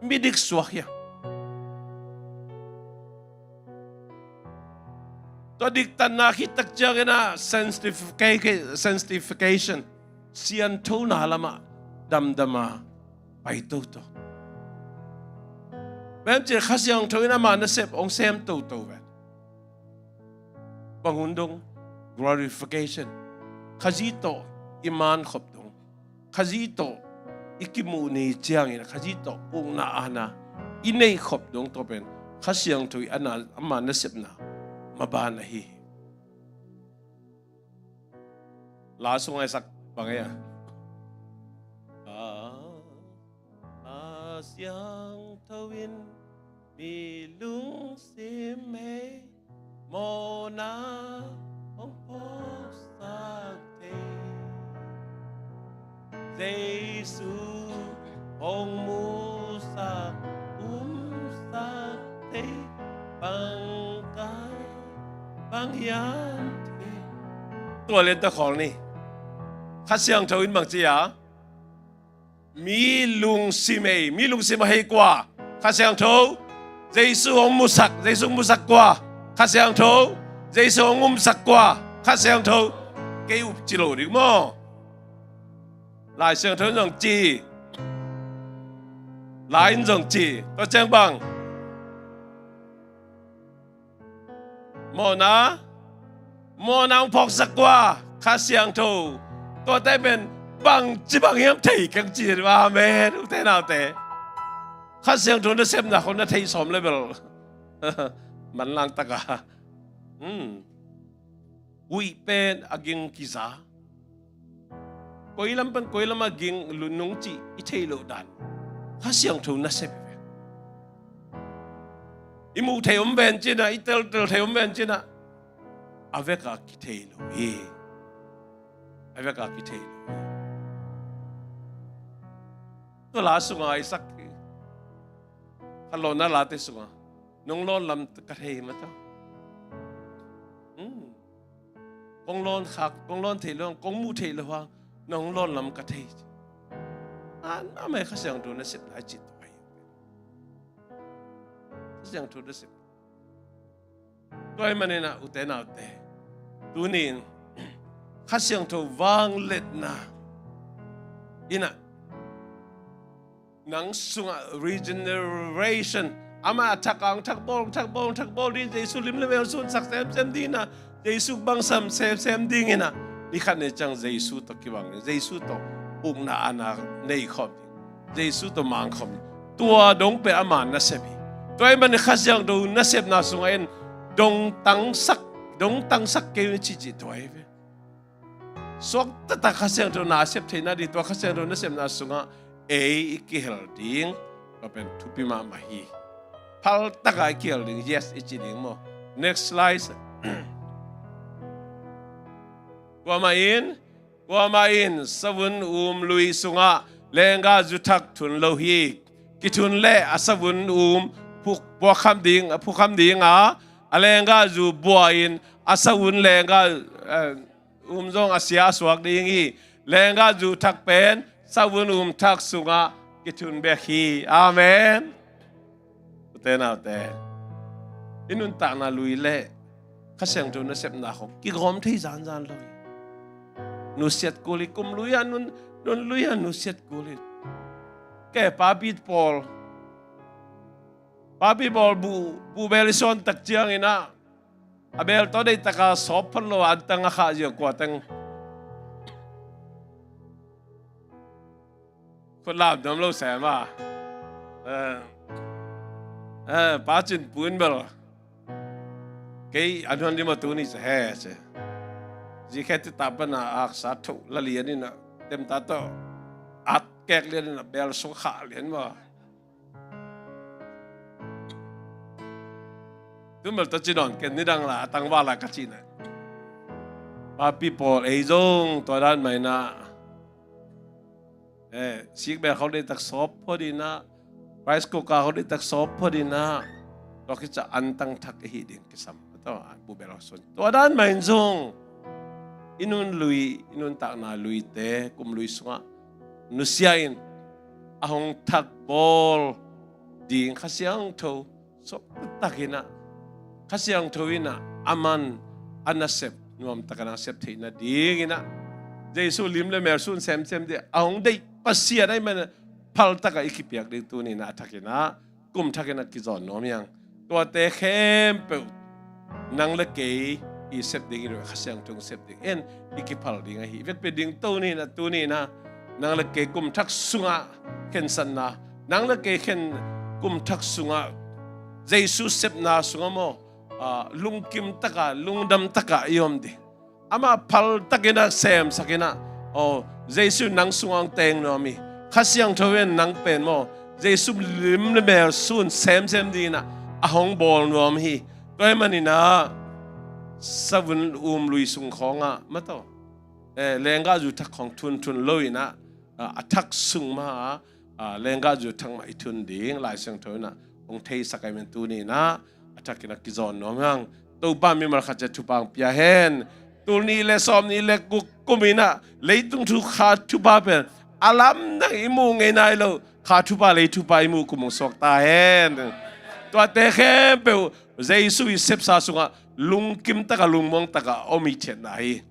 midik suak hi a. Tua diktanna khittak cianginah sanctifica-, sanctification, sianthona lamah damdama pai toto. Bang hiam cih leh Kha Siangtho in ama nasep hong sem toto ve. Bang hun dong? Glorification. Khazih tawh i man khop dong. Khazih tawh i kimuh ni ciangin Khazih tawh ukna aana i neihkhop dong tawh pen Kha Siangtho i ana, ama nasepna maban ahi hi. La sung a i sak bang ei a? Kha Siangtho in mi lungsim hei mawhna hong phawksak thei. Jesu hong musak umsak thei, bang kai bang hiam thei. Tua le ta khawl ni. Kha Siangtho in bang ci a? Mi lungsim ei, mi lungsim a hei kua? Kha Siangtho. Jesu hong musak, Jesu hong musak kua? Kha Siangtho. Jesu hong umsak kua? Kha Siangtho. Kei up ci lo ding maw? Lai Siangtho in zong ci. Lai in zong ci. Tua ciang bang? Mawhna, mawhna hong phawksak kua? Kha Siangtho. Tuate pen bangci bang hiam thei keng ci. Amen. Ute naute, Kha Siangtho nasepna khong na thei sawm le bel manlang taka, hmm, huih pen a ging kiza. Koi lam pan koi lam a ging lungnung cih i theih loh dan Kha Siangtho nasep hi ve. I muh theih om ven cinah, i teltel theih om ven cinah, a vekah kithei lo hi. A vekah kithei lo hi. Tua la sungah i sak hi. Khanlawhna late sungah nong lawn lam ka thei hi mata. Hmm. Kong lawn khak, kong lawn theih lo hang, kong muh theih lo hang nong lawn lam ka thei. An amai Kha Siangtho nasepna i cih tua hi. Kha Siangtho nasep. Tua hi maninah ute naute, tunin Kha Siangtho vangliatna inah nang sungah regeneration, amah a thak ang thak bawl, thak bawl, thak bawl ding, Jesu lim le mel sunsak semsem ding inah, Jesu bangsam semsem ding inah, ni khat ni ciang Jesu tawh kibang ding, Jesu tawh ukna ana nei khawm ding, Jesu tawh mang khawm ding. Tua dong pen ama nasep hi. Tua hi manin Kha Siangtho nasepna sungah in dong tangsak, dong tangsak kei un cihcih tua hi ve. Suaktatak Kha Siangtho nasep theihna ding, tua Kha Siangtho nasepna sungah ei i kihel ding, tua pen thupi mahmah hi. Phaltakah i kihel ding, yes i ci ding maw. Next slide. Kuamah in, kuamah in savun um lui sungah lenggahzu thak thun lo hi. Kithun leh a savun um phuk, puakham ding, a phukham ding a, a lenggahzu bua in a savun lenggah, eh, um zong a sia a suak ding hi. Lenggahzu thak pen savun um thak sungah kithun bek hi. Amen. Ute naute, i nuntakna lui le Kha Siangtho nasepna khong kigawm thei zanzan lo hi. Nusiat kul hi, kum lui a nun, nun lui a nusiat kul hi. Kei papi pawl, papi pawl bu, bu bel i suan tak ciang inah a bel tawh deihtaka sawp phot lo a antang a khah zia kua teng. Khut lam dam lo sem a. Eh, eh, Pa Cin Pu in bel kei an huan dim a tuni sa he se. Zi khe ti ta pana aksa tho la lian inah, tem ta tawh at kek lian inah bel sung khah lian maw. Tumel tawh ci nawn ken nidang la a tangval la ka cihna. Papi pawl ei zong tua dan mah inah, eh, sikbel khawng deitak sawp phot inah, rice cooker khawng deitak sawp phot inah, tua kica antang thak i hih ding kisam. Tua bubel khawng sun tua dan mah in zong i nun lui, i nuntakna luite kum lui sungah nusia in a hong thak bawl ding Kha Siangtho sawp taktak inah, Kha Siangtho inah aman a nasep nuamtak a nasep theihna ding inah, Jesu lim le mel sun semsem ding a hong deih Pasian ahih manin phaltakah i kipiak ding tuni inah a thak inah, kum thak inah kizawn nuam hi hang. Tuate khempeuh nang le kei i sep ding, i Kha Siangtho sep ding en i kiphal ding ahi. Vekpi ding tuni inah, tuni inah Nang le kei kum thak sungah khensatna, nang le kei khen kum thak sungah Jesu sepna sungah maw, ah, lungkim takah, lungdam takah i om ding. Amah phal takin ah semsak in ah, aw, Jesu nang sungah hong teng nuam hi. Kha Siangtho in nang pen maw, Jesu lim le mel sun semsem dingin ah a hong bawl nuam hi. Tua ahih manin ah savun um lui sung khawngah mataw, eh, lenggahzu thak khawng thunthun lo in ah, ah, a thak sung mah ah, ah, lenggahzu thak mah i thun ding Lai Siangtho in ah hong theisak ahih manin tuni in ah a thakin ah kizawn nuam hang. Topa mimal khat ciat thupha hong pia hen. Tul nih le sawm nih le guk kum in ah leitung thu kha thupha pen a lamdang i muh ngei nai lo kha thupha, lei thupha i muh kum hong suak ta hen. Tuate khempeuh Jesu i sepsa sungah lungkim takah, lungmuang takah om i theihna hi.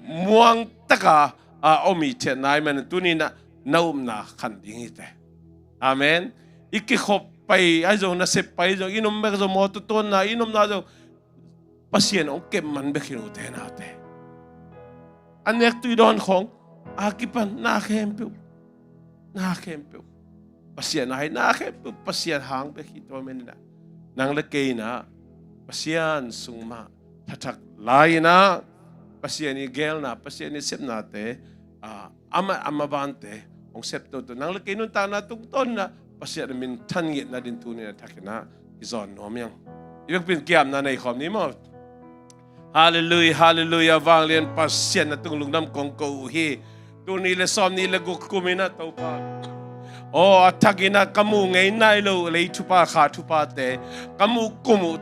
Muang takah, ah, om i theihna hi manin tuni in ah na upna khan ding hi teh. Amen. I kikhop pai ahi zong, nasep pai ahi zong, i nom bek zong, mawtaw tuanna, i nomna zong Pasian hong kep man bek hi lo te, naute. A nek tui dawn khawng a kipan na khempeuh, na khempeuh Pasian a hi, na khempeuh Pasian hang bek hi. Tua manin ah nang le kei in ah Pasian sung mah thathak lai in ah Pasian i geelna, Pasian i sepnate, ah, amah, amah vante hong sep toto. Nang le kei nuntakna tungtawn in ah Pasian a min than ngiat nadingin tuni in ah a thakin ah kizawn nuam hi hang. I vekpi in ki-apna nei khawm ni maw. Halleluiah, halleluiah, vanglian Pasian na tung lungdam kong ko uh hi. Tul nih le sawm nih le guk kum in ah Topa, aw, a thakin ah ka muh ngei nai lo lei thupha, kha thuphate ka muh kum uh,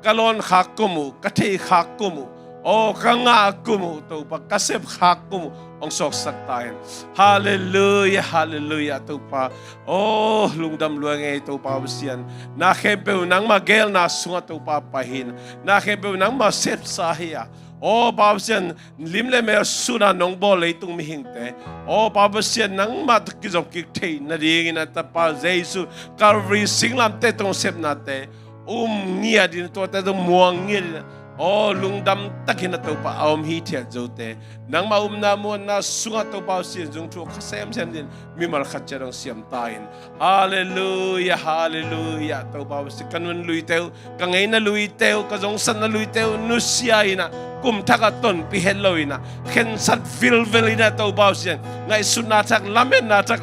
ka lawn khak kum uh, ka theih khak kum uh, aw, ka ngah kum uh Topa, ka sep khak kum uh hong suaksak ta hen. Halleluiah, halleluiah Topa. Aw, lungdam lua ing ei Topa Pasian. Na khempeuh nangmah geelna sungah Topa pai hi in ah, na khempeuh nangmah sepsa hi a, aw Pa Pasian, lim le mel sun a nong bawl leitung mihingte, aw Pa Pasian, nangmah tawh kizop kik theih nadingin ah Tapa Jesu Calvary singlamteh tawh hong sepnate um ngiat in, tuate tawh muang ngiat in ah, aw, lungdam takin ah Topa a om hithiat zote, nangmah upna muanna sungah Topa Pasian, zung thu kha semsem dingin mimal khat ciat hong siam ta in. Halleluiah, halleluiah Topa Pasian, ka nun luite uh, ka ngeina luite uh, ka zongsatna luite uh nusia in ah, kum thak ah tonpih het lo in ah, khensat vilvel in ah Topa Pasian, ngaihsutna thak, lametna thak,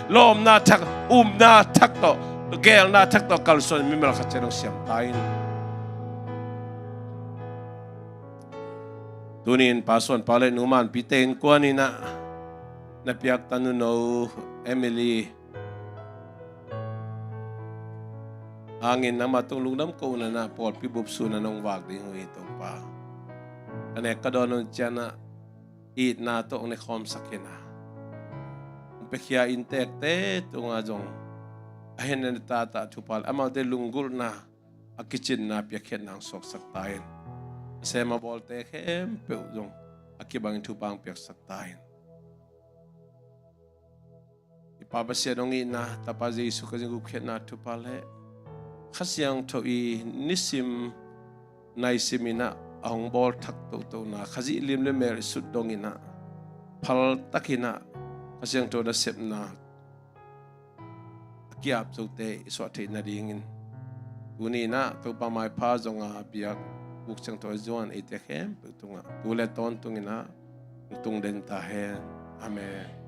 lawmna thak, upna thak tawh, geelna thak tawh kalsuan mimal khat ciat hong siam ta in. Tuni in Pa Suan Pau le Nu Manpite innkuan in ah na piakta nuno Emily hangin nangmah tung lungdam kohna in ah pawlpi bup sun ah nong vak ding uh hi Topa. Ka nek ka dawn hun ciang ah itna tawh hong nekhawmsak in ah, hong piakhia inntekte tungah zong a hen a tata thupha le amaute lunggulhna, a kicinna, piakkhiatna hong suaksak ta in. A sem a bawlte khempeuh zong a kibangin thupha hong piaksak ta in. I Pa Pasian hong itna, Tapa Jesu Khazih gupkhiatna thupha le Kha Siangtho i nisim naisim in ah a hong bawl thak tohtona, Khazih lim le mel i sut dongin ah phal takin ah Kha Siangtho nasepna a ki-ap zote i suah theih nadingin, tuni in ah Topa maipha zong a biak, buk siangtho a zuan eite khempeuh tungah tu le tawntung in ah hong tung den ta hen. Amen.